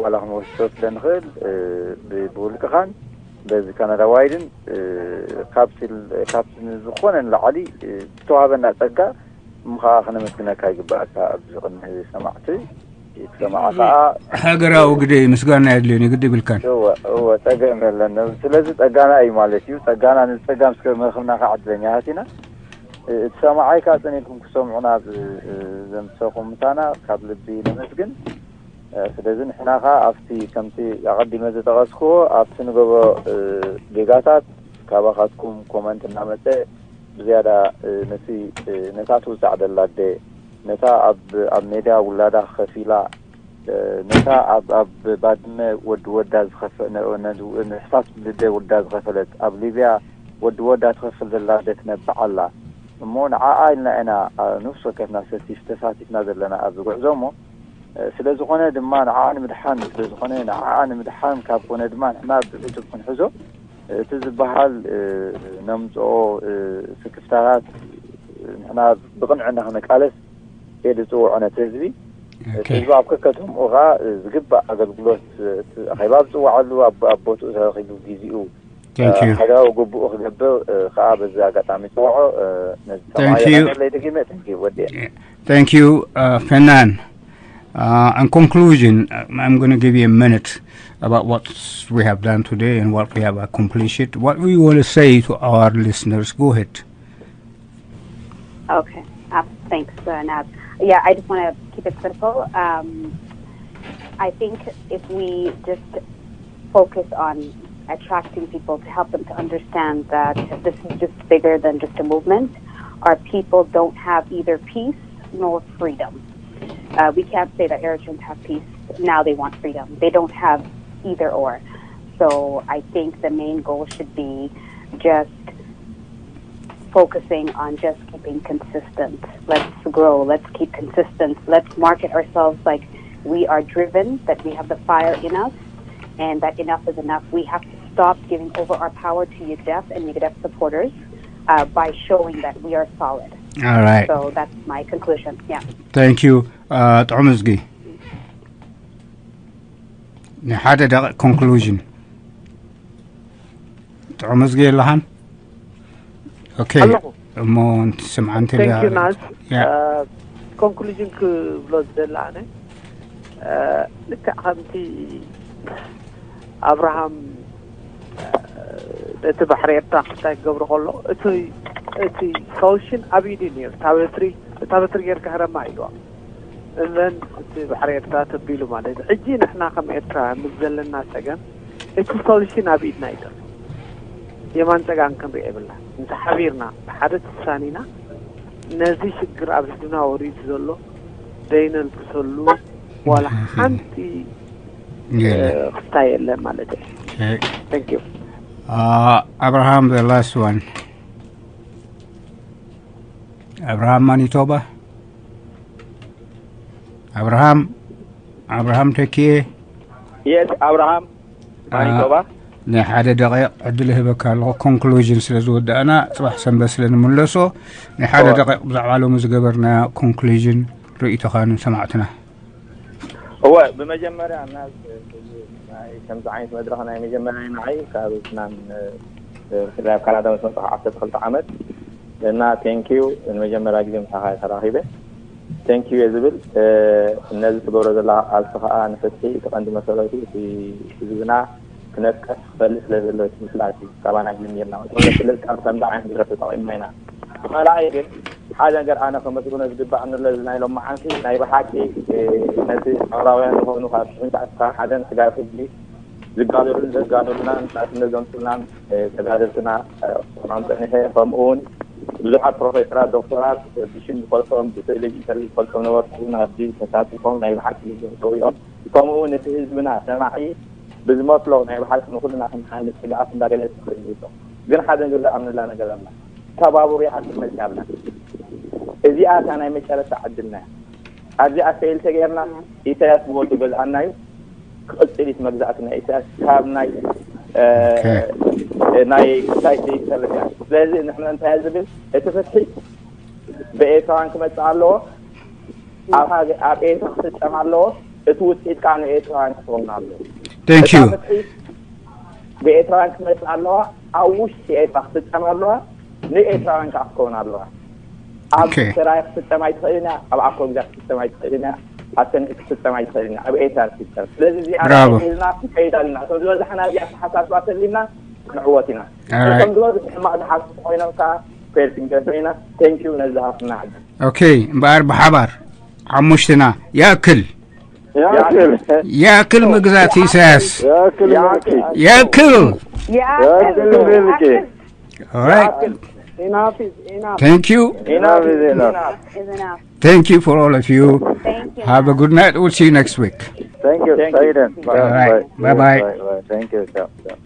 ዋላ ክንወስዶ ስለ ንኽእል ብውልቅኻን በዚ ካናዳ ዋይድን ካብቲ ዝኾነ ንላዕሊ ዝተዋሃበና ጸጋ እሞ ከዓ ክነመስግነካ ይግባኣካ ኣብዚ ቅድሚ ሰማዕቲ። ሰማዓ ከዓ ሃገራዊ ግደ ምስጋና የድልዮን ግዲ ብልካን እወ እወ ጸገም የለን። ስለዚ ጸጋና እዩ ማለት እዩ። ጸጋና ንጸጋም እስከ መረኽብና ከዓ ዕድለኛታት ኢና። እቲ ሰማዓይ ከዓ ጸኒዕኩም ክሰምዑና ዘምሰኹም ምሳና ካብ ልቢ ነመስግን። ስለዚ ንሕና ከዓ ኣብቲ ከምቲ ኣቐዲመ ዝጠቐስክዎ ኣብቲ ንገበሮ ጌጋታት ካባኻትኩም ኮመንት እናመፀ ብዝያዳ ነቲ ነታ ትውፃዕ ደላ ኣደ ነታ ኣብ ኣብ ሜዳ ውላዳ ከፊላ ነታ ኣብ ኣብ ባድመ ወዲ ወዳ ዝኸፈ ንሕሳስ ልደ ወዳ ዝኸፈለት ኣብ ሊብያ ወዲ ወዳ ትኸፍል ዘላ ኣደ ትነብዕ ኣላ እሞ ንዓኣ ኢልና ኢና ንፍስ ወከፍና ሰቲፍ ተሳቲፍና ዘለና ኣብዚ ጉዕዞ እሞ ስለ ዝኾነ ድማ ንዓኣ ንምድሓን ስለ ዝኾነ ንዓኣ ንምድሓን ካብ ኮነ ድማ ንሕና ብዕቱብ ክንሕዞ እቲ ዝበሃል ነምፅኦ ስክፍታታት ንሕና ብቕንዕና ክንቃለስ እየ ዝፅውዖ ነቲ ህዝቢ። እቲ ህዝቢ ኣብ ከከተምኡ ከዓ ዝግባእ ኣገልግሎት ኣኼባ ዝፅዋዓሉ ኣብ ቦትኡ ተረኺቡ ግዜኡ ሃገራዊ ግቡኡ ክገብር ከዓ በዚ ኣጋጣሚ ይፅውዖ። ነዚ ሰማይ ደጊመ ወዲአ። Thank you, uh, Fanan. Uh, in conclusion, I'm going to give you a minute about what we have done today and what we have accomplished. What we want to say to our listeners, go ahead. Okay. Uh, thanks, uh, Naz. Yeah, I just want to keep it simple. Um, I think if we just focus on attracting people to help them to understand that this is just bigger than just a movement, our people don't have either peace nor freedom. Uh, we can't say that Eritreans have peace. Now they want freedom. They don't have either or. So I think the main goal should be just focusing on just keeping consistent. Let's grow. Let's keep consistent. Let's market ourselves like we are driven, that we have the fire in us, and that enough is enough. We have to stop giving over our power to Yagdef and Yagdef supporters uh, by showing that we are solid. All right. So that's my conclusion. Yeah. Thank you. Uh, ጥዑም እዝጊ ንሓደ ደቂቕ ኮንክሉዥን ጥዑም እዝጊ የለኻን? ኦኬ ኣለኹ። እሞ እንትስምዓ እንተ Thank you ናዝ። ያ ኮንክሉዥን ክብሎ ዝደሊ ኣነ ልክዕ ከምቲ ኣብርሃም ነቲ ባሕሪ ኤርትራ ክታይ ክገብሮ ከሎ እቲ እቲ ሶሉሽን ኣብ ኢዱ ነይሩ። እታ በትሪ እታ በትሪ ጌርካ ህረማ ኢልዋ እዘን እቲ ባሕሪ ኤርትራ ተቢሉ ማለት እዩ። ሕጂ ንሕና ከም ኤርትራ ምስ ዘለና ጸገም እቲ ሶሉሽን ኣብ ኢድና እዩ ዘሎ። የማን ጸጋም ክንሪኦ የብልና። እንተ ሓቢርና ብሓደ ተሳኒና ነዚ ሽግር ኣብ ህዝብና ወሪዱ ዘሎ ዘይነልግሰሉ ዋላ ሓንቲ የለ ክስታ የለን ማለት እዩ። Thank you. Abraham, the last one. Abraham, Manitoba. Abraham, Abraham Tekie. Yes, Abraham, Manitoba. ናይ ሓደ ደቂቕ ዕድል እህበካ ኣለኹ። ኮንክሉዥን ስለ ዝወዳእና፣ ጽባሕ ሰንበት ስለ ንምለሶ፣ ናይ ሓደ ደቂቕ ብዛዕባ ሎሚ ዝገበርና ኮንክሉዥን ርእይቶኻ ንሰማዕትና። እወ፣ ብመጀመርያ እና ከምዚ ዓይነት መድረኽ ናይ መጀመርያ ንዓይ ካብ ናን ብፍላይ ኣብ ካናዳ ምስ መፅኹ ዓሰርተ ክልተ ዓመት እና ቴንኪዩ ንመጀመርያ ግዜ ምሳኻ ተራኺበ። ቴንኪዩ እየ ዝብል። ነዚ ትገብሮ ዘላ ቃልሲ ከዓ ንፍትሒ እቲ ቀንዲ መሰረቱ እቲ ህዝብና ክነጥቀስ ክፈልጥ ስለ ዘለዎ እቲ ምፍላጥ እዩ። ካባና ጀሚርና ወፂና ንፍልጥ ካብ ከምዚ ዓይነት መድረኽ ተጠቂምና ኢና። ካልኣይ ግን ሓደ ነገር ኣነ ከመስግኖ ዝግባእ ንሎ እዚ ናይ ሎማዓንቲ ናይ ብሓቂ ነቲ ዕራውያን ዝኾኑ ካብ ሽሕን ትሽዓተ ሓደን ስጋብ ሕጂ ዝጋደሉን ዘጋደሉናን ናጽነት ዘምፅኡልናን ተጋደልትና ክኾኖም ፀኒሐ። ከምኡ እውን ብዙሓት ፕሮፌሰራት፣ ዶክተራት ብሽም ዝፈልጦም ብስእሊ ኢንተርቪው ዝፈልጦም ነበርኩ ናብዚ ተሳቲፎም ናይ ብሓቂ ተውዮም። ከምኡ እውን እቲ ህዝብና ሰማዒ ብዝመስሎ ናይ ብሓቂ ንኩልና ክንሓልፍ ስግኣት እንዳገለጽ ክርኢ ይብሎ። ግን ሓደ ነገር ዝኣምንላ ነገር ኣላ። ተባብሩ ይኣክል መጽእ ኣብና። እዚኣ እታ ናይ መጨረሻ ዕድልና እያ። ኣብዚኣ ፌል ተገይርና ኢሳያስ ብወዱ ገዝኣና እዩ። ክቕጽል እዩ መግዛእትና ኢሳያስ ካብ ናይ ናይ ክሳይ ዘይሰርሕ እያ። ስለዚ ንሕና እንታይ ዝብል እቲ ፍትሒ ብኤርትራውያን ክመጽእ ኣለዎ። ኣብ ኤርትራ ክፍጸም ኣለዎ። እቲ ውፅኢት ከዓ ንኤርትራውያን ክኸውን ኣለዎ። Thank you. ብኤርትራውያን ክመፅእ ኣለዋ። ኣብ ውሽጢ ኤርትራ ክፍፀም ኣለዋ። ንኤርትራውያን ከዓ ክኸውን ኣለዋ። ኣብ ትግራይ ክፍፀም ኣይትኽእልን እያ። ኣብ ኣኮ ግዛት ክፍፀም ኣይትኽእልን እያ። ኣብ ሰንዒ ክፍፀም ኣይትኽእልን እያ። ኣብ ኤርትራ ክፍፀም። ስለዚ እዚኣ ኢልና ክንከይድ ኣለና። እቶም ዝበዛሕና እዚኣ ተሓሳስባ ተሊና ክንዕወት ኢና። እቶም ዝበዝሑ ሕማቕ ዝሓስቡ ኮይኖም ከዓ ፌል ክንገብር ኢና። ቴንኪዩ ነዚ ሃፍትና ዕድል። ኦኬ እምበኣር ብሓባር ሓሙሽትና ያክል ያክል ያክል ምግዛት ኢሳያስ ያክል ምልኪ ያክል ያክል ምልኪ All right. enough is enough Thank you. enough is enough Thank you for all of you. Thank you. Have a good night. We'll see you next week. Thank you. Thank you. Bye. All right. Bye. Bye-bye. Bye. Bye. Thank you. Ciao. Ciao.